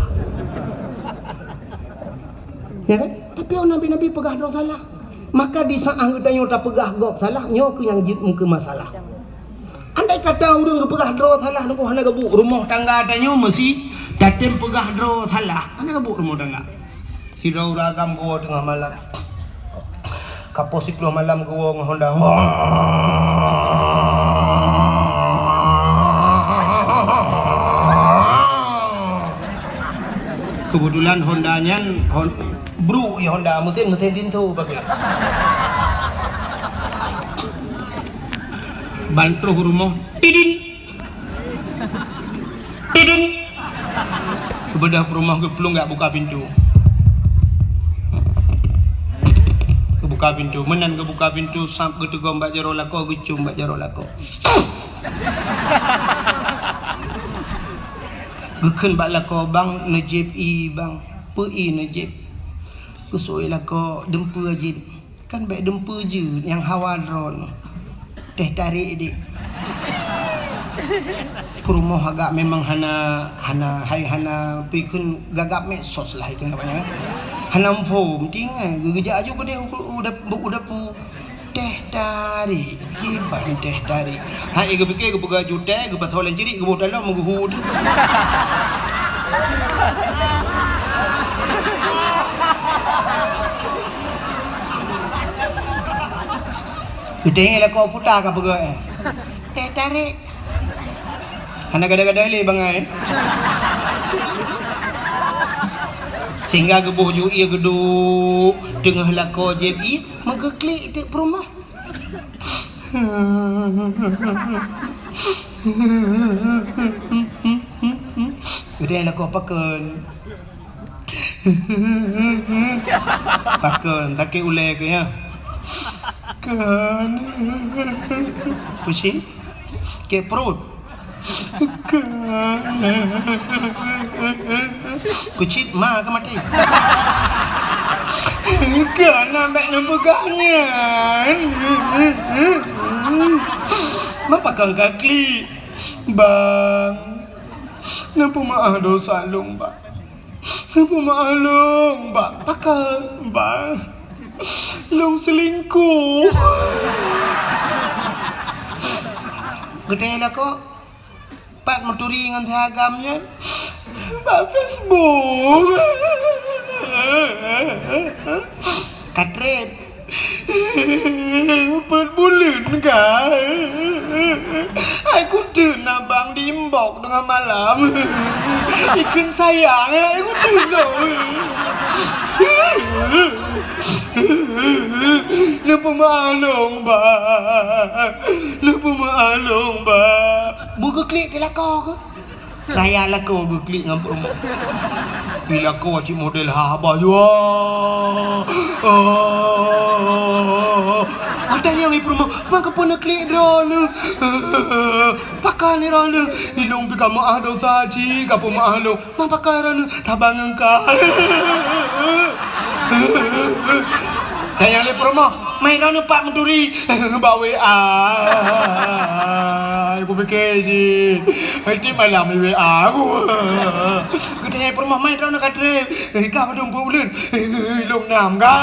Ya kan? Tapi nabi-nabi peugah droe salah. Maka di saat geutanyoe tapeugah gob salah, nyoe keuh nyang jeuet meukeue masalah. Andai kata ureuëng geupeugah droe salah, nyoe hana geubuet, rumoh tangga tanyoe meusi tatem peugah droe salah, hana geubuet rumoh tangga. Sidroe ureuëng agam geuwoe teungoh malam. Ka poh siplôh malam geuwoe ngon honda. Keubeutulan honda nyan hon-, bruk ya honda, meusén, meusén tinso pakai. Ban troh rumoh, tidin. Tidin. Geubeudôh peurumoh geuplueng geujak buka pintoe. Geubuka pintoe. Meunan geubuka pintoe, sab geuteugom bak jaroe lakoe, geucôm bak jaroe lakoe. Geukheun bak lakoe, "Bang, neujieb ié, Bang." "Peue ié neujieb?" "Geuseuôt lakoe, dumpeue jeuet." "Kan bék dumpeue jeuet, nyang hawa droeneuh. Teh tarék dék." Peurumoh agak memang hana, hana, hai hana peue kheun gagap medsos lah itu namanya. Hana muphom, tinggai geujak aju keudeh u, u dap-, u dapu. Teh tarék, kiban teh tarék. Hai geupiké geupeugah aju teh, geupasoe lam cirik, geuboh dalam, geuhue. Geutanyoe lakoe puta ka peugah, eh. Teh tarék. Hana gada-gada lé bangai. Sehingga geuboh ju ié geuduek teungoh lakoe jieb ié, meugeuklik teuk peurumoh. Geutanyoe lakoe pakon. Pakon, sakét ulée keuh, ya? Kon. Pusing? Sakét pruet? Kon. Keucit ma ka maté. Kon, bék neupeugah nyan. Ma pakon ka klik, Bang. Neupeumaáh dosa lôn, Bang. Neupeumaáh lôn, Bang. Pakon, Bang? Lôn seulingkoh. Geutanyoe lakoe, pat meuturi ngon si agam nyan? Bak Facebook. Ka treb. Peuet buleuen ka. Hai kuteun abang di inbox teungoh malam. Ikheun sayang, hai kuteun lôn. Neupeumaáh lôn, Bang. Neupeumaáh lôn, Bang. Beu geuklik di lakoe keuh. Raya lakoe geuklik ngon peurumoh. Di lakoe cit model haba jua. Oh. Watèe nyan i peurumoh, "Ma kapeue neuklik droeneuh? Pakon droeneuh? Ilôn pih ka meuáh dosa cit, kapeumeuáh lôn. Ma pakon droeneuh? Saban ngon ka." Tanyong lé peurumoh, "Ma droeneuh pat meuturi?" "Bak W A." Kupike jih, tiep malam di W A aku. Geutanyong peurumoh, "Ma droeneuh ka trép?" "Ka padum peuet buleuen." "Lôn nam ka."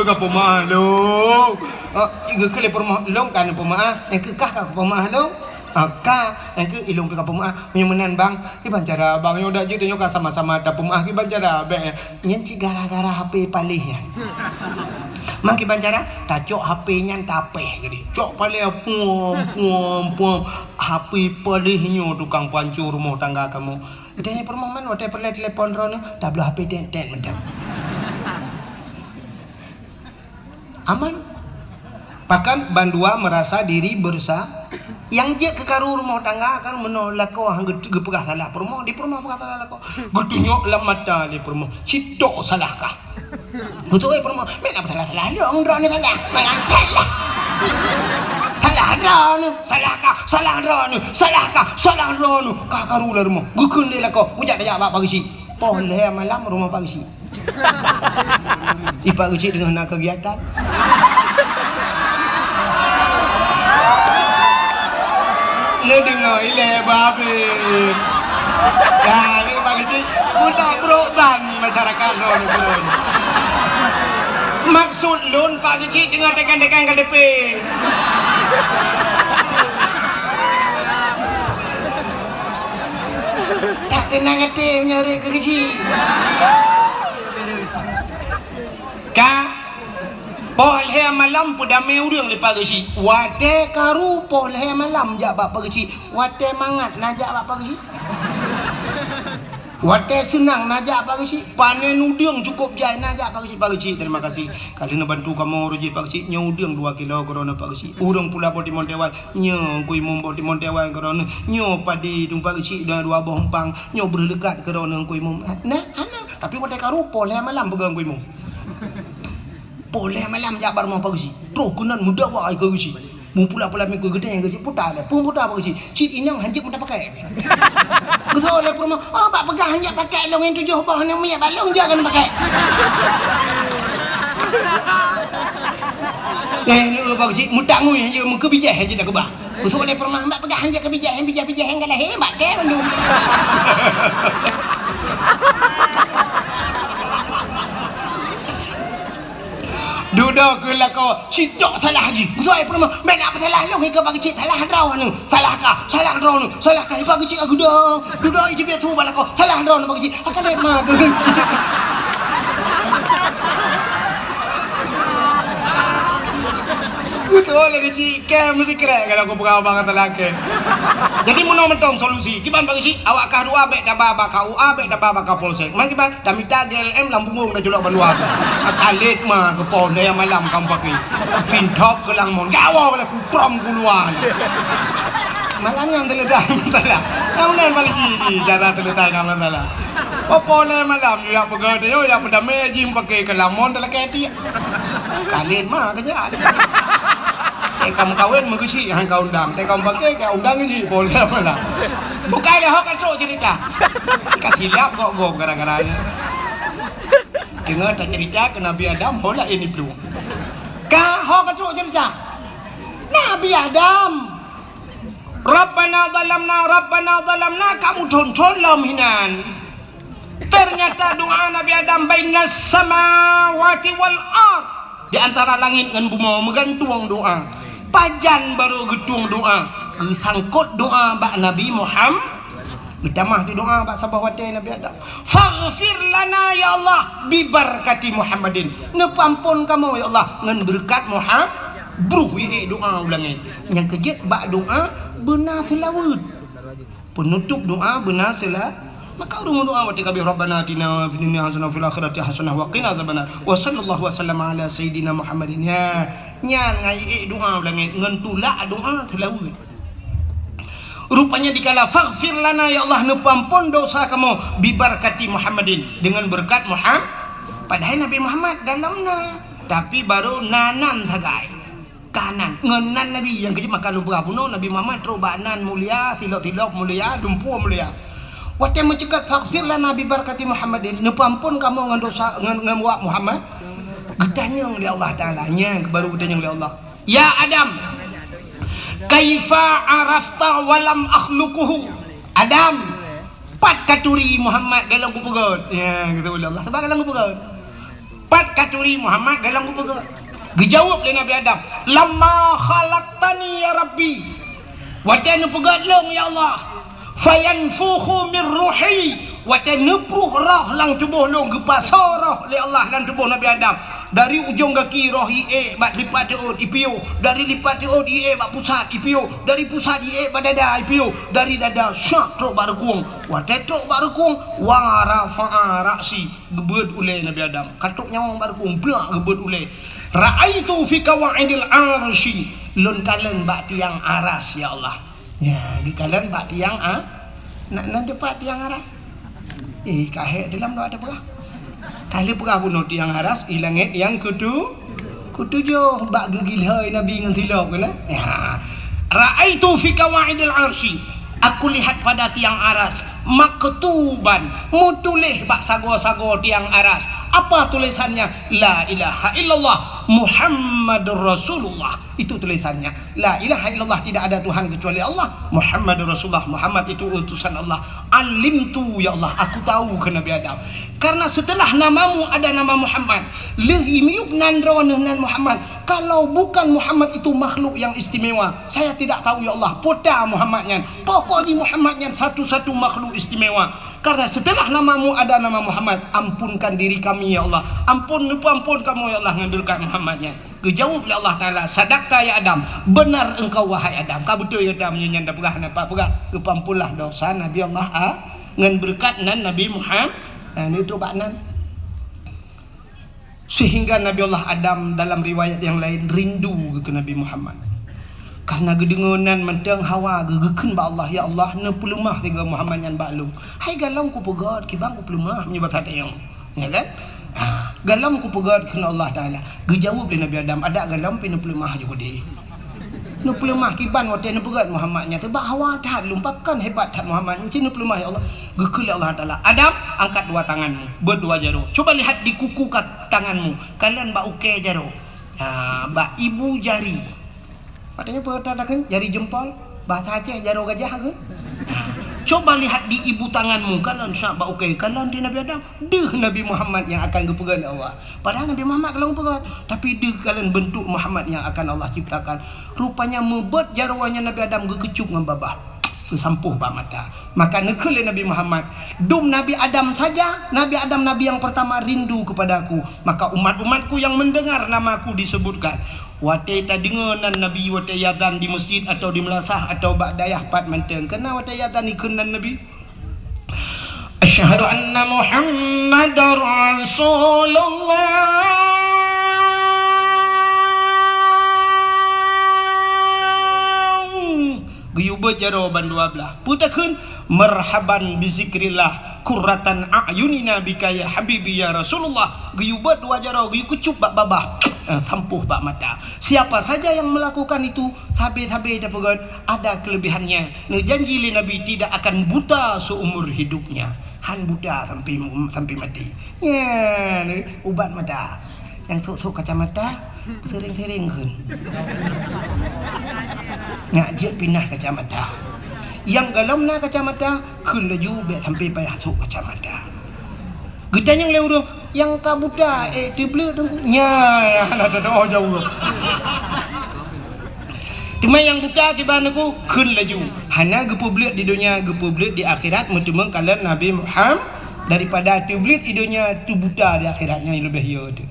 Ka peumalu. Geukheun lé peurumoh, "Lôn ka neupeumaáh." "Ka ka peumaáh lôn?" "Ah, ka, nyang keuh ilôn pih ka peumaáh." "Meunyoe meunan, Bang, kiban cara, Bang? Nyoe dak jeuet tanyoe ka sama-sama tapeumaáh, kiban cara bèk nyan?" "Nyan cit gara-gara H P paléh nyan." "Ma kiban cara?" "Tacok H P nyan tapéh keudéh. Cok paléh puom, puom, puom. H P paléh nyoe tukang panco rumoh tangga kamoe." Geutanyong peurumoh, "Man watèe peureulèe telepon droeneuh, tabloe H P tét-tét mantong." Aman. Pakon bandua merasa diri bersa-, nyang jeuet keu karu rumoh tangga kan meunoe lakoe han geu-, geupeugah salah peurumoh, di peurumoh peugah salah lakoe. Geutunyok lam mata lé peurumoh, "Cit tok salah kah?" Beutôi peurumoh, "Meunan peusalah-salah lôn, droeneuh salah. Meunan salah. Salah droeneuh, salah kah, salah droeneuh, salah kah, salah droeneuh." Ka karu lam rumoh. Geukheun lé lakoe, "Kujak tajak bak Pak Geuchik." Poh lhèe malam rumoh Pak Geuchik. Di Pak Geuchik teungoh na kegiatan. Neudeungoe ilèe babeh. Dah, ni Pak Geuchik. Tak brok tan masyarakat lôn keudroe. Maksud lôn Pak Geuchik teungoh tekan-tekan K T P. Tak teunang até meunyoe rhot keu Geuchik. Ka poh lhèe malam peudamé ureueng lé Pak Geuchik. Watèe karu poh lhèe malam jak bak Pak Geuchik. Watèe mangat na jak bak Pak Geuchik. Watèe seunang na jak Pak Geuchik. Panen udeueng cukôp jai na jak Pak Geuchik. Pak Geuchik, terima kasih. Ka lheueh neubantu kamoe rôh jih Pak Geuchik. Nyoe udeueng dua kilo keudroe Pak Geuchik. Ureueng pula boh timon teuwan. Nyoe Teungku Imum boh timon teuwan keudroe. Nyoe padi Teungku Pak Geuchik dua, dua boh umpang. Nyoe breuh leukat keudroe Teungku Imum. Nah, hana. Tapi watèe karu poh lhèe malam peugah Teungku Imum. Poh lhèe malam jak bak rumoh Pak Geuchik. Troh keunan meudawa keu Geuchik. Meupula-pula miku geutanyoe Geuchik puta lé. Peue puta Pak Geuchik? Cit inong hanjeuet meuta pakai. Geutôh lé peurumoh, "Oh, bak peugah hanjeuet pakai lôn nyan tujoh boh nyan miet bak lôn jak keuneuk pakai." Nyan nyoe Pak Geuchik meutangui hanjeuet meukeubijéh hanjeuet takeubah. Geutôh lé peurumoh, "Bak peugah hanjeuet keubijéh, bijéh-bijéh nyang ka lahé, bak kèe bandum." Dudoe keu lakoe, sitok salah jih. Beutôi peurumoh, bèk na peusalah lôn, ikeue Pak Geuchik, salah droeneuh, salah kah, salah droeneuh, salah kah. Pak Geuchik, "Agudo, dudoe jih biet su bak lakoe, salah droeneuh Pak Geuchik." Akalét ma keu Geuchik. Beutôi lé Geuchik, kèe meusikrek kalau kupeugah bang kata lakèe. Jadi meunoe mantong solusi. Kiban Pak Geuchik, awak kah dua bèk taba bak K U A, bèk taba bak Kapolsek. Man kiban? Tamita G L M lam punggong taculok bandua. Akalét ma keu poh lhèe malam kamoe paké. Tinthop keu lam mon. Gawoe lé kuprom keuluwa. Malam nyan teuleutai masalah. Nyang meunan polisi jih cara teuleutai ka masalah. Poh lhèe malam jak peugah teuh, jak peudamé jih paké keu lam mon talakèe tiek. Akalét ma keujak. Teuka meukawen Meugeuchik han ka undang. Teuka meupaké ka undang Geuchik poh lhèe malam. Bukai lé ho ka trok cerita. Ka silap gob-gob gara-gara nyan. Deungoe tacerita keu Nabi Adam, ho laén iplueng. Ka ho ka trok cerita. Nabi Adam. Rabbana zalamna, Rabbana zalamna, ka meuthon-thon lom hinan. Ternyata doa Nabi Adam bainas samawati wal ard. Di antara langét ngon bumoe meugantung doa. Pajan barô geutueng doa, geusangkot doa bak Nabi Muham-, geutamah di doa bak saboh watèe Nabi Adam. "Faghfir lana ya Allah bi barakati Muhammadin." Neupeuampon kamoe ya Allah ngon beureukat Muham-, bruh ié doa u langét. Nyang keujeuet bak doa beuna seulaweuet. Peunutôp doa beuna seula-, maka ureueng meudoa watèe ka abéh, "Rabbana atina fid dunya hasanah wa fil akhirati hasanah wa qina azabannar." Wa sallallahu wa sallama ala sayyidina Muhammadin. Nyan, nyan ngai ék doa u langét ngon tulak doa seulaweuet. Rupanya dikala, "Faghfir lana, ya Allah, neupeuampon dosa kamoe, bi barakati Muhammadin, dengan berkat Muham-," padahai Nabi Muhammad dalam na, tapi barô na nan sagai. Ka nan, ngon nan Nabi, nyang keujeuet maka lôn peugah bunoe, Nabi Muhammad trok bak nan mulia, silop-silop mulia, dumpeue mulia. Watèe meuceukat, "Faghfir lana bi barakati Muhammadin," neupeuampon kamoe ngon dosa, ngon, ngon wak Muhammad. Geutanyong lé Allah Taala, nyan baru geutanyong lé Allah, "Ya Adam, kaifa arafta wa lam akhluquhu?" Adam, pat katuri Muhammad golom kupeugöt? Ya, geutanyong lé Allah, sabab golom kupeugöt. Pat katuri Muhammad golom kupeugöt? Geujaweueb lé Nabi Adam, "Lamma khalaqtani ya Rabbi." Watèe neupeugöt lôn, ya Allah. "Fayanfukhu min ruhi." Watèe neupruh roh lam tuboh lôn, geupasoe roh lé Allah lam tuboh Nabi Adam. Dari ujong gaki roh iék bak lipat teuôt ipiôh, dari lipat teuôt iék bak pusat ipiôh, dari pusat iék bak dada ipiôh, dari dada syak trok bak reukung. Watèe trok bak reukung, wa rafa'a ra'si. Geubeuet ulèe Nabi Adam. Ka trok nyawöng bak reukung, blak geubeuet ulèe. "Ra'aitu fi qawaidil arsy." Lôn kalon bak tiang aras, ya Allah. Ya, geukalon bak tiang a-, na, nan teumpat tiang aras. Eh, ka hék dalam doa teupeugah. Ka lheueh peugah bunoe tiang aras, i langét nyang keutu-, keutujoh bak geugilhôi Nabi ngon silop keunan. Ya. "Ra'aitu fi qawaidil arsy." Aku lihat pada tiang aras, maktuban, meutuléh bak sagoe-sagoe tiang aras, Apa tulisannya? La ilaha illallah Muhammadur Rasulullah. Itu tulisannya. La ilaha illallah, tidak ada Tuhan kecuali Allah, Muhammadur Rasulullah. Muhammad itu utusan Allah. Alimtu, ya Allah, aku tahu, kheun Nabi Adam. Karena setelah namamu ada nama Muhammad, lheueh miyueb nan droeneuh nan Muhammad. Kalau bukan Muhammad itu makhluk yang istimewa, saya tidak tahu, ya Allah, peue ta Muhammad nyan. Pokok jih Muhammad nyan satu-satu makhluk istimewa. Karena setelah namamu ada nama Muhammad, ampunkan diri kami, ya Allah. Ampun, neupeuampun kamoe, ya Allah, ngon beureukat Muhammad nyan. Geujaweueb lé Allah Taala, "Sadaqta ya Adam, benar engkau wahai Adam." Ka beutôi gata meunyoe nyan tapeugah, na pat peugah, geupeuampunlah dosa Nabi Allah A-, ngon beureukat nan Nabi Muhammad, na, neutrok bak nan. Sehingga Nabi Allah Adam dalam riwayat yang lain rindu keu Nabi Muhammad. Karena geudeungoe nan mantong Hawa geu-, geukheun bak Allah, "Ya Allah, neupeuleumah sigoe Muhammad nyan bak lôn. Hai galom kupeugét, kiban kupeuleumoh meunyoe basa tayong." Ya kan? Ha, galom kupeugét kheun Allah Taala. Geujaweueb lé Nabi Adam, "Adak galom pih neupeuleumah ju keudeh. Neupeuleumah kiban watée neupeugét Muhammad nyan, sabab hawa that lôn, pakon hebat that Muhammad nyan, ci neupeuleumah ya Allah." Geukheun lé Allah Taala, "Adam, angkat dua tanganmu, beuet dua jaroe. Coba lihat di kuku ka-, tanganmu, kalon bak ukée jaroe. Ha, bak ibu jari." Maksudnya peue takheun? Jari jempol. Bahasa Aceh jaroe gajah ke? Ha. Coba lihat di ibu tanganmu, kalon syak bak ukée, kalon di Nabi Adam. Deuh Nabi Muhammad nyang akan geupeugét lé Allah. Padahai Nabi Muhammad ka lheueh geupeugét, tapi deuh kalon beuntuk Muhammad nyang akan Allah ciptakan. Rupanya meubeuet jaroe nyan Nabi Adam geukeucup ngon babah. Geusampôh bak mata. Maka neukheun lé Nabi Muhammad, "Dum Nabi Adam saja, Nabi Adam nabi yang pertama rindu kepada aku. Maka umat-umatku yang mendengar namaku disebutkan." Watée tadeungoe nan Nabi watée azan di masjid atau di meulasah atau bak dayah pat mantong, keunan watée azan ikheun nan Nabi, "Asyhadu anna Muhammadar Rasulullah." Geuyue beuet jaroe bandua blaih. Peue takheun? "Marhaban bi zikrillah, qurratan a'yunina bika ya habibi ya Rasulullah." Geuyue beuet dua jaroe, geuyue keucup bak babah, eh, sampôh bak mata. Siapa saja yang melakukan itu, sabe-sabe tapeugét ada kelebihannya. Neujanji lé Nabi tidak akan buta seumur hidupnya. Han buta sampai mu-, sampai mati. Nyan, ubat mata. Nyang sôk-sôk kacamata, sering-sering kheun. Nak jeuet pinah kacamata. Nyang galom na kacamata, kheun laju bék sampai payah sôk kacamata. Geutanyong lé ureuëng, "Nyang ka buta, eh, teubleuet Teungku?" Nyan, hana teudoh jaweueb. Teuma nyang buta kiban Teungku, kheun laju. Hana geupeubleuet di donya, geupeubleuet di akhirat, meuteumé kalon Nabi Muhammad, daripada teubleuet di donya, teubuta di akhirat, nyan leubeh yo teuh.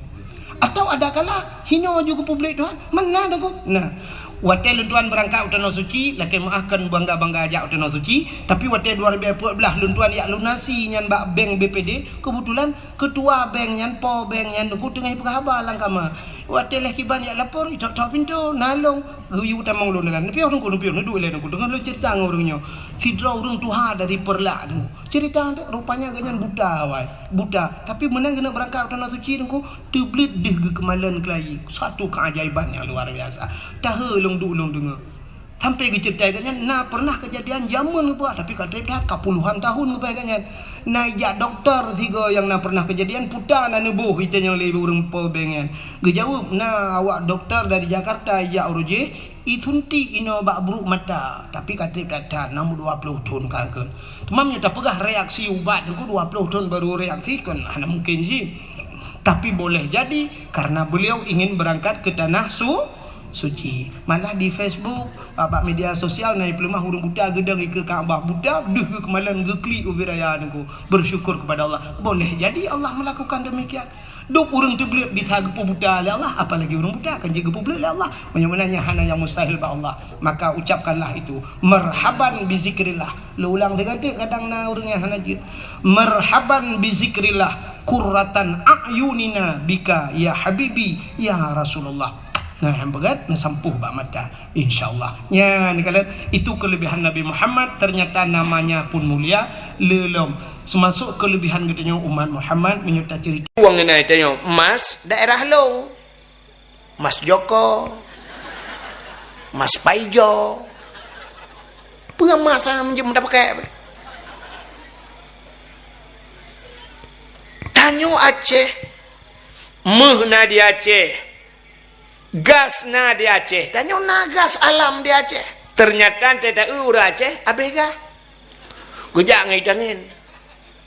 Atau ada kala hino ju geupeubleuet Tuhan, mana Teungku? Nah, watée lôn tuan beurangkat u Tanoh Suci, lakée meuáh kon bangga-bangga jak u Tanoh Suci, tapi watée dua ribu empat belas lôn tuan jak lunasi nyan bak bank B P D, keubeutulan keutua bank nyan, po bank nyan Teungku teungoh peugah haba lam kama. Watée lheueh kiban jak lapor, ithok-thok pintoe, na lôn, geuyue tamong lôn dalam. Neupiôh Teungku, neupiôh, neuduek ilée Teungku, teungoh lôn cerita ngon ureuëng nyoe. Sidroe ureuëng tuha dari Peureulak Teungku. Cerita, rupanya gobnyan buta awai, buta. Tapi meunan geuneuk beurangkat u Tanoh Suci Teungku, teubleuet deuh geukeumalon keulayi. Satu keajaiban nyang luar biasa. Tahe lôn duek lôn deungoe. Sampai geuceurita gobnyan na pernah keujadian jameun geupeugah, tapi ka treb that ka puluhan tahun geupeugah gobnyan. Na ijak dokto sigoe nyang na pernah keujadian, peue ta na neuboh itanyong lé ureuëng po bank nyan. Geujaweueb, na awak dokto dari Jakarta ijak uroe jih, isuntik inoe bak brok mata, tapi ka treb that-that, na umur dua puluh thon ka kheun. Teuma meunyoe tapeugah reaksi ubat Teungku dua puluh thon baru reaksi, kon hana mungkin jih. Tapi boleh jadi karena beliau ingin berangkat ke tanah su-, suci. Malah di Facebook, bak media sosial na ipeuleumah ureuëng buta geudong ikeue Ka'bah, buta deuh geukeumalon geuklik ubit raya Teungku. Bersyukur kepada Allah. Boleh jadi Allah melakukan demikian. Dum ureuëng teubleuet bisa geupeubuta lé Allah, apalagi ureuëng buta kan jeuet geupeubleuet lé Allah. Meunyoe meunan nyan hana nyang mustahil bak Allah, maka ucapkanlah itu, "Marhaban bi zikrillah." Lôn ulang sigoe teuk, kadang na ureuëng nyang hana jeuet. "Marhaban bi zikrillah, qurratan a'yunina bika ya habibi ya Rasulullah." Nah, nyang peugét, neusampôh bak mata. Insya Allah. Nyan, kalon, itu kelebihan Nabi Muhammad, ternyata namanya pun mulia, lé lom. Seumasok kelebihan geutanyoe umat Muhammad, meunyoe taceurita. Wong ngeunai tanyoe, emas daerah lôn. Emas Joko. Emas Paijo. Peue emas nyang meunjeuet meudapeukek? Tanyoe Aceh, Méuh na di Aceh, gas na di Aceh. Tanyoe na gas alam di Aceh. Ternyata teuta ureuëng Aceh habéh gas. Geujak ngon tangen.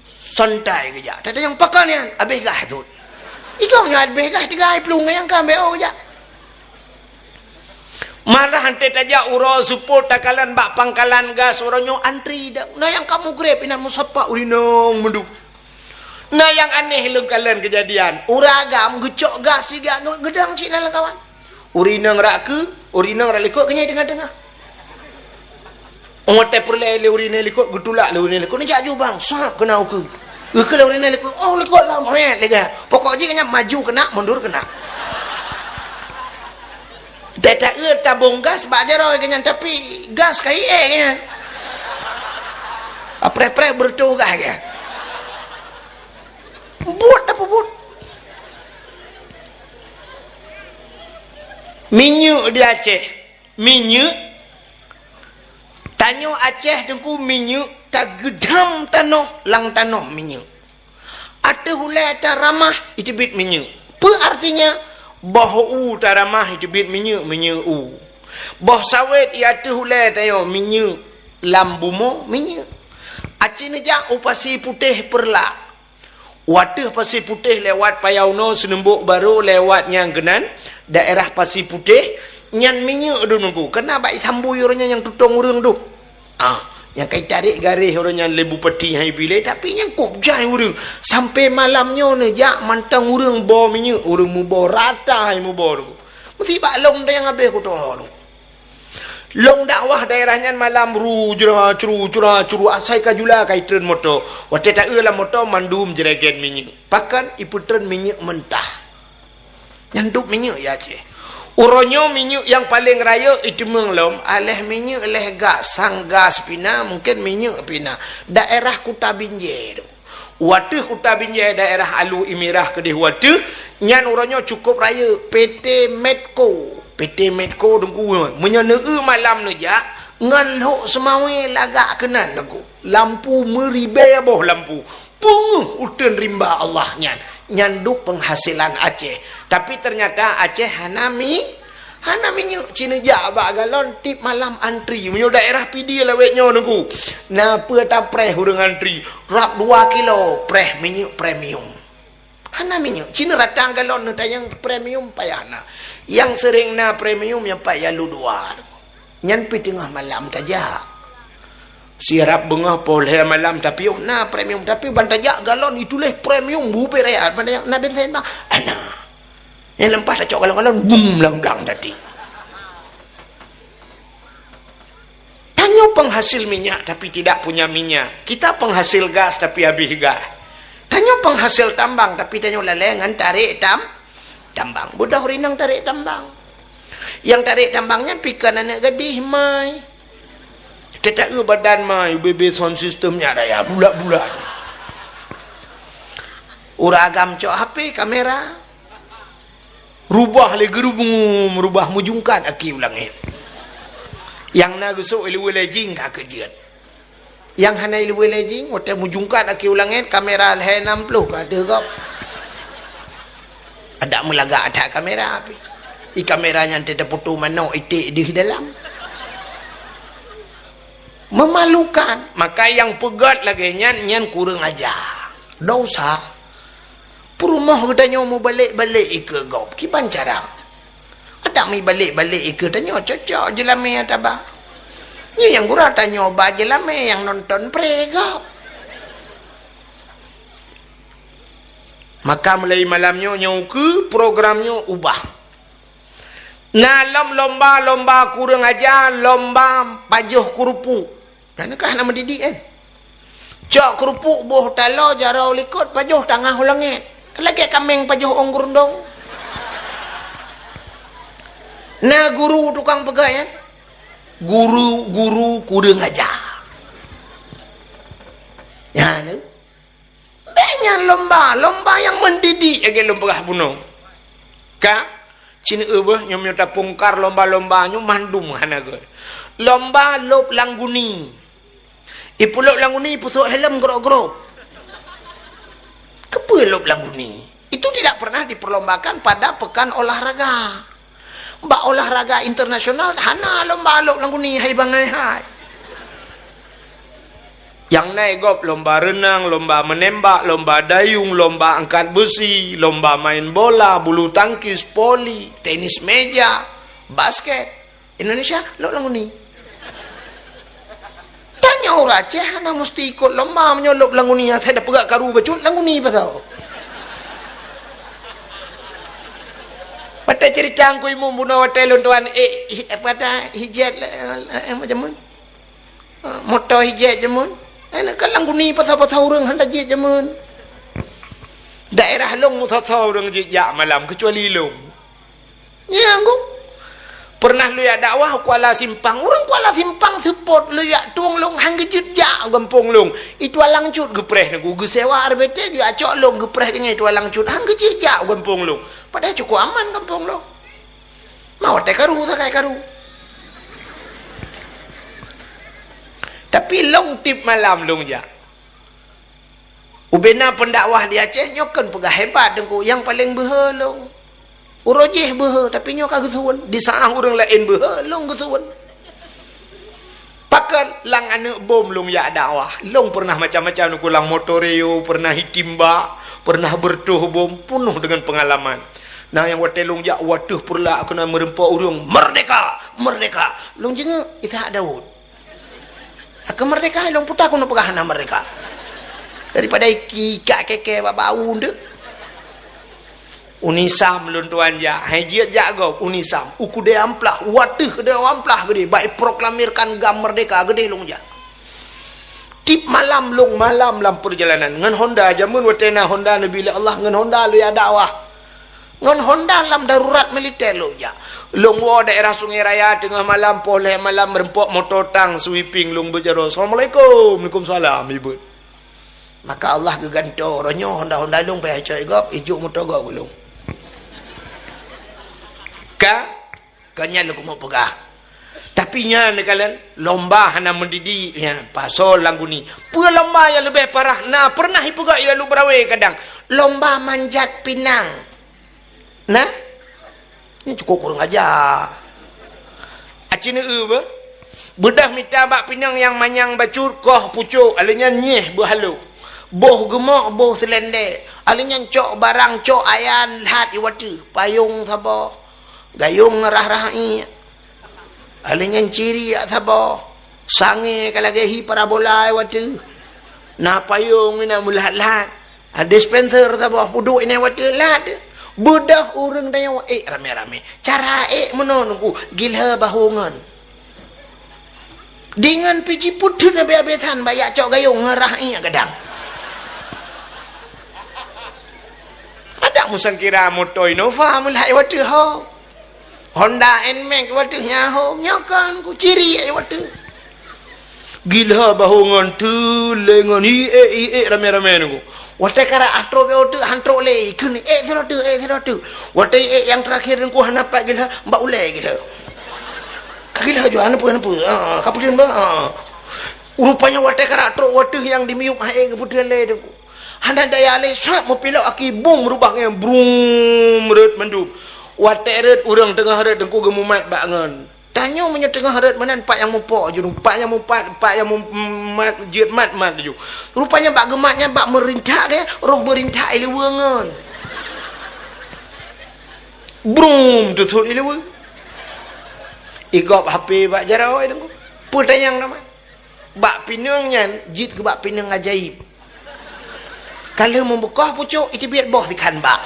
Santai geujak. Teuta nyang pakon nyan habéh gas tu. Igong nyan habéh gas tiga hari plueng nyang ka B O geujak. Malah hanté tajak uroe seupôt takalon bak pangkalan gas uroe nyoe antri dang. Na nyang ka mugreb inan musapa urinong meudub. Na nyang aneh lom kalon keujadian. Ureuëng agam geucok gas siga nge-, geudang cit na lam kawan. Urinong rak keu, urinong rak likot keunyai teungoh-teungoh. Watée peureulée lé urinong likot, geutulak lé urinong likot. Neujak jubang, sap keunan ukeue. Ukeue lé urinong likot, oh likot lam, hét lega. Pokok jih keunyang maju keunan, mundur keunan. Teuta eu tabong gas bak jaroe geuh nyan, tapi gas ka ié geuh nyan. Apreh-preh beureutoh gas geuh nyan. Buet tapeubuet. Minyeuk di Aceh. Minyeuk. Tanyoe Aceh teungku minyeuk tageudam tanoh, lam tanoh minyeuk. Ateueh ulée taramah, iteubiet minyeuk. Peue artinya? Boh u taramah, iteubiet minyeuk, minyeuk u. Boh sawét i ateueh ulée tanyoe minyeuk, lam bumoe minyeuk. Aci neujak u Pasi Putéh Peureulak. Wateueh Pasi Putéh lewat Paya Unoe, Seuneumbok Barô lewat nyang keunan, daerah Pasi Putéh, nyan minyeuk dum nunggu. Keuna bak isambui ureuëng nyan nyang tutong ureuëng dum. Ah, nyang ka itarek garéh uroe nyan lé bupati hai bilée, tapi nyang kôb jai ureuëng. Sampoe malam nyoe neujak mantong ureuëng boh minyeuk, ureuëng muboh rata hai muboh tu. Meusti bak lông dayang habéh kutoe tu. Lông dakwah daerah nyan malam ru jura curu cura curu asai ka jula ka itreun moto. Watée taeu lam moto mandum jeregen minyeuk. Pakon ipeutreun minyeuk mentah. Nyan dub minyeuk ya Aceh. Uroe nyoe minyeuk nyang paleng rayeuk iteumeung lom, aléh minyeuk léh gas, sang gas pih na, mungken minyeuk pih na. Daerah Kuta Binjai tu. Wateueh Kuta Binjai daerah Alu Imirah keudeh wateueh, nyan uroe nyoe cukôp rayeuk, P T Medco. P T Medco teungku, meunyoe neueu malam neujak, ngon lhok seumawé lagak keunan teungku. Lampu meuribée boh lampu. Peungeuh uteuen rimba Allah nyan. Nyan dub peunghasilan Aceh. Tapi teunyata Aceh hana mi-, hana minyeuk, ci neujak bak galon tiep malam antri. Meunyoe daerah Pidie lawét nyoe teungku, na peue tapreh ureuëng antri. Rab dua kilo preh minyeuk premium. Hana minyeuk. Ci neuratang galon neutanyong premium payah na. Nyang seuréng na premium nyang pat ya lu dua. Nyan pih teungoh malam tajak. Sirab beungoh poh lhée malam tapi oh na premium, tapi ban tajak galon ituléh premium bubé raya. Ban tajak na bensin bang. Ana. Nyang leumpah tacok galon-galon bum blang-blang tadi. Tanyoe penghasil minyak tapi tidak punya minyak. Kita penghasil gas tapi habéh gas. Tanyoe penghasil tambang tapi tanyoe lalée ngon tarek tam-, tambang. Beudôh rinong tarek tambang. Nyang tarek tambang nyan pikan aneuk gadih mai. Teuta eu badan mai, bebe sound system nyan raya bulat-bulat. Ureuëng agam cok H P kamera. Rubah lé geurubum, rubah meujungkat aki u langét. Nyang na geusok iluwée lé jing ka keujeuet. Nyang hana iluwée lé jing, watée meujungkat aki u langét, kamera lhée nam ploh ka deuh gob. Adak meulagak that kamera pih. I kamera nyan teuta foto manok iték deuh dalam. Memalukan. Maka nyang peugét lagée nyan, nyan kureueng aja. Dosa. Peurumoh geutanyoe mubalek-balek ikeue gob, kiban cara? Adak mibalek-balek ikeue tanyoe cocok jeulamé taba. Nyoe nyang gura tanyoe ba jeulamé nyang nonton pré gob. Maka mulai malam nyoe, nyoe ukeue program nyoe ubah. Na lom lomba-lomba kureueng aja, lomba pajoh keurupuk. Dan kah na mendidik kan? Cok keurupuk boh taloe jaroe likot pajoh tangah u langét. Lagée kaméng pajoh ong geurundong. Na guru tukang peugah kan? Guru-guru kureueng aja. Ya, ni. Bék nyan lomba, lomba nyang mendidik lagée lôn peugah bunoe. Ka, cin eu beuh nyoe meunyoe tapungkar lomba-lomba nyoe mandum hana gét. Lomba lôb lam guni. Ipeulôb lam guni, ipeusôk helm grok-grok. Keupeue lôb lam guni? Itu tidak pernah diperlombakan pada pekan olahraga. Bak olahraga internasional hana lomba lôb lagu ni hai bangai hai. Nyang na gob lomba reunang, lomba menembak, lomba dayung, lomba angkat besi, lomba main bola, bulu tangkis, voli, tenis meja, basket. Indonesia, lôb lagu ni. Tanyoe ureueng Aceh hana musti ikot lomba meunyoe lôb lagu ni, asai da peugah karu bacut lagu ni pasal. Watèe cerita Teungku Imum bunoe watèe lôn tuan, eh, hi-, apa dah, hijat, eh, eh, macam mana? Ah, moto hijat jameun. Eh, kan lagu ni pasal-pasal ureueng hana jeuet jameun. Daerah lôn musoh-soh ureueng jijak malam, kecuali lôn. Nyang ku. Pernah lôn jak dakwah Kuala Simpang. Ureueng Kuala Simpang seupôt lôn jak tueng lôn han geujeuet jak gampông lôn. Itu alang cut geupreh nangku. Geusewa R B T, geuacok lôn geupreh keu nyan itu alang cut. Han geujeuet jak gampông lôn. Padahai cukôp aman gampông lôn. Ma watèe karu sagai karu. Tapi lôn tiep malam lôn jak. Ubena pendakwah di Aceh nyoe kon peugah hebat Teungku, nyang paleng beuhe lôn. Uroe jih beuhe, tapi nyoe ka geusueuen. Di saah ureueng laén beuhe, lôn geusueuen. Pakon lam aneuk bom lôn jak dakwah. Lôn pernah macam-macam Teungku, lam motor Rio, pernah itimba, pernah beureutoh bom, peunoh deungon peungalaman. Na nyang watèe lôn jak u ateueh peureulak keunan meureumpok ureueng, "Merdeka! Merdeka!" Lôn jingeuk, Ishak Daud. Keu merdeka lôn puta keuneuk peugah hana merdeka. Daripada iki kak keke bak bau deh. Unisam lôn tuan jak, hai jeuet jak gob Unisam. U keudè amplah, u ateueh keudè amplah geudeh, bak iproklamirkan GAM merdeka geudeh lôn jak. Tiep malam lôn malam lam peurjalanan ngon Honda, jameun watèe na Honda neubri lé Allah, ngon Honda lôn jak dakwah. Ngon Honda lam darurat militer lôn jak. Lôn woe daerah Sungai Raya teungoh malam, poh lhèe malam, reumpok moto tang sweeping lôn beujaroe. "Assalamualaikum." "Waalaikumsalam," ibeut. Maka Allah geugantoe roh nyoe Honda-Honda lôn payah cok gob, ijok moto gob lôn. Ka, ka nyan lôn keumeung peugah. Tapi nyan neukalon lomba hana mendidik nyan, pasal lagu ni. Peue lomba nyang leubeh parah na pernah ipeugah i Alue Beurawe kadang. Lomba manjat pinang. Nah, nyoe cukôp kurang aja. Aci neu beuh. Beudôh mita bak pinang nyang manyang bacut koh pucôk, alèh nyan nyeh beuhalôh. Boh geumok, boh seulendek. Alèh nyan cok barang, cok ayan, lhat i watèe. Payong saboh. Gayong rah-rah iék. Alèh nyan ciriak saboh. Sangè ka lagèe hi parabola i watèe. Na payong inan meulhat-lhat. Ha, dispenser saboh peuduek inan watèe lhat. Beudôh ureueng tanyoe ék ramé-ramé. Cara ék meunoe Teungku, gilhé bahongon. Deungon pih jipeuteun habéh-habésan bak jak cok gayong ngon rah iék gadang. Adak meusangkira moto Innova meulhat i watèe ho. Honda Nmax watèe nyan ho, nyoe kan ku ciri ai watèe. Gila bahu ngon tu lé ngon iék-iék ramé-ramé nunggu. Watèe karak atrok bak watèe hantrok lé, kheun ék sidroe teuk, ék sidroe teuk. Watèe ék nyang terakhir nunggu hana pat gila, bak ulèe gila. Ka gila jua, hana peue, hana peue. Ha, ka peudeueng bah. Ha. Rupanya watèe karak trok watèe nyang dimiyup hai geupeudeueng lé nunggu. Hana daya lé, sat meupilok aki bum rubah ngon brum rhot mandum. Watèe rhot ureueng teungoh rhot teungku geumumat bak ngon. Tanyoe meunyoe teungoh rhot meunan pat nyang mupok ju, pat nyang mupat, pat nyang mumat jeuet mat-mat ju. Rupanya bak geumat nyan bak meurintak gé, roh meurintak i luweue ngon. Brum teusut i luweue. Igop H P bak jaroe teungku. Peutanyong nama? Bak pineung nyan jeuet keu bak pineung ajaéb. Ka lheueh meubeukah pucôk, iteubiet boh sikhan bak.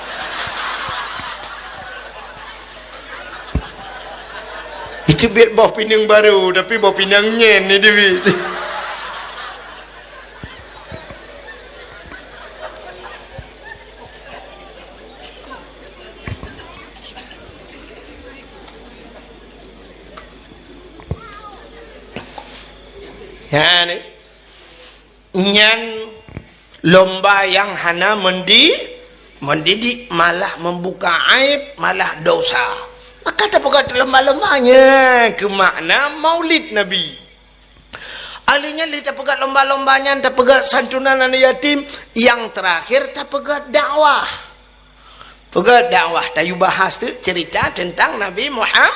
Iteubiet boh pineung barô, tapi boh pineung nyan iteubiet. Nyan, nyan lomba nyang hana mendi-, mendidik, malah membuka aib, malah dosa. Maka tapeugah lomba-lomba nyan keu makna Maulid Nabi. Ahli nyan lé tapeugah lomba-lomba nyan, tapeugah santunan aneuk yatim, nyang terakhir tapeugah dakwah. Peugah dakwah, tayue bahas teuk cerita teuntang Nabi Muhammad,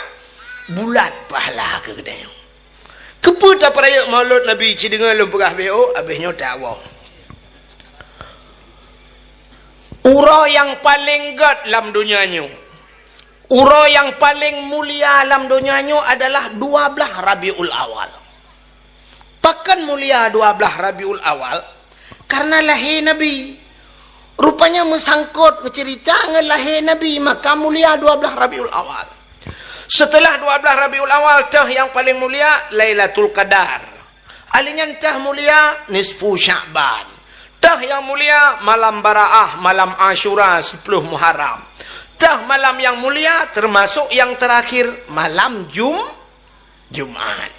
bulat pahala keu geutanyoe. Keupeue tapeurayeuk Maulud Nabi, ci deungoe lôn peugah B O, abéh nyoe tawoe. Uroe nyang paleng gét lam donya nyoe, uroe nyang paleng mulia lam donya nyoe adalah dua blaih Rabiul Awal. Pakon mulia dua blaih Rabiul Awal? Karena lahé Nabi. Rupanya meusangkot geuceurita ngon lahé Nabi, maka mulia dua blaih Rabiul Awal. Seuteulah dua blaih Rabiul Awal, teuh nyang paleng mulia Lailatul Qadar. Ahli nyan teuh mulia nisfu Sya'ban. Teuh nyang mulia malam Baraah, malam Asyura, siploh Muharram. Teuh malam nyang mulia, teumasok nyang teurakhir, malam Jum-, Jumat.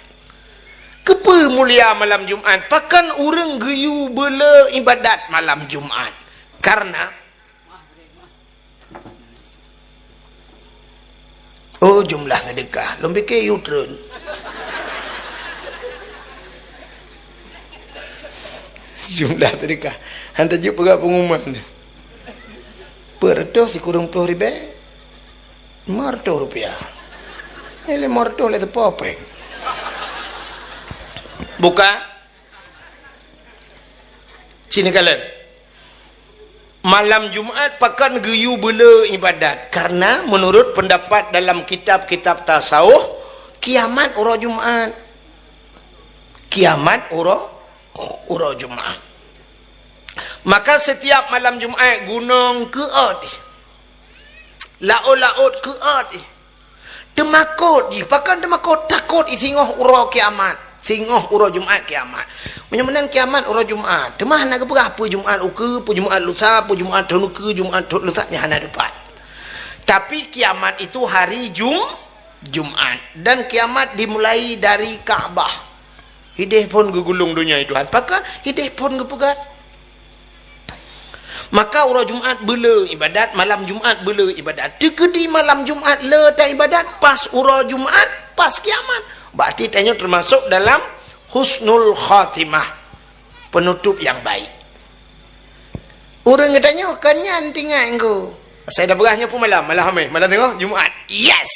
Keupeue mulia malam Jumat? Pakon ureuëng geuyue beule iébadat malam Jumat? Karena Oh, jumlah seudeukah. Lôn pike yue treun. Jumlah seudeukah. Han tajeuet peugah pengumuman. Peuet reutôh sikureueng ploh ribée? Lima reutôh rupiah. Eh, lima reutôh lé teupo péng. Buka. Sini kalian. Malam Jumat pakon geuyue beule iébadat? Karena menurut pendapat dalam kitab-kitab tasawuf, kiamat uroe Jumat. Kiamat uroe, uroe Jumat. Maka setiap malam Jumat gunong keuôt, laôt-laôt keuôt. Teumakot jih, pakon teumakot? Takot jih singoh uroe kiamat, singoh uroe Jumat kiamat. Meunyoe meunan kiamat uroe Jumat, teuma hana geupeugah peue Jumat ukeue, peue Jumat lusa, peue Jumat thon ukeue, Jumat thon lusa, nyan hana teupat. Tapi kiamat itu hari Jum-, Jumat, dan kiamat dimulai dari Ka'bah. Hideh phon geugulong donya, Tuhan. Pakon hideh phon geupeugah? Maka uroe Jumat beule iébadat, malam Jumat beule iébadat. Teukeudi malam Jumat le ta iébadat, pas uroe Jumat, pas kiamat. Berarti tanyoe teumasok dalam husnul khatimah, penutup yang baik. Ureuëng geutanyoe kon nyan tinggai engko. Saya dah berah nyoe pun malam, malam hamai, malam tengok Jumat. Yes!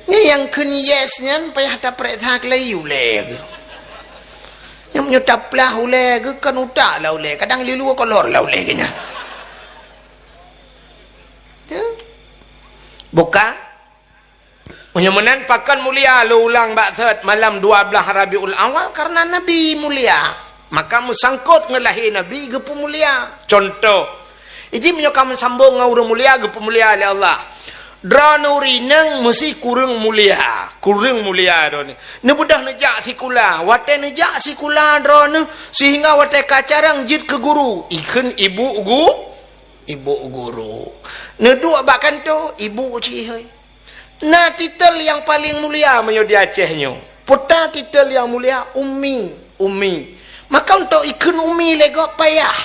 Ni nyang kheun yes nyan payah tapeuriksa keulayi ulée geuh. Nyang meunyoe taplah ulée geuh kon utak lah ulée, kadang lilue kolor lah ulée geuh nyan. Ya. Buka. Meunyoe meunan pakon mulia, lôn ulang bak thot malam dua blaih Rabiul Awal karena Nabi mulia. Maka meusangkot ngon lahé Nabi geupeumulia. Contoh, iji meunyoe ka meusambong ngon ureuëng mulia, geupeumulia lé Allah. Droeneuh ureuëng inong meusi kureueng mulia, kureueng mulia droeneuh. Neubeudôh neujak sikula, watée neujak sikula droeneuh sehingga watée ka carông jeuet keu guru, ikheun ibu gu-, ibu guru. Neuduek bak kantô, ibu cit ihôi. Na titel nyang paleng mulia meunyoe di Aceh nyoe. Peue ta titel nyang mulia? Ummi, ummi. Maka untuk ikheun ummi lé gob payah.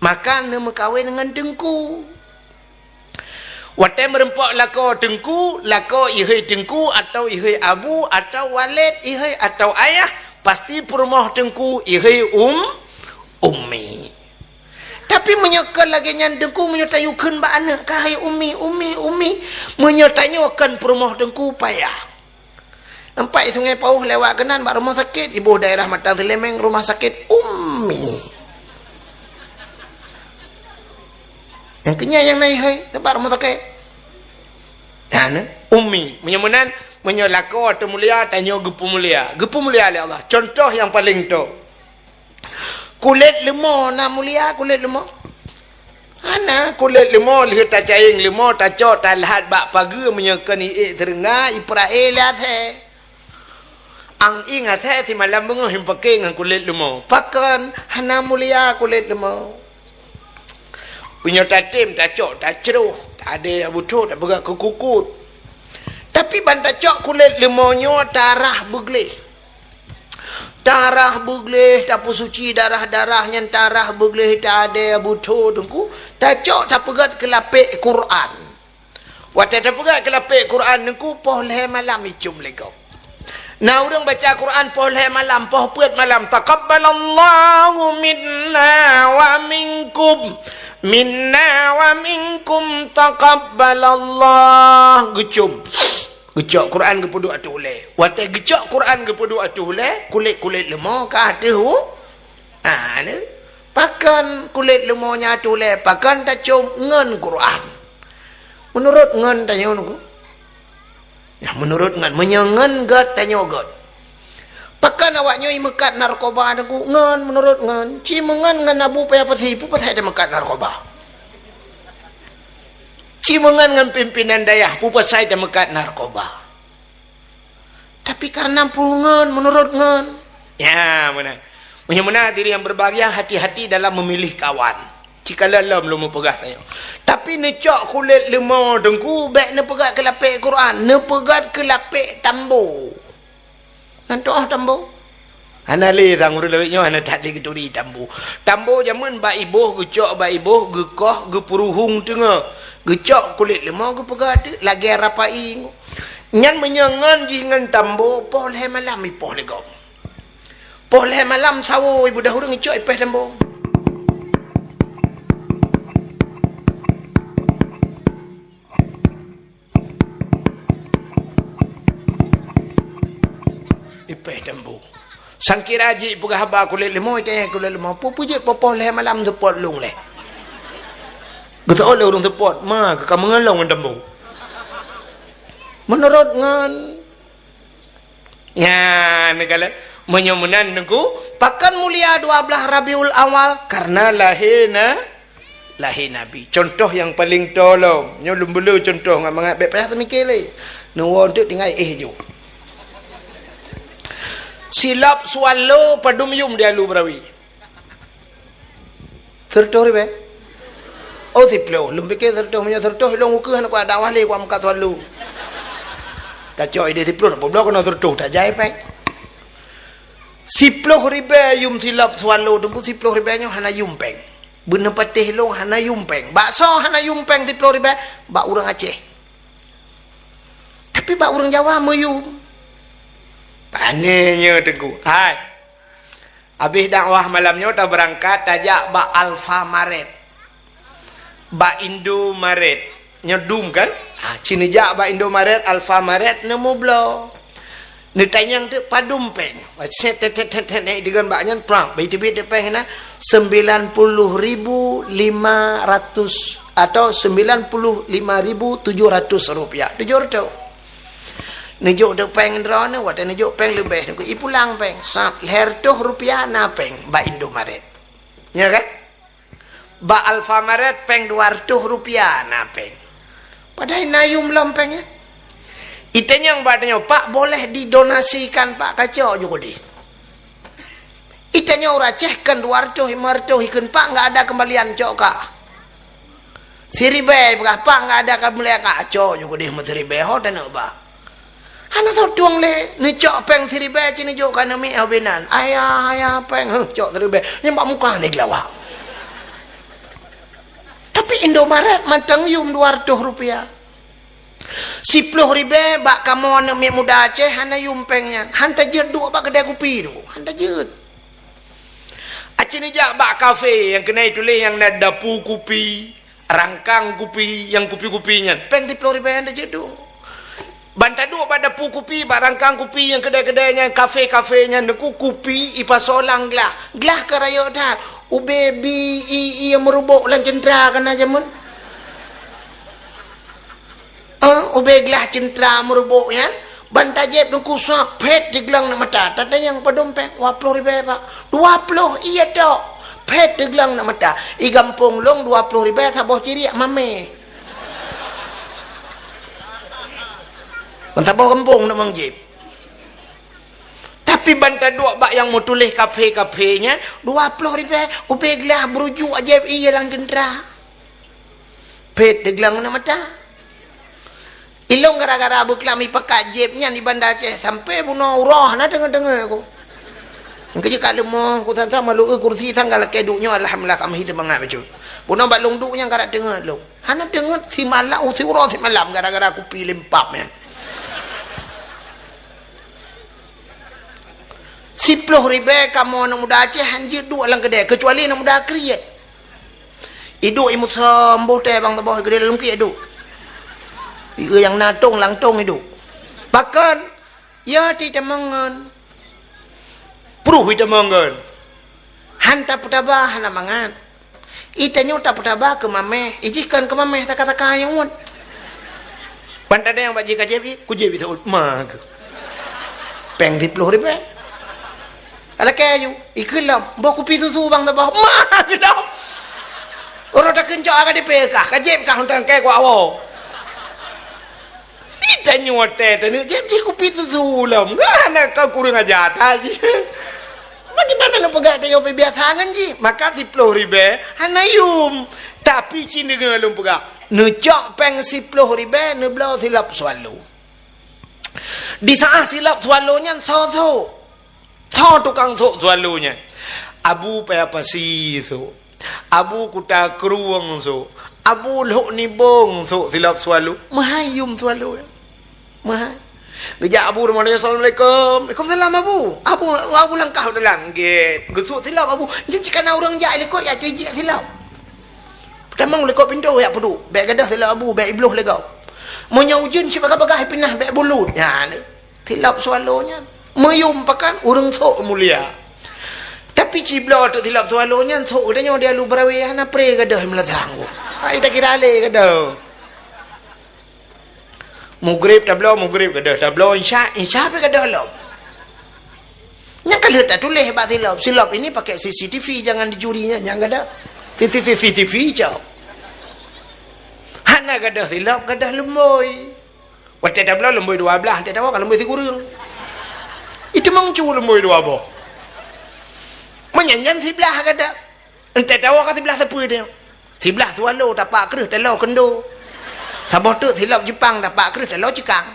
Maka neumeukawen ngon teungku. Watée meureumpok lakoe teungku, lakoe ihôi teungku atau ihôi abu atau waled ihôi atau ayah, pasti peurumoh teungku ihôi um, ummi. Tapi meunyoe kon lagée nyan teungku, meunyoe tayue kheun bak aneuëk, "Ka hai ummi, ummi, ummi," meunyoe tanyoe kon peurumoh teungku payah. Nampak i Sungai Pauh lewat keunan bak rumoh sakét, iboh daerah Mata Seuleumeng, rumah sakit Ummi. Nyang keunyan nyang na ihôi, teumpat rumoh sakét. Nah, na, Ummi. Meunyoe meunan, meunyoe lakoe teu mulia, tanyoe geupeumulia. Geupeumulia lé Allah. Contoh nyang paleng toe. Kulét leumo na mulia kulét leumo? Hana, kulét leumo lheueh tacayeng leumo, tacok, talhat bak pageue, meunyoe kon iék seureungga, ipeurae lé asée. Ang ieng asée simalam beungoh ipaké ngon kulét leumo. Pakon? Hana mulia kulét leumo. Meunyoe tatem, tacok, tacroh, tadée beuthok, tapeugah keu kukut. Tapi ban tacok kulét leumo nyoe tarah beugleh. Tarah beugleh, tapeusuci darah-darah nyan, tarah beugleh, tadée beuthok teungku, tacok tapeugét keu lapék Quran. Watée tapeugét keu lapék Quran teungku, poh lhée malam icom lé gob. Na ureuëng baca Quran poh lhée malam, poh peuet malam, "Taqabbalallahu minna wa minkum, minna wa minkum taqabbalallah." Geucom. Geucok Quran geupeuduek ateueh ulée. Watée geucok Quran geupeuduek ateueh ulée, kulét-kulét leumô ka ateueh u-, ah, ni. Pakon kulét leumô nyan ateueh ulée, pakon tacom ngon Quran. Meunurot ngon tanyoe nunggu. Nah, meunurot ngon, meunyoe ngon gét, tanyoe gét. Pakon awak nyoe meukat narkoba nunggu ngon, meunurot ngon. Ci meungon ngon Abu Paya Pasi, peue pasai tameukat narkoba. Ci meungon ngon pimpinan dayah, peue pasai tameukat narkoba. Tapi karena peue ngon, meunurot ngon. Ya, meunan. Meunyoe meunan hadirin yang berbahagia, hati-hati dalam memilih kawan. Cika lom lôn meupeugah tanyoe. Tapi neucok kulét leumô teungku, bék neupeugét keu lapék Quran, neupeugét keu lapék tambo. Nan toh tambo? Hana lé sang ureuëng lawét nyoe hana that lé geuturi tambo. Tambo jameun bak iboh geucok, bak iboh geukoh, geupeuruhueng teungoh. Geucok kulét leumô geupeugét teuk lagée rapai. Nyan meunyoe ngon jih ngon tambo, poh lhée malam ipoh lé gob. Poh lhée malam sawoe ibeudôh ureuëng icok ipéh tambo. Ipéh tambo. Sangkira jih peugah haba kulét leumô, itanyong kulét leumô, "Peue-peue jeuet poh-poh lhée malam seupôt lôn lé?" Geuseuôt lé ureuëng seupôt, "Ma, ka meungon lôn ngon tambo." Meunurot ngon Nyan, neukalon. Meunyoe meunan, Teungku, pakon mulia dua blaih Rabiul Awal? Karena lahé na-, lahé Nabi. Contoh nyang paleng tolom. Nyoe lôn beuleue contoh ngon mangat bék payah teumiké lé. Neuwoe teuk tinggai éh ju. Silop swallow padum yum di Alu Barawi. Sireutôh ribée? Oh, siplôh. Lôn piké sireutôh, meunyoe sireutôh, ilôn ukeue hana kuat dakwah lé, kuat meukat swallow. Tacok idéh siplôh, na peubloe keunoe sireutôh, tajai péng. Siplôh ribée yum silop swallow, teungku siplôh ribée nyoe hana yum péng. Beuneupatéh lôn hana yum péng. Baksoe hana yum péng siplôh ribée, bak ureuëng Aceh. Tapi bak ureuëng Jawa meuyum. Pané nyoe, Teungku. Hai. Abéh dakwah malam nyoe tabeurangkat tajak bak Alfamaret. Bak Indomaret. Nyoe dum kan? Ha, ci neujak bak Indomaret, Alfamaret, neumubloe. Neutanyong teuk padum péng. Set, tet, tet, tet, tet, tet, digon bak nyan, prang. Bai teubiet teuk péng na, sembilan puluh ribu lima ratus atau sembilan puluh lima ribu tujuh ratus rupiah. Tujoh reutôh. Neujok teuk péng droeneuh, watée neujok péng leubeh, neuku ipulang péng. Sa-, lhée reutôh rupiah na péng bak Indomaret. Ya kan? Bak Alfamaret péng dua reutôh rupiah na péng. Padahai na yum lom péng nyan. Itanyong bak tanyoe, "Pak, boleh didonasikan, Pak?" Kacok ju keudeh. Itanyong ureuëng Aceh kan dua reutôh, lima reutôh, ikheun, "Pak, enggak ada kembalian, cok kah." Siribée peugah, "Pak, enggak ada kembalian, kacok ju keudeh meuteuribée ho taneuk ba." Hana sot tueng lé, neucok péng siribée ci neujok keu aneuk miet ho binan. "Ayah, ayah, péng." "Huh, cok siribée." Nyan bak muka ni geulawa. Tapi Indomaret mantong yum dua reutôh rupiah. Siplôh ribée bak kamoe aneuk miet muda Aceh hana yum péng nyan. Han tajeuet duek bak keudai kupi tu. Han tajeuet. Aci neujak bak kafe nyang keuneuk tuléh nyang na dapu kupi. Rangkang kupi, nyang kupi-kupi nyan, péng siplôh ribée nyan teucédong. Ban taduek bak dapu kupi, bak rangkang kupi nyang keudai-keudai nyan, kafe-kafe nyan, neukeu kupi ipasoe lam glah. Glah ka rayeuk that. Ubé bi i, i nyang meurubok lam ceuntra ka na jameun. Eh, ubé glah ceuntra meurubok nyan, ban tajieb teungku sab, phét diglang na mata. Tatanyong padum péng, dua ploh ribée, Pak. Dua ploh, iya tok. Phét diglang na mata. I gampông lôn dua ploh ribée saboh ciriek mamé. Ban saboh gampông na mang jieb. Tapi ban taduek bak nyang meutuléh kafe-kafe nyan, dua ploh ribée, ubé glah beurujuk ajaéb ié lam ceuntra. Phét diglang na mata. Ilôn gara-gara beuklam ipakat jieb nyan di Banda Aceh, sampai bunoe uroe hana deungoe-deungoe ku. Engkeuh jeuet ka leumoh, ku sang-sang malu eu kursi sang ka lakée duek nyoe, alhamdulillah, ka meuhi teumangat bacut. Bunoe bak lôn duek nyan ka dak teungeut lôn. Hana teungeut simalam, siuroe simalam gara-gara kupi limpab nyan. Siploh ribèe kamoe aneuk muda Aceh han jeuet duek lam keudè, keucuali aneuk muda kriet. Iduek i Musa Emboh teuh bang saboh, keudè lam kriet iduek. Ieu nyang na tong lam tong iduek. Pakon? Ya, itamong ngon. Pruh itamong ngon. Han tapeutaba, hana mangat. Itanyoe tapeutaba keu mamèh, ijih kon keu mamèh taka-taka nyang uet. Ban tadeng bak jih ka jieb, i, kujieb i seuôt ma keuh. Pèng siploh ribèe. Alakèe ju, ikheun lom, boh kupi susu bang saboh. Ma keuh lom. Uroe takheun cok ka dipèng kah, ka jieb kah untang kèe kuak woe. Itanyoe watèe taneuk jieb jih kupi susu lom. Hana ka kureueng aja that jih. Bagaimana lôn peugah tanyoe biasa ngon jih? Maka siploh ribèe hana yum. Tapi ci deungö lôn peugah, neucok pèng siploh ribèe neubloe silop Swallow. Di saat silop Swallow nyan soe sôk. Soe tukang sôk Swallow nyan? Abu Paya Pasi sôk. Abu Kuta Krueng sôk. Abu Lhok Nibong sôk silop Swallow. Meuhai yum Swallow nyan. Meuhai. Geujak Abu rumoh nyoe, "Assalamualaikum." "Waalaikumsalam, Abu." Abu, Abu langkah u dalam. Gét. Geusôk silop Abu. Nyan cit ka na ureueng jak likot, jak cuijik silop. Peutamong likot pintoe jak peuduek. Bèk gadôh silop Abu, bèk ibloh lé gob. Meunyoe ujeuen sibagaih-bagaih pinah bèk bulut. Nyan. Silop Swallow nyan. Meuyum pakan ureueng sôk mulia. Tapi cibloe teuk silop Swallow nyan, sôk geutanyoe di Alue Barawe hana pré gadôh meulathang. Hai takira lé gadôh. Mugrib tabloe, mugrib gadôh, tabloe insya, insya pih gadôh lom. Nyang ka lheueh tatuléh bak silop, "Silop ini pakai C C T V, jangan dicuri," nyan nyang gadôh. C C T V cok. Hana gadôh silop, gadôh lumbôi. Watèe tabloe lumbôi dua blah, watèe tawoe ka lumbôi sikureueng. Itamong cu lumbôi dua boh. Meunyan nyan siblah gadôh. Watèe tawoe ka siblah sapeue teuh. Siblah Swallow tapak kreueh taloe keundo. Saboh teuk silop Jepang tapak kreueh taloe ceukang.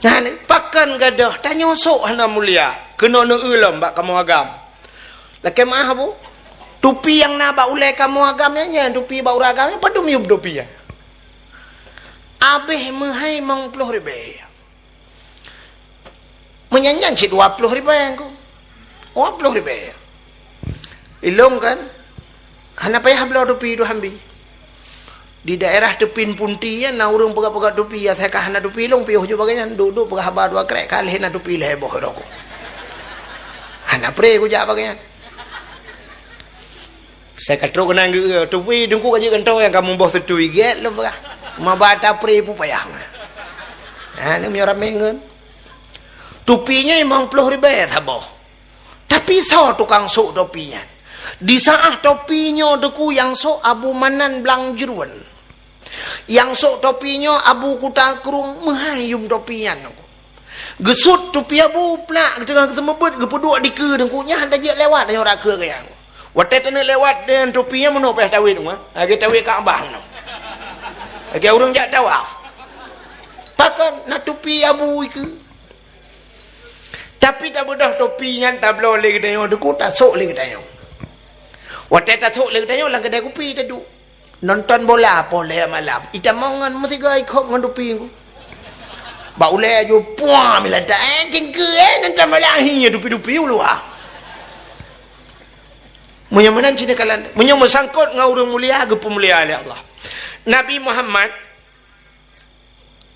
Nah, ni, pakon gadôh, tanyoe sôk hana mulia. Keunoe neueu lom bak kamoe agam. Lakèe meu'ah, Abu. Tupi nyang na bak ulèe kamoe agam nyan, nyan tupi bak ureueng agam nyan, padum yum tupi nyan. Abéh meuhai limong ploh ribèe. Meunyan nyan cit dua ploh ribèe ku. Dua ploh ribèe. Ilôn kan, hana payah bloe tupi dua hambi. Di daerah Teupin Punti nyan na ureueng peugöt-peugöt tupi, asai ka hana tupi lôn piôh ju bagaih nyan, duek-duek peugah haba dua krek, ka lheueh na tupi lhèe boh droe ku. Hana pré kujak bagaih nyan. Sai ka trok keunan geu-, tupi Teungku ka jeuet keunoe nyang ka muboh seutui gèt lôn peugah. Maba tapré peue payah. Ha, ni meunyoe ramé ngon. Tupi nyan limong ploh ribèe saboh. Tapi soe tukang sôk topi nyan? Di saat topi nyoe Teungku nyang sôk Abu Manan Blang Jeuruen. Nyang sôk topi nyoe Abu Kuta Krueng, meuhai yum topi nyan. Geusut topi Abu plak, geuteungoh geuseumeubeuet, geupeuduek dikeue Teungku, nyan hana jeuet lewat nyoe rakeu geuh nyan. Watèe taneuk lewat deungon topi nyan meunoe payah tawét nyoe. Lagèe tawét Ka'bah nyoe. Lagèe ureueng jak tawaf. Pakon na topi Abu ikeue. Tapi tabeudôh topi nyan tabloe lé geutanyoe Teungku, tasôk lé geutanyoe. Watèe tasôk lé geutanyoe lam keudè kupi taduek. Nonton bola poh lhèe malam. Itamong ngon meusigoe ikhop ngon tupi ku. Bak ulèe ju puang milata, eh, cingkeue, eh, nonton bola, hi, tupi-tupi u luwa. Meunyoe meunan cit neukalon, meunyoe meusangkot ngon ureueng mulia, geupeumulia lé Allah. Nabi Muhammad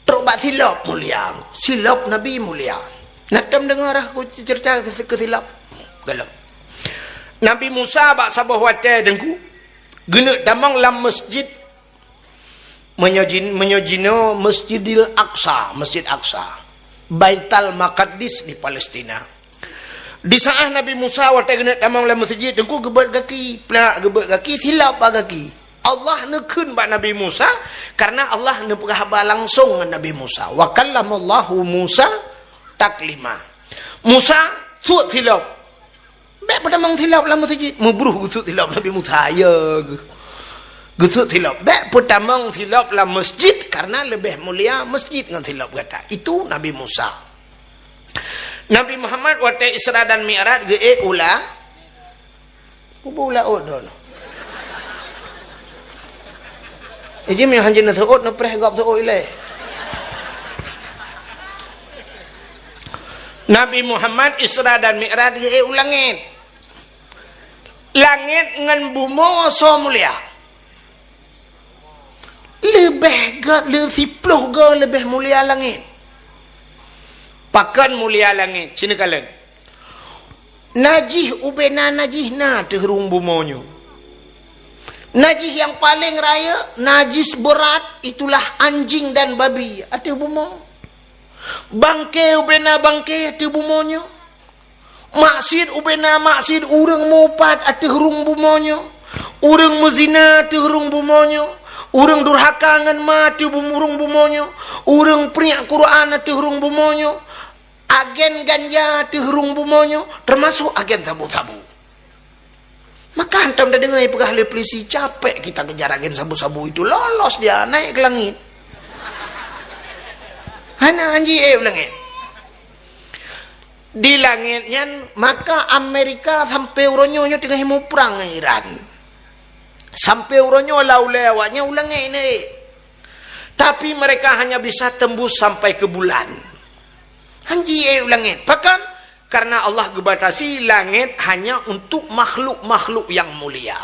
trok bak silop mulia, silop Nabi mulia. Na tom deungoe rah ku ceurita keu, keu silop? Galak. Nabi Musa bak saboh watèe Teungku, geuneuk tamong lam masjid, meunyoe jin-, meunyoe jinoe Masjidil Aqsa, Masjid Aqsa, Baital Maqdis di Palestina. Di saat Nabi Musa watèe geuneuk tamong lam masjid, Teungku geubeuet gaki, plak geubeuet gaki, silop bak gaki. Allah neukheun bak Nabi Musa, karena Allah neupeugah haba langsong ngon Nabi Musa. "Wa kallamallahu Musa taklima." Musa, sut silop. Bèk peutamong silop lam masjid. Meubruh geusut silop Nabi Musa, ya geuh. Geusut silop. Bèk peutamong silop lam masjid, karena leubeh mulia masjid ngon silop gata. Itu Nabi Musa. Nabi Muhammad watèe Isra dan Mi'raj geuék u la-, kubu laôt droeneuh. Iji meuhanjeuet neuseuôt, neupreh gob seuôt ilèe. Nabi Muhammad Isra dan Mi'raj geuék u langét. Langét ngon bumoe soe mulia? Leubeh gét, le-, siploh gét leubeh mulia langét. Pakon mulia langét? Ci neukalon. Najih ubena najih na teuh rhueng bumoe nyoe. Najih nyang paleng rayeuk, najis beurat, itulah anjing dan babi ateueh bumoe. Bangke ubena bangke ateueh bumoe nyoe. Maksiet ubena maksiet ureuëng meuupat ateueh rhueng bumoe nyoe. Ureuëng meuzina ateueh rhueng bumoe nyoe. Ureuëng durhaka ngon ma ateueh bum-, rhueng bumoe nyoe. Ureuëng priek Quran ateueh rhueng bumoe nyoe. Agen ganja ateueh rhueng bumoe nyoe, teumasok agen sabu-sabu. Maka hantom tadeungoe peugah lé polisi, "Capek kita kejar agen sabu-sabu itu, lolos dia naik ke langit." Hana anji ék u langét. Di langét nyan, maka Amerika sampai uroe nyoe, nyoe teungoh muprang ngon Iran. Sampai uroe nyoe lam ulée awaknyan u langét nyan ék. Tapi mereka hanya bisa tembus sampai ke bulan. Hanji ék u langét. Pakon? Karena Allah geubatasi langét hanya untuk makhluk-makhluk yang mulia.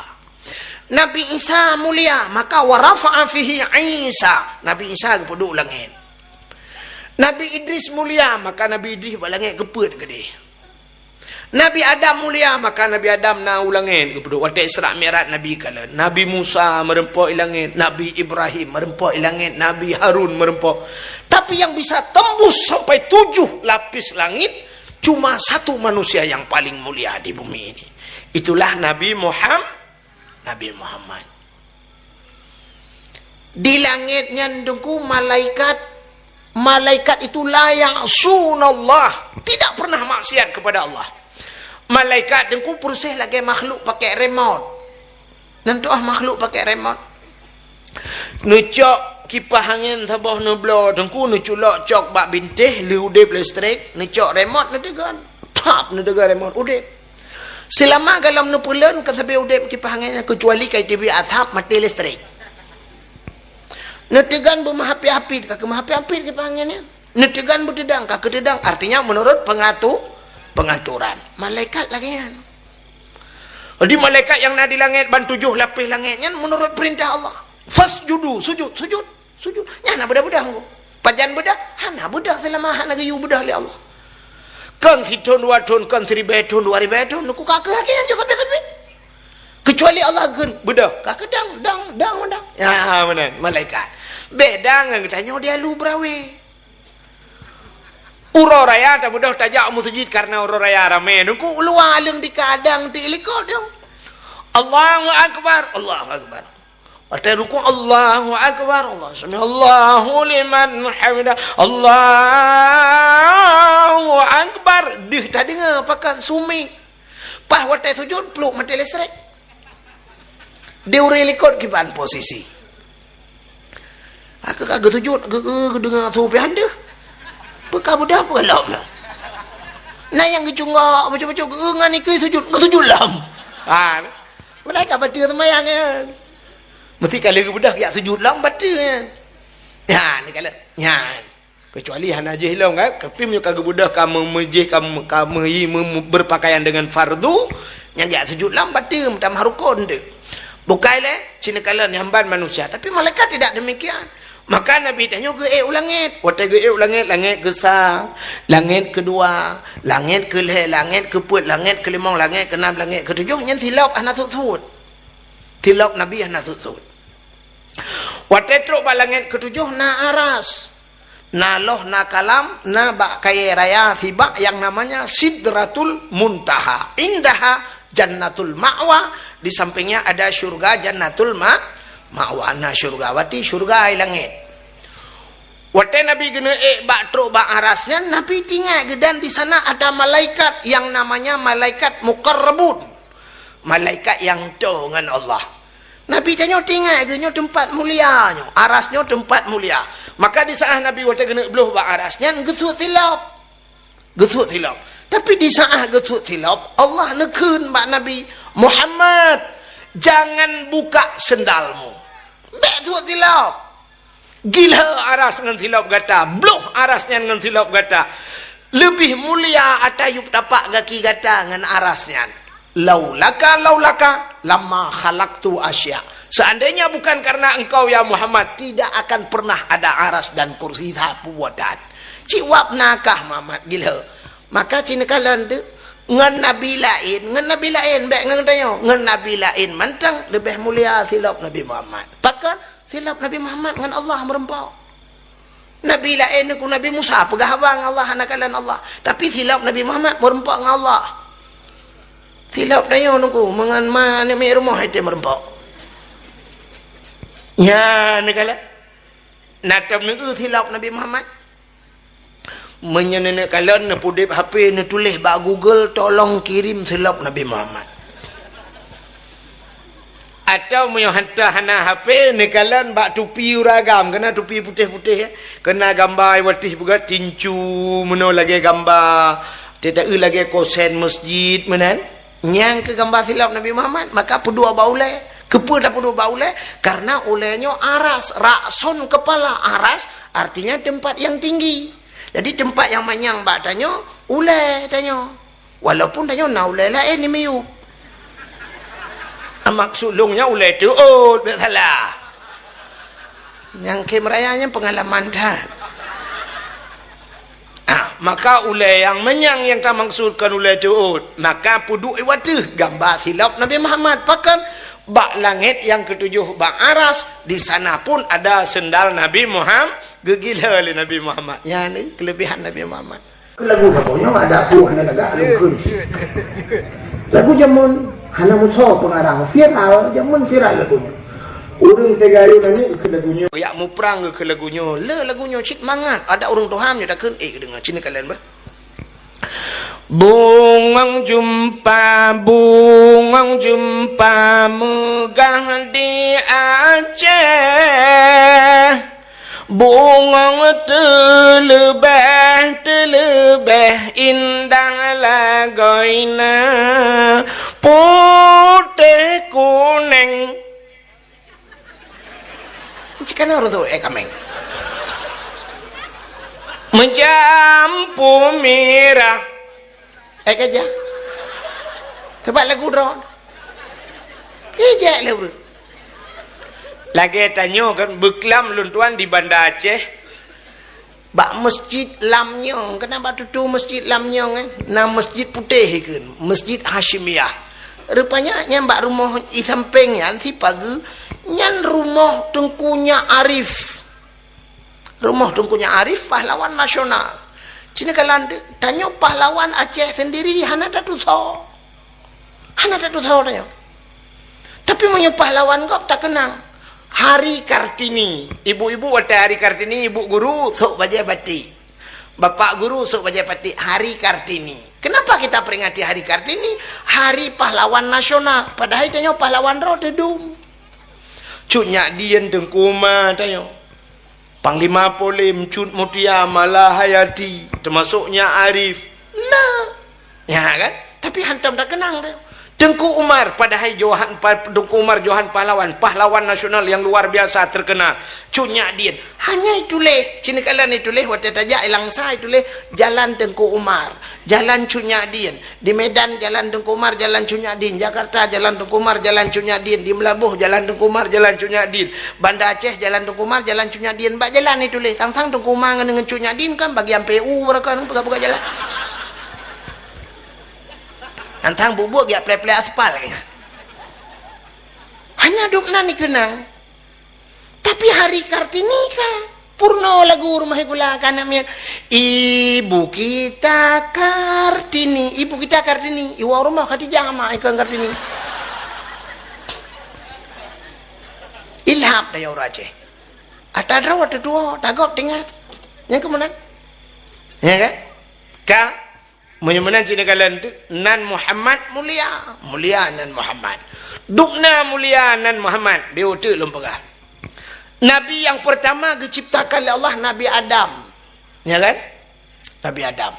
Nabi Isa mulia, maka wa rafa'a fihi Isa. Nabi Isa geupeuduek u langét. Nabi Idris mulia, maka Nabi Idris bak langét geupeuet keudeh. Nabi Adam mulia, maka Nabi Adam na u langét geupeuduek. Watée Isra Mi'raj Nabi kalon. Nabi Musa meureumpok i langét, Nabi Ibrahim meureumpok i langét, Nabi Harun meureumpok. Tapi yang bisa tembus sampai tujuh lapis langit, cuma satu manusia yang paling mulia di bumi ini. Itulah Nabi Muham-, Nabi Muhammad. Di langét nyan Teungku malaikat, malaikat itu la ya'sunallah, tidak pernah maksiat kepada Allah. Malaikat Teungku proses lagée makhluk pakai remote. Nyan tuah makhluk pakai remote. Neucok kipah angén saboh neubloe Teungku, neuculok cok bak bintéh, lheueh udeb listrik, neucok remote neuteugon. Tap, neuteugon remote, udeb. Seulama golom neupeulon ka sabe udeb kipah angén nyan, keucuali ka iteubiet asap maté listrik. Neuteugon beumeuhapit-hapit, ka keumeuhapit-hapit kipah angén nyan. Neuteugon beuteudang, ka keuteudang, artinya menurut pengatu-, pengaturan. Malaikat lagée nyan. Jadi malaikat nyang na di langét ban tujoh lapéh langét nyan menurut peurintah Allah. Fasjudu, sujud, sujud, sujud. Nyan hana beudah-beudah Teungku. Pajan beudah? Hana beudah seulama hana geuyue beudah lé Allah. Kon sithon dua thon, kon siribée thon, dua ribée thon, Teungku ka keuh lagée nyan sabe-sabe. Keucuali Allah geukheun beudah, ka keuh dang, dang, dang, dang. Ya, meunan, malaikat. Beda ngon geutanyoe di alu beurawe. Uroe raya tabeudôh tajak u meuseujid karena uroe raya ramé. Teungku u luwa aleueng di kadang ti likot nyoe. Allahu Akbar, Allahu Akbar. Watée rukuk, Allahu Akbar, Allah, sami'allahu liman hamidah, Allahu Akbar. Deuh tadeungoe pakat sumi. Paih watée sujud, pluek maté listrik. Di ureuëng likot kiban posisi. Aku ka geusujud, geu-, geu-, geudeungoe su pih han deuh. Peu ka beudah peu lom. Na nyang geucunggok bacut-bacut, geu-, ngon ikeu sujud, geusujud lom. Ha. Malaikat bateue seumayang nyan. Meusti ka lheueh geubeudah jak sujud lom bateue nyan. Nyan, ni kalon. Nyan. Keucuali hana jih lom kan, tapi meunyoe ka geubeudah ka me-, meujih ka me-, ka meuhi me-, me-, beurpakaian deungon fardu, nyang geujak sujud lam bateue meutamah rukon deuh. Bukai lé, ci neukalon nyang ban manusia, tapi malaikat tidak demikian. Maka Nabi tanyoe geuék u langét. Watée geuék u langét, langét keusa, langét keudua, langét keulhée, langét keupeuet, langét keulimong, langét keunam, langét keutujoh, nyan silop hana sut-sut. Silop Nabi hana sut-sut. Watée trok bak langét keutujoh na aras, na loh, na kalam, na bak kayée raya sibak nyang namanya Sidratul Muntaha. Indaha Jannatul Ma'wa, di sampingnya ada syurga Jannatul Ma-, Ma'wa. Na syurga, berarti syurga di langét. Watée Nabi geuneuk ék bak trok bak aras nyan, Nabi teuingat geuh dan di sana ada malaikat yang namanya malaikat muqarrabun. Malaikat nyang toe ngon Allah. Nabi tanyoe teuingat geuh nyoe teumpat mulia nyoe, aras nyoe teumpat mulia. Maka di saat Nabi watée geuneuk bloh bak aras nyan geusut silop. Geusut silop. Tapi di saat geusut silop, Allah neukheun bak Nabi, "Muhammad, jangan buka sendalmu." Bék sut silop. Gila aras ngon silop gata, bloh aras nyan ngon silop gata. Leubeh mulia ata yup tapak gaki gata ngon aras nyan. Laulaka, laulaka, lama khalaqtu asya. Seandainya bukan karena engkau, ya Muhammad, tidak akan pernah ada aras dan kursi sapeue buatan. Cit wab nakah Muhammad gila. Maka cit neukalon tu, ngon nabi laén, ngon nabi laén, bèk ngon tanyoe, ngon nabi laén mantong leubeh mulia silop Nabi Muhammad. Pakon? Silop Nabi Muhammad ngon Allah meureumpok. Nabi laén nyoe ku Nabi Musa peugah haba ngon Allah, hana kalon Allah. Tapi silop Nabi Muhammad meureumpok ngon Allah. Silop tanyoe nyoe ku meungon ma aneuk miet rumoh itu meureumpok. Nyan neukalon. Na tom neueu silop Nabi Muhammad. Meunyoe neuneuk kalon neupeudeb H P neutuléh bak Google, "Tolong kirim silop Nabi Muhammad." Atawa meunyoe hantom hana H P, neukalon bak tupi ureueng agam, keunan tupi putéh-putéh, ya. Keunan gamba watèe peugah tincu, meunoe lagèe gamba, teuta lagèe kosen masjid, meunan. Nyang keu gamba silop Nabi Muhammad, maka peuduek bak ulèe. Keupeue tapeuduek bak ulèe? Karena ulèe nyoe aras, ra'sun kepala, aras artinya tempat yang tinggi. Jadi tempat yang manyang bak tanyoe, ulèe tanyoe. Walaupun tanyoe na ulèe laén di miyueb. Maksud lôn nyan ulèe teuôt, bèk salah. Nyang khem raya nyan pengalaman that. Ah, maka ulèe nyang manyang nyang tamaksudkan ulèe teuôt, maka peuduek i ateueh gamba silop Nabi Muhammad. Pakon? Bak langèt nyang ketujoh bak aras, di sana pun ada sendal Nabi Muhammad, geugila lé Nabi Muhammad. Nyan ni kelebihan Nabi Muhammad. Lagu saboh nyoe ada buah na lagak lungkun. Lagu jameun hana musoh pengarang, viral, jameun viral lagu nyoe. Ureueng teuga ayô nani keu lagu nyoe. Yak muprang keu lagu nyoe. Le lagu nyoe cit mangat. Ada ureueng tuha nyoe takheun, eh, deungoe cit neukalon bah. Bungong jeumpa, bungong jeumpa meugah di Aceh. Bungong teuleubeh, teuleubeh indah lagoina, putéh kuneng. Cit kana ureueng teuôt, eh, kaméng. Meujampu mirah. Eh, ka jak. Sabab lagu droe. Ijak lé ureueng. Lagèe tanyoe kan, beuklam lôn tuan di Banda Aceh. Bak Masjid Lamnyong, keunan bak tutoe Masjid Lamnyong, eh? Na masjid putéh ikheun, Masjid Hasyimiyah. Rupanya nyan bak rumoh i sampéng nyan, sipageue, nyan rumoh Teungku Nyak Arif. Rumoh Teungku Nyak Arif, pahlawan nasional. Cit neukalon, tanyoe pahlawan Aceh sendiri hana tatusoe. Hana tatusoe tanyoe. Tapi meunyoe pahlawan gob takeunang, Hari Kartini. Ibu-ibu watèe Hari Kartini, ibu guru sôk bajèe batik. Bapak guru sôk bajèe batik, Hari Kartini. Kenapa kita peringati Hari Kartini? Hari pahlawan nasional. Padahai tanyoe pahlawan droe teudum. Cut Nyak Dien, Teungku Umar tanyoe. Panglima Polim, Cut Mutia, Malahayati, teumasok Nyak Arif. Nah. Ya kan? Tapi hantom takeunang tu. Teungku Umar, padahai Johan, pa-, Teungku Umar Johan Pahlawan, pahlawan nasional yang luar biasa terkenal. Cut Nyak Dien. Hanya ituléh, cit neukalon ituléh, watèe tajak i Langsa ituléh, Jalan Teungku Umar, Jalan Cut Nyak Dien. Di Medan, Jalan Teungku Umar, Jalan Cut Nyak Dien. Jakarta, Jalan Teungku Umar, Jalan Cut Nyak Dien. Di Meulaboh, Jalan Teungku Umar, Jalan Cut Nyak Dien. Banda Aceh, Jalan Teungku Umar, Jalan Cut Nyak Dien. Bak jalan ituléh, sang-sang Teungku Umar ngon, ngon Cut Nyak Dien kan bagian P U, barokon peugah-peugah jalan. Sang-sang buet-buet geujak plè-plè aspal, ya. Hanya dum nan dikeunang. Tapi Hari Kartini ka purno lagu rumoh gula ka aneuk miet. Ibu kita Kartini, ibu kita Kartini. Iwoe rumoh Khadijah ma ikon Kartini. Ilham daya ureueng Aceh. Ata droe teutuwo, tagop tingat. Nyang keumeunang. Ya kan? Ka Meunyoe meunan cit neukalon teuk, nan Muhammad mulia, mulia nan Muhammad. Dubna mulia nan Muhammad, beu teuk lôn peugah. Nabi nyang peurtama geuciptakan lé Allah Nabi Adam. Ya kan? Nabi Adam.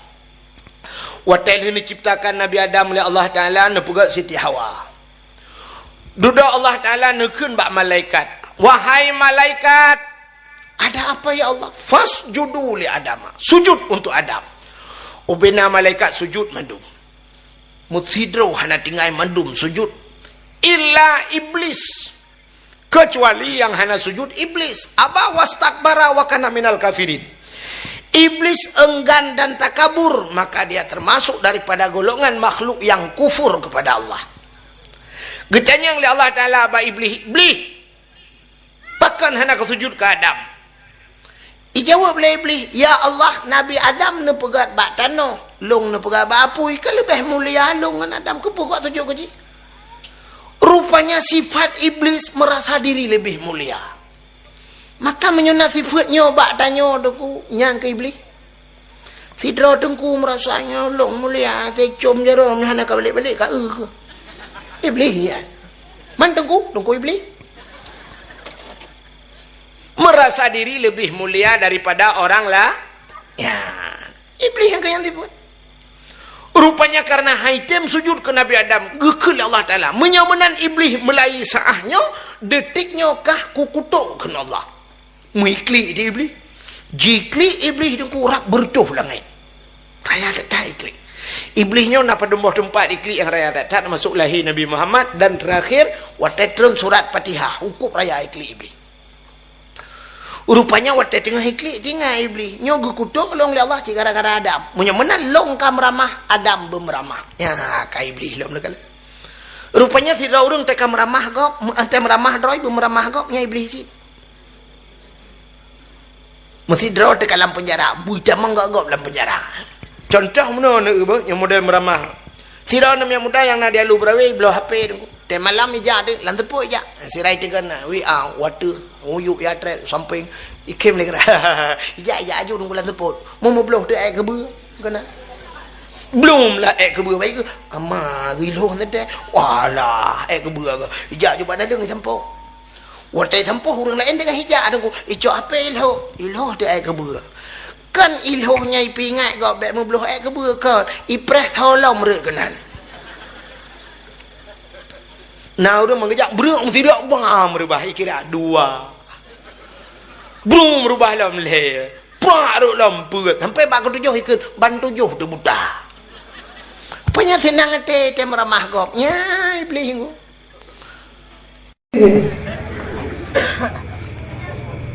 Watèe lheueh neuciptakan Nabi Adam lé Allah Taala, neupeugèt Siti Hawa. Dudoe Allah Taala neukheun bak malaikat, "Wahai malaikat, ada apa ya Allah?" "Fasjudu li Adama." Sujud untuk Adam. Ubena malaikat sujud mandum. Meusidroe hana tinggai mandum sujud. Illa Iblis. Kecuali nyang hana sujud Iblis. Aba wastakbara wa kana minal kafirin. Iblis enggan dan takabur, maka dia termasuk daripada golongan makhluk yang kufur kepada Allah. Geutanyong lé Allah Taala bak Iblih, "Iblih, pakon hana kasujud keu Adam?" Ijaweueb lé Iblih, "Ya Allah, Nabi Adam neupeugét bak tanoh, lôn neupeugét bak apui, ka leubeh mulia lôn ngon Adam, keupeue kujak sujud keu jih?" Rupanya sifat Iblis merasa diri lebih mulia. Maka meunyoe na sifeuet nyoe bak tanyoe Teungku, nyan keu Iblih. Sidroe Teungku meurasa nyoe lôn mulia, teucom jaroe nyoe hana ka balek-balek ka eu keuh. Iblih nyan. Man Teungku, Teungku Iblih. Merasa diri lebih mulia daripada orang la-, ya. Iblih nyang keu nyang tipu. Rupanya karena hai tem sujud keu Nabi Adam, geukheun lé Allah Taala. Meunyoe meunan Iblih meulayeue saát nyoe, detik nyoe kah kukutok kheun Allah. Meuiklik di Iblih. Jiklik Iblih Teungku rab beureutoh langét. Raya that-that iklik. Iblih nyoe na padum boh teumpat iklik nyang raya that-that, termasuk lahé Nabi Muhammad dan terakhir watée treun surat Fatihah, hukub raya iklik Iblih. Rupanya watée teungoh iklik, teuingat Iblih, nyoe geukutok lôn lé Allah cit gara-gara Adam. Meunyoe meunan lôn ka meuramah, Adam beumeuramah. Nya, ka Iblih lom neukalon. Rupanya sidroe ureuëng teuka meuramah gob, me-, teuka meuramah droe, beumeuramah gob, nyan Iblih cit. Meusidroe teuka lam penjara, bui tamong gob-gob lam penjara. Contoh meunoe neueu beuh nyang model meuramah. Sidroe aneuk muda nyang na di Alue Beurawe bloe H P Teungku. Teuh malam ija deuek lam teupot ija. Sirai teuka na, W A, water, uyuek ya trek samping. Ikem lé geura. Ija, ija aju Teungku lam teupot. Mu meubloe teuh ék keubeue. Keunan. Blom lah ék keubeue baik ke? Ama geuiloh teuh. Walah, ék keubeue ke? Ija aju bak daleueng sampoe. Watée sampoe ureuëng laén deungon ija Teungku, icok H P iloh, iloh teuh ék keubeue. Kan iloh nyan ipeuingat gob bék meubloe ék keubeue kon, ipreh tho lom rot keunan. Na ureuëng meugeujak breuek meusidok bam reubah ikira dua. Breuek meurubah lom lhée. Prak rot lom peuet. Sampai bak keutujoh ikheun ban tujoh teubuta. Rupanya seunang até teuh meuramah gob. Nya Iblih nyoe.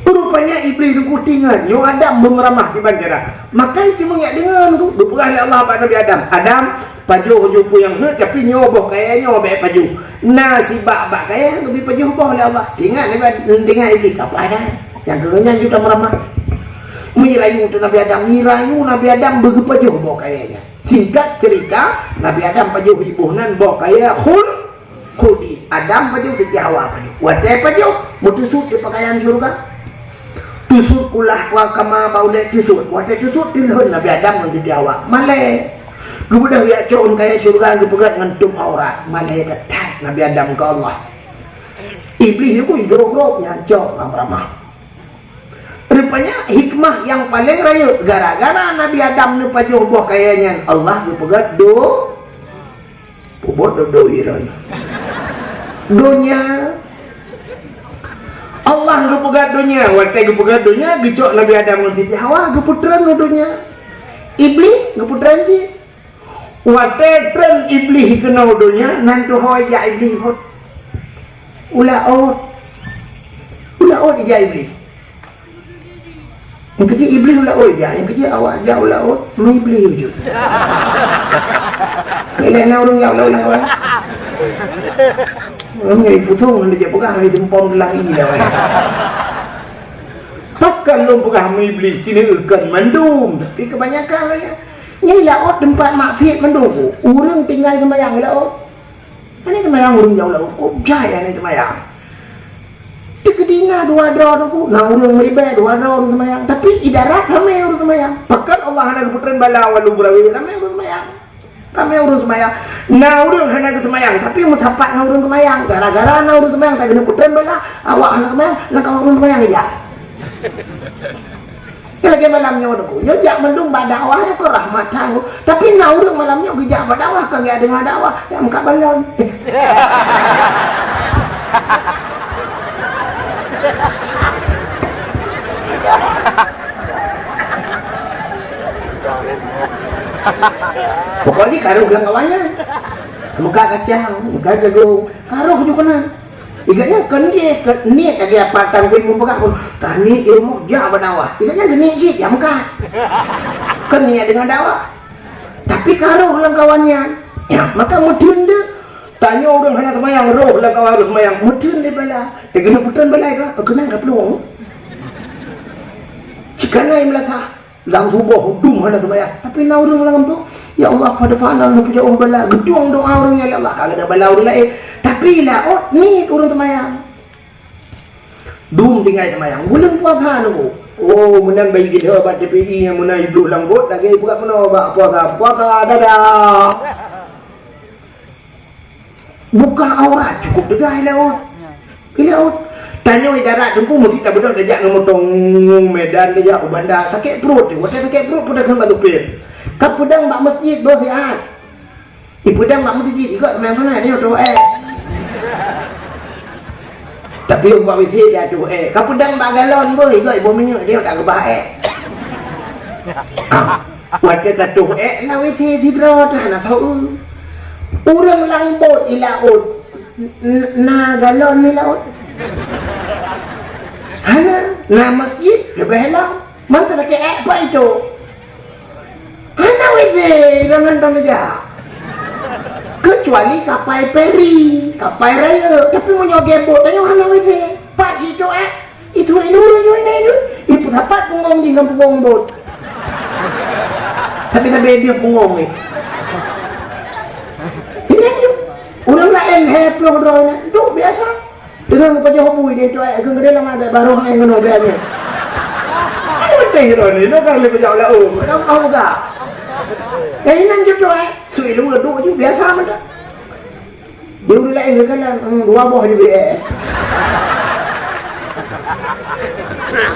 Rupanya Iblih Teungku teuingat nyoe Adam beumeuramah kiban cara. Maka itu meungiak deungon tu, geupeugah lé Allah bak Nabi Adam, "Adam, pajoh ju peue nyang heuet, tapi nyoe boh kayée nyoe bék pajoh. Na sibak bak kayée geubri pajoh boh lé Allah." Teuingat Nabi Adam, teuingat Iblih, "Apa ada? Nyang keu nyan ju tameuramah." Meurayu teuh Nabi Adam, meurayu Nabi Adam beugeupajoh boh kayée nyan. Singkat cerita, Nabi Adam pajoh jiboh nan boh kayée khul- Khuldi, Adam pajoh, Siti Hawa pajoh. Watée pajoh, meutusut di peukayan syeuruga. Tusut kulah wa kama baulée tusut. Watée tusut, teulhon Nabi Adam ngon Siti Hawa. Malée. Geubeudôh jak cok kayée syeuruga geupeugét ngon tuem aurat. Malée that-that Nabi Adam keu Allah. Iblih nyoe pun idrob-drob nyan cok lam ramah. Rupanya hikmah nyang paleng rayeuk gara-gara Nabi Adam neupajoh boh kayée nyan, Allah geupeugét do- Peubuet dodo iron. Donya. Allah geupeugét donya, watée geupeugét donya, geucok Nabi Adam ngon Siti Hawa, geupeutreun u donya. Iblih geupeutreun cit. Watée treun Iblih keunoe donya, nan tuho ijak Iblih phon. U laôt. U laôt ijak Iblih. Nyang keujeuet Iblih u laôt jak, nyang keujeuet awak jak u laôt, meuiblih ju. Ilée na ureuëng jak u laôt nyang awai. Ureuëng nyang ipusong ngon dijak peugah, ngon jeumpom geulang ie dah awai. Pakon lôn peugah meuiblih, sineuk kon mandum, tapi kebanyakan lagée nyan. Nyan laôt teumpat maksiat mandum. Ureuëng tinggai seumayang laôt. Hana seumayang ureuëng jak u laôt, kok jai hana seumayang. Teukeudi na dua droe Teungku, na ureuëng meuribée dua droe ureuëng seumayang. Tapi i darat ramé ureuëng seumayang. Pakon Allah hana geupeutreun bala u Alue Beurawe, ramé ureuëng seumayang. Ramé ureuëng seumayang. Na ureuëng hana geuseumayang, tapi meusapat ngon ureuëng seumayang. Gara-gara na ureuëng seumayang, ka geupeutreun bala, awak hana seumayang, lam kawan ureuëng seumayang ija. Lagée malam nyoe Teungku, nyoe jak mandum bak dakwah nyoe keu rahmat that Teungku. Tapi na ureuëng malam nyoe geujak bak dakwah, ka geujak deungoe dakwah, jak meukat balon. Pokok jih ka rôh lam kawan nyan. Meukat kacang, meukat jagung, ka rôh ju keunan. Ingat nyan kon jih, kon niet lagèe apa tanggém mupeugah pun. Ka niet ilmu jak bak dakwah. Ingat nyan niet jih, jak meukat. Kon niet deungon dakwah. Tapi ka rôh lam kawan nyan. Ya, maka meuteun deuh. Tanyoe ureueng hana seumayang, rôh lam kawan ureueng seumayang. Meuteun lé bala. Eh, keuneuk meuteun bala itu, keunan ka plueng. Cikanan meulathah. Lam tuboh dum hana seumayang. Tapi na ureueng lam gampông, "Ya Allah, pada fana na peujauh bala." Geutueng doa ureueng nyan, "Ya Allah, ka geuda bala ureueng laén." Tapi laôt niet ureueng seumayang. Dum tinggai seumayang. Buleuen puasa nunggu. Oh, meunan bayi geuh bak T P I nyang meunan iblih lam bot lagèe buet meunoe bak puasa. Puasa dadah. Buka aurat cukup teuga i laôt. I laôt. Tanyoe i darat Teungku meusti tabeudôh tajak ngon moto Medan tajak u Banda sakét pruet. Watèe sakét pruet peue takheun bak supir. Ka peudong bak meuseujid boh siat. Ipeudong bak meuseujid ikôt seumayang sunat nyoe troh ék. Tapi ubak W C dia troh ék. Ka peudong bak galon boh ikôt iboh minyeuk dia tak keubah ék. Ah. Watèe ka troh ék lam W C sidroe teuh hana soe. Ureueng lam bot i laôt n-, na galon i laôt. Hana, na meuseujid leubeh lom. Mantong sakét ék pat itu. Hana W C, lam nyan neujak. Keucuali kapai feri, kapai rayeuk. Tapi meunyoe gèt bot tanyoe hana W C. Pat situ ék. Itu ilmu nyoe nyoe nyoe. Ipeusapat punggong jih ngon punggong bot. Tapi sabe dia punggong ni. Ini nyoe. Ureueng laén he ploh droe nyan. Duek biasa. Deungon pajoh bui dia tu, eh, keu gede lama ada baroh ngai ngono gaya ni. Kan beuteh droe ni, lo kan le pajoh laôt. Kan tahu gak? Eh, inan je tu, eh. Sui lu duek je biasa mantap. Di ureueng laén geukalon, hmm, dua boh jibri, eh.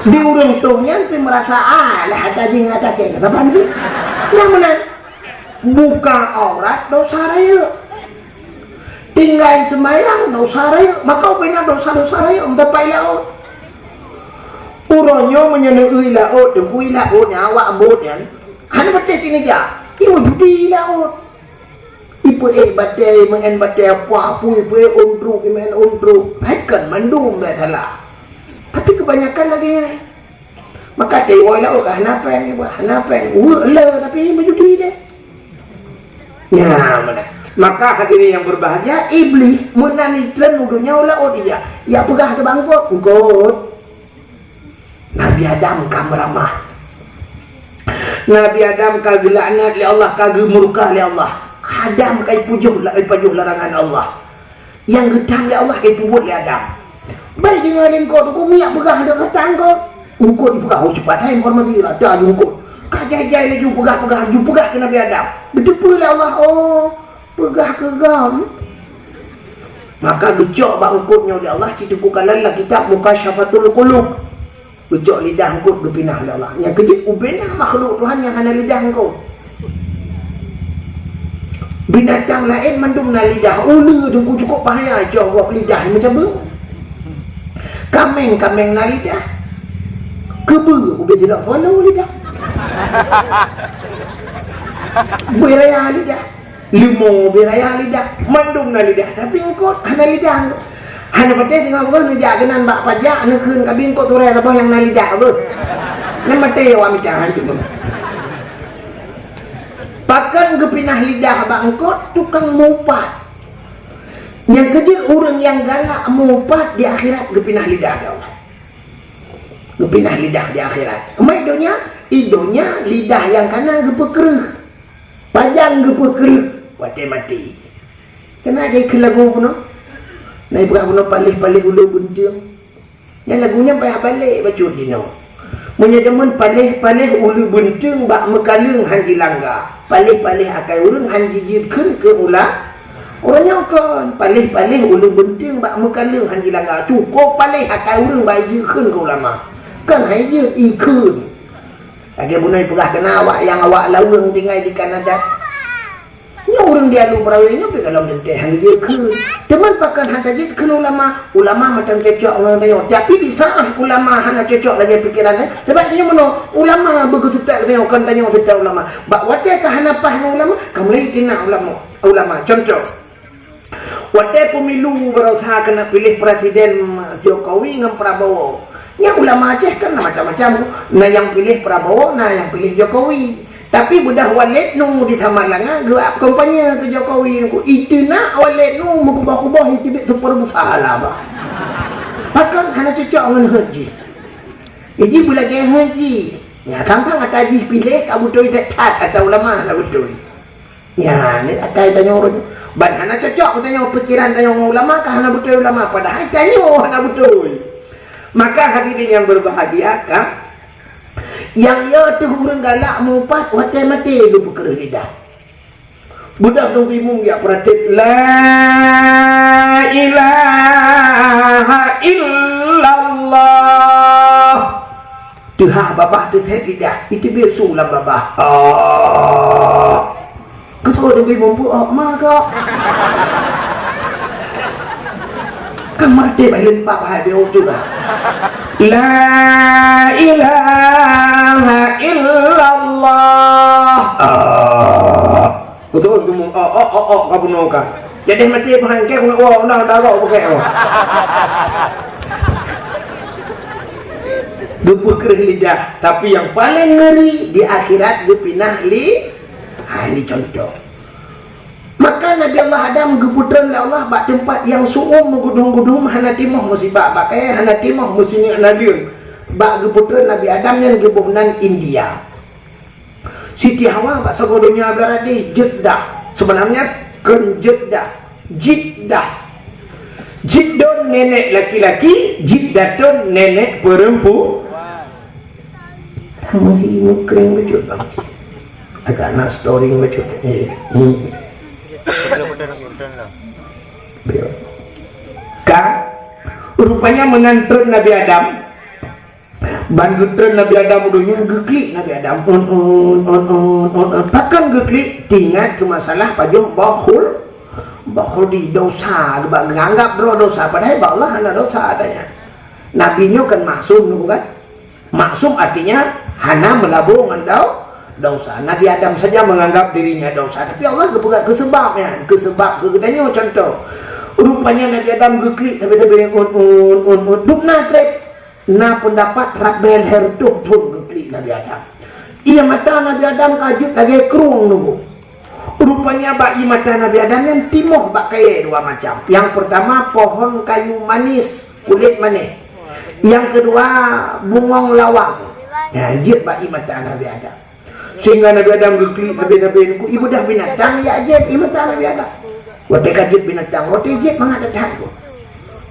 Di ureueng tueng nyan pih meurasa, ah, lah ata jih ngon ata kèe, saban sih. Nyang meunan, buka aurat dosa rayeuk. Tinggai seumayang dosa rayeuk, maka ubena dosa-dosa rayeuk meusapat i laôt. Uroe nyoe meunyoe neueu i laôt, teungku i laôt nyan awak bot nyan, hana patéh cit neujak, imeujudi i laôt. Ipeuék batèe, imeu'en batèe, apui, apui, ipeuék ôn truk, imeu'en ôn truk. Hai kon mandum bèk salah. Tapi keubanyakan lagèe nyan. Maka teuwoe laôt ka hana péng, hana péng. Weuek le, tapi meujudi deh. Nyan meunan. Maka hadirin yang berbahagia, Iblih meunan itreun u donya u laôt ija. Ya peugah keu bangkot, "Eungkot." Nabi Adam ka meuramah. Nabi Adam ka geulaknat lé Allah, ka geumurka lé Allah. Adam ka ipujoh, ipajoh larangan Allah. Nyang geutam lé Allah ka ipeubuet lé Adam. Bai deungoe lé eungkot, Teungku, miyak peugah dak kata eungkot. Eungkot ipeugah, "Oh, cepat hai eungkot mati, rata ju eungkot." Ka jai-jai laju peugah-peugah, laju peugah keu Nabi Adam. Geuteupeue lé Allah, "Oh, peugah keu gam." Maka geucok bak eungkot nyoe lé Allah, cit Teungku kalon lam kitab Mukasyafatul Qulub. Geucok lidah eungkot geupinah lé Allah. Nyang keujeuet ubena makhluk Tuhan nyang hana lidah eungkot. Binatang laén mandum na lidah. Uleue Teungku cukôp bahaya, cok gob lidah meucabeueng. Kaméng, kaméng na lidah. Keubeue ubé tidak swallow lidah. Bui raya lidah. Leumô beu raya lidah, mandum na lidah, tapi eungkot hana lidah. Hana patéh singoh beuh neujak keunan bak pajak, neukheun ka bingkot turée saboh nyang na lidah beuh. Nyan maté awak mita hantu beuh. Pakon geupinah lidah bak eungkot? Tukang mupat. Nyang keujeuet ureuëng nyang galak mupat di akhirat geupinah lidah lé Allah. Geupinah lidah di akhirat. Teuma i donya, i donya lidah nyang kana geupeukreueh. Pajan geupeukreueh watée maté. Keuneuk jai keu lagu bunoe. Na ipeugah bunoe paléh-paléh uleue beunteung. Nyan lagu nyan payah balek bacut jinoe. Meunyoe jameun paléh-paléh uleue beunteung bak meukaleueng han jilangga. Paléh-paléh akai ureuëng han jijeuet kheun keu ula-, uroe nyoe kon paléh-paléh uleue beunteung bak meukaleueng han jilangga. Cukôp paléh akai ureuëng bak jijeuet kheun keu ulama. Kon han jijeuet, ikheun. Lagée bunoe peugah keunan awak nyang awak laweueng tinggai di Kanada. Nyoe ureuëng di Alu Merawe nyoe pih golom teuntèe han geujeuet kheun. Teuma pakon han tajeuet kheun ulama? Ulama macam cocok ngon tanyoe. Tapi di saat ulama hana cocok lagèe pikiran, eh, sabab nyoe meunoe, ulama beugeuseutôt tanyoe, kon tanyoe seutôt ulama. Bak watèe ka hana paih ngon ulama, ka mulai tina ulama. Ulama, contoh, watèe pemilu baroesa keuneuk piléh presiden Jokowi ngon Prabowo. Nyan ulama Aceh kan na macam-macam. Na nyang piléh Prabowo, na nyang piléh Jokowi. Tapi beudah Waled Nu di Samalanga geuap kampanye keu Jokowi nyoe. Itu na Waled Nu meukeubah-keubah itu bit super besar lah bah. Pakon hana cocok ngon heuet jih. Jadi beulagèe heuet jih. Ya, tantang ata jih piléh ka beutôi that-that ata ulama hana beutôi. Ya, ni akai tanyoe ureuëng. Ban hana cocok tanyoe pikiran tanyoe ngon ulama ka hana beutôi ulama, padahai tanyoe hana beutôi. Maka hadirin yang berbahagia, ka nyang yo teuh ureuëng galak meuupat watèe maté geupeukreuh lidah. Beudah dong imum ya pratik la ilaha illallah. Teuhah babah teuthèe lidah, iteubiet su lam babah. Oh. Keupeue dong imum bu oh ma kok. Kan maté bak limpak hai beu tu lah. La ilaha illallah. Ah. Betul tu mu. Oh, oh, oh, oh, ka bunoe ka. Jadi mati pahang ke kena wah undang darah bukai wah. Geupeukreuh lidah, tapi yang paling ngeri di akhirat geupinah li. Ha, ini contoh. Maka Nabi Allah Adam geupeutreun lé Allah bak teumpat nyang su'um meugudum-gudum, hana timoh meusibak bak kayèe, hana timoh meusineuk naleueng. Bak geupeutreun Nabi Adam nyan geuboh nan India. Siti Hawa bak sagoe donya beuladeh Jeddah. Sebenarnya kon Jeddah, Jiddah. Jiddon nenek laki-laki, Jiddatun nenek perempuan. Masih mukring bacut bang. Agak nak story bacut. Eh, hmm. Ka rupanya meunan treun Nabi Adam. Ban geutreun Nabi Adam u donya geuklik Nabi Adam. Un, un, un, un, un, un. Pakon geuklik? Teuingat keu masalah pajoh bahul, bahul di dosa, geubak geuanggap droe dosa, padahai bak Allah hana dosa adanya. Nabi nyoe kan maksum nyoe kan? Maksum artinya hana meulabô ngon dau-, dosa. Nabi Adam saja menganggap dirinya dosa, tapi Allah geupeugah keu seubab nyan, keu seubab keu geutanyoe contoh. Rupanya Nabi Adam geuklik sabe-sabe un, un, un, un. Dubna treb. Na peundapat rab bèe lhèe reutôh thon geuklik Nabi Adam. Ié mata Nabi Adam ka jeuet lagèe krueng nunggu. Rupanya bak ié mata Nabi Adam nyan timoh bak kayèe dua macam. Nyang peurtama pohon kayu manis, kulét manéh. Nyang keudua bungong lawang. Nyan jeuet bak ié mata Nabi Adam. Sehingga Nabi Adam geuklik sabe-sabe nunggu, ié beudah binatang jak jép ié mata Nabi Adam. Watèe ka jép binatang, watèe jép mangat that-that.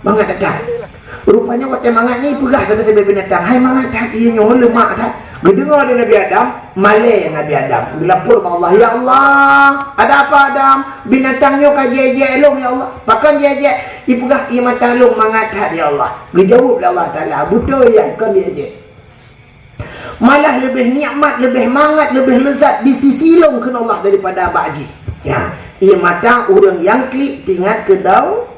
Mangat that-that. Rupanya watèe mangat nyan ipeugah sabe-sabe binatang, "Hai mangat that ié nyoe, leumak that." Geudeungoe lé Nabi Adam, malèe Nabi Adam. Geulapor bak Allah, "Ya Allah, ada apa Adam? Binatang nyoe ka jép-jép lôn ya Allah." "Pakon jép-jép?" "Ipeugah ié mata lôn mangat that ya Allah." Geujaweueb lé Allah Taala, "Beutôi nyan, kon jép-jép." Malah leubeh nikmat, leubeh mangat, leubeh leuzat di sisi lôn kheun Allah daripada bak jih. Ya, ié mata ureuëng nyang klik teuingat keu dau-,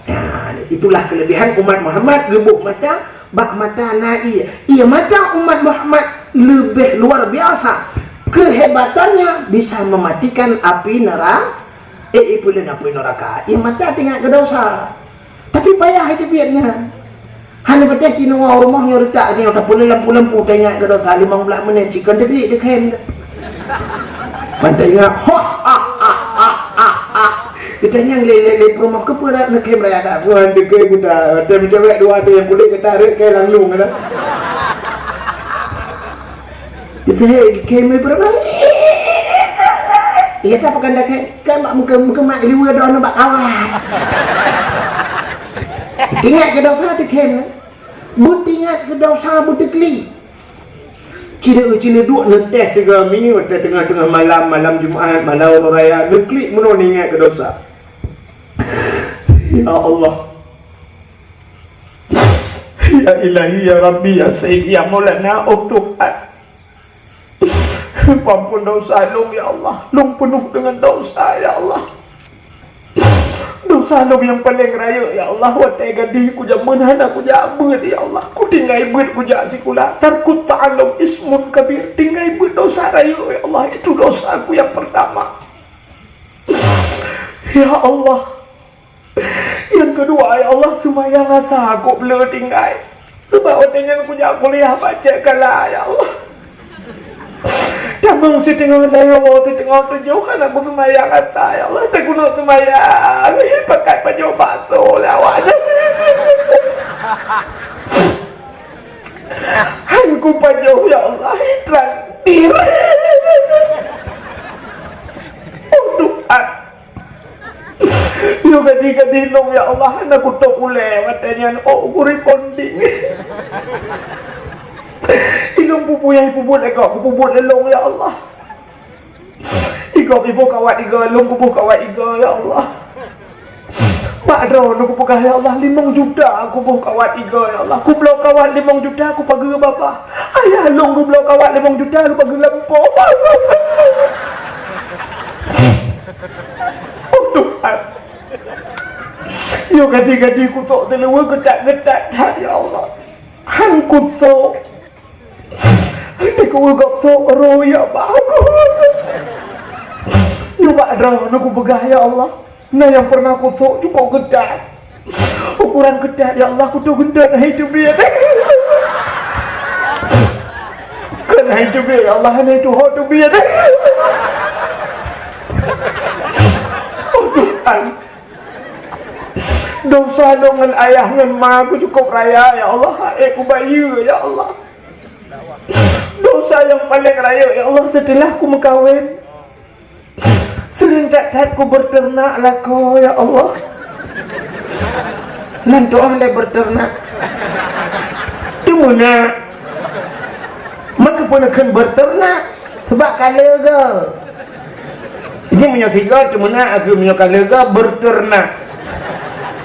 ya, itulah kelebihan umat Muhammad geuboh mata, bak mata na ié. Ié mata umat Muhammad leubeh luar biasa. Kehebatannya bisa mematikan api neraka. Eh, ipeulén api neraka. Ié mata teuingat keu dosa. Tapi payah iteubiet nyan. Hana beuteh cit nyoe rumoh nyoe reutak nyoe tapeuleumpu-leumpu teuingat keu dosa limong blaih menit cit kon teubiet teukhém. Ban teuingat, ha, ha, ha. Geutanyong lé, lé, lé peurumoh, "Keupeue dak neukhem raya dak?" "Bukan teukhém geuta, watèe meucewek dua ada nyang kulét geuta rhot keu lam lông geuta." Geutanyong, "Khem peurumoh?" "Iya, ka pakon dak khem?" Kan bak muka, muka mak liwe droeneuh bak kawat. Ingat keu dosa teukhém. Beuingat keu dosa beuteukli. Cile-cile duek neuteh sigoe mi, watèe teungoh-teungoh malam, malam Jumat, malam raya, neuklik meunoe ingat keu dosa. Ya Allah. Ya Ilahi, ya Rabbi, ya Sayyidi, ya Maulana, oh Tuhan. Teupeuampon dosa lôn, ya Allah. Lôn peunoh deungon dosa, ya Allah. Dosa lôn nyang paleng rayeuk, ya Allah, watée gadih kujameun hana kujak beuet, ya Allah. Kutinggai beuet kujak sikula. Tarkut ta'allum ismun kabir. Tinggai beuet dosa rayeuk, ya Allah. Itu dosaku nyang peurtama. Ya Allah. Nyang keudua, ya Allah, seumayang asa kok le tinggai. Sabab watée nyan kujak kuliah bak Cék Kala, ya Allah. Tamong siteungoh dua, siteungoh tujoh, hana kuseumayang asa, ya Allah. Teukunok seumayang, pakat pajoh bakso lé awak nyan. Han kupajoh, ya Allah, traktir. Oh, Tuhan. Nyoe gadih-gadih lôn, ya Allah, hana kutôb ulée watée nyan, oh, kuriponding. Ilôn pubuyai peubuet lé gob, peubuet lé lôn, ya Allah. Igob iboh kawat iga, lôn kuboh kawat iga, ya Allah. Bak droeneuh kupeugah, ya Allah, limong juta kuboh kawat iga, ya Allah. Kubloe kawat limong juta, kupageue babah. Ayah lôn kubloe kawat limong juta, kupageue lampôh. Oh, Tuhan. Nyoe gadih-gadih kutok teuluwa geutak-geutak that, ya Allah. Han kutok. Hana kugob sok roh, ya Allah. Nyoe bak droeneuh kupeugah, ya Allah. Na nyang pernah kusok cukôp geutat. Ukuran geutat, ya Allah, kuto geutat hai teubiet. Kon hai teubiet, ya Allah, hai tuho teubiet. Oh, Tuhan. Dosa lôn ngon ayah ngon ma ku cukôp raya, ya Allah. Hai kubayeue, ya Allah. Dosa nyang paleng rayeuk, ya Allah, seuteulah kumeukawen. Seuring that-that kubeuteunak lakoe, ya Allah. Nan doá lé beuteunak. Teumeunak. Meukeupeu neukheun beuteunak? Sabab ka leuga. Jadi meunyoe siga teumeunak, aku meunyoe ka leuga beuteunak.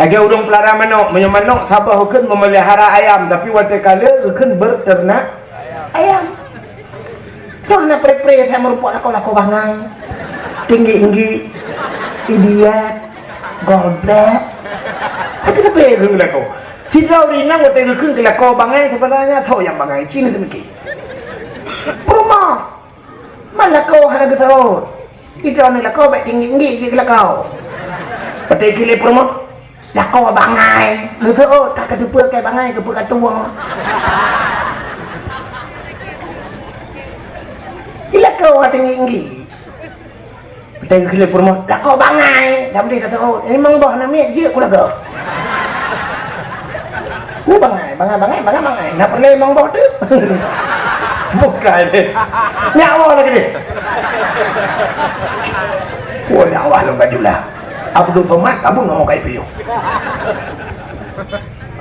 Lagée ureuëng peulara manok, meunyoe manok saboh kheun memelihara ayam, tapi watée ka leuga kheun beuteunak. Ayam. Toh na pre-pre saya meureumpok lakoe-lakoe bangai. Tinggi-tinggi. Idiot. Goblok. Tapi tapi kheun lakoe. Sidroe ureuëng inong watée geukheun keu lakoe bangai, sebenarnya soe nyang bangai? Cina seumiki. Peurumoh. Man lakoe hana geuseuôt. Sidroe ureuëng lakoe bék tinggi-tinggi jih lakoe. Watée kheun lé peurumoh. Lakoe bangai, geuseuôt, ka kateupeue keu bangai, keupeue ka tuwoe. Di lakoe tinggi-tinggi. Teuka keu lé peurumoh, lakoe bangai, dam deh ka teuôt. Memang boh na miet jeuet ku lagoe. Ku bangai, bangai, bangai, bangai, bangai. Na peureulée memang boh tu. Bukai deh. Nyawa lagi deh. Oh, nyawa lom baju lah. Abdul Somad, kabu ngomong kai piu.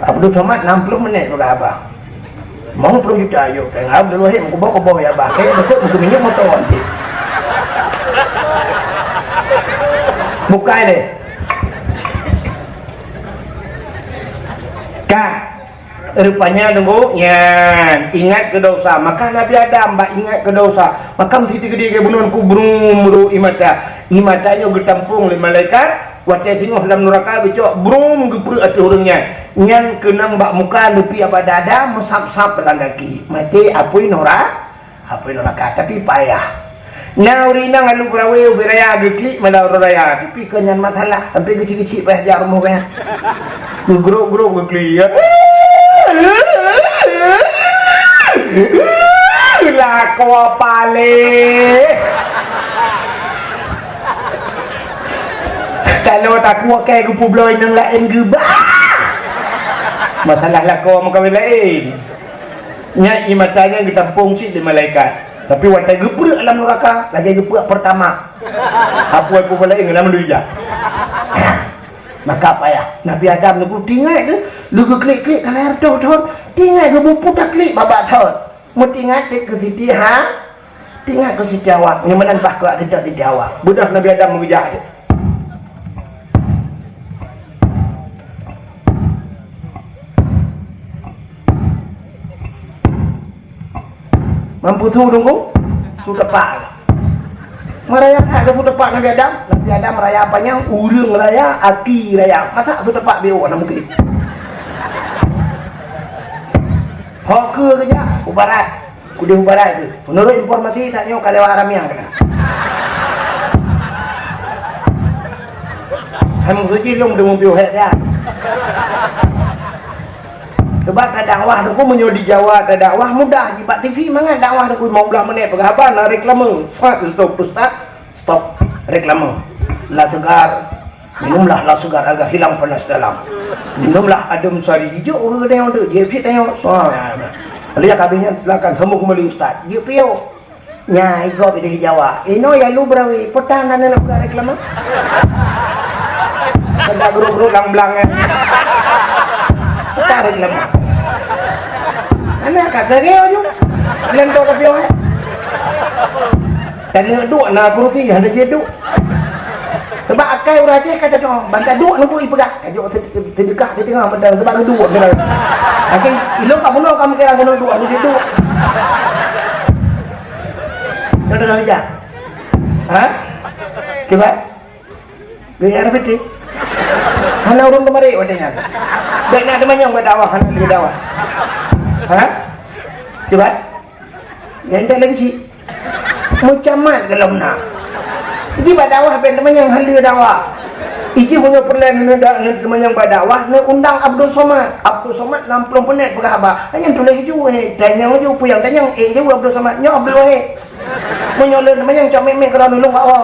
Abdul Somad enam puluh menit peugah haba. Limong puluh juta ayok péng. Abdul Wahid meukuboh-kuboh ya bah. Kayak betul buku minyak motor nanti. Bukai deh. Kah. Rupanya nunggu nyan ingat keu dosa. Maka Nabi Adam bak ingat keu dosa. Maka meusti geude geubunon ku brum ru imata. Imata nyoe geutampong lé malaikat. Watée singoh lam nuraka geucok brum geupreuek ateueh ureuëng nyan. Nyan keunong bak muka neupi abadada meusab-sab lam gaki. Maté apui nura, apui nuraka. Tapi payah. Na ureuëng inong alu beurawe ubé raya geuklik mala uroe raya. Tapi keu nyan masalah. Sampai keuchik-keuchik payah jak rumoh gaya. Geugrok-grok geuklik. Lakoe paléh. Kalau takue keu geupubloe inong laén geubah. Masalah lakoe meukawen laén. Nyan imata nyan geutampong cit lé malaikat. Tapi watée geupreuek lam nuraka, lagée geupreuek peurtama. Apui publoe inong lam luya. Maka payah. Nabi Adam nunggu tinggai ke? Leugeuklik-klik ka layar thon-thon. Tinggai ke bupu taklik babak thon. Meutingat dek keu Siti Ha, tingat keu Siti Hawa. Nyoe meunan bah keu Siti Hawa. Beudôh Nabi Adam meugeujahat. Mampu tu dong ko? Su tepak. Meuraya that keu su tepak Nabi Adam. Nabi Adam raya panyang, ureueng raya, aki raya. Masa su tepak biôh na mungken. Ho keue keujak u barat. Keudeh u barat tu. Meunurot informasi, tanyoe ka lewat Ramiang keunan. Hai meusuci lom deungon piôh hék dah. Sebab tadakwah teungku, meunyoe di Jawa tadakwah mudah, jibat T V mangat dakwah teungku, lima belas menit peugah haba na reklame. Fat, stop, ustaz, stop reklame. La Segar, minumlah La Segar agar hilang panas dalam. Minumlah Adem Sari, jijok ureueng geutanyoe tu, jeuet fit tanyoe. Lalu nyang habéh nyan silakan sambung kembali ustaz. Jeuet piôh. Nya, igob ideh Jawa. Inoe ya lu beurawi, peue tan hana neupeugah reklame? Peugah guruk-guruk lam blang, eh. Peue tan reklame? Hana ka keu nyoe nyoe. Leuntô ka piôh, eh. Dan neuduek na kurusi, hana jeuet duek. Sebab akai ureueng Aceh ka cocok, ban ka duek neubui peugah. Ka jok te-, te-, teudeukah teudeungah mantong, sebab neuduek keunoe. Tapi ilôn ka bunoe ka meukeurang keunoe duek, hana jeuet duek. Contoh dah hujan. Ha? Kiban? Gaya R P T. Hana ureueng keumarit watèe nyan. Bèk na teumanyong bak dakwah, hana lé dakwah. Ha? Kiban? Nyan tak lagi cit. Meucamat golom na. Iji bak dakwah bèk teumanyong hana lé dakwah. Iji meunyoe peureulèe neuda-, neuteumanyong bak dakwah, neuundang Abdul Somad. Abdul Somad enam puluh menit peugah haba. Nyan tuléh ju, eh, tanyong ju, peue nyang tanyong, eh, ju Abdul Somad. Nyoe Abdul Wahid. Meunyoe lôn manyang cok mèh-mèh keudroe nulông bak woe.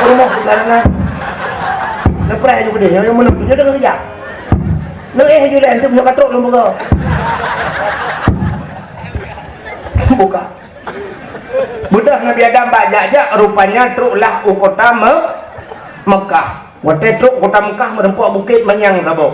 Rumoh di dalam na. Neupreh ju keudeh, nyoe meunurot nyoe deungon keujak. Neuéh ju lé anteuk nyoe ka trok lôn buka. Buka. Beudôh Nabi Adam bak jak-jak, rupanya troklah u kota Me-, Mekah. Watèe trok kota Mekah, meureumpok bukét manyang saboh.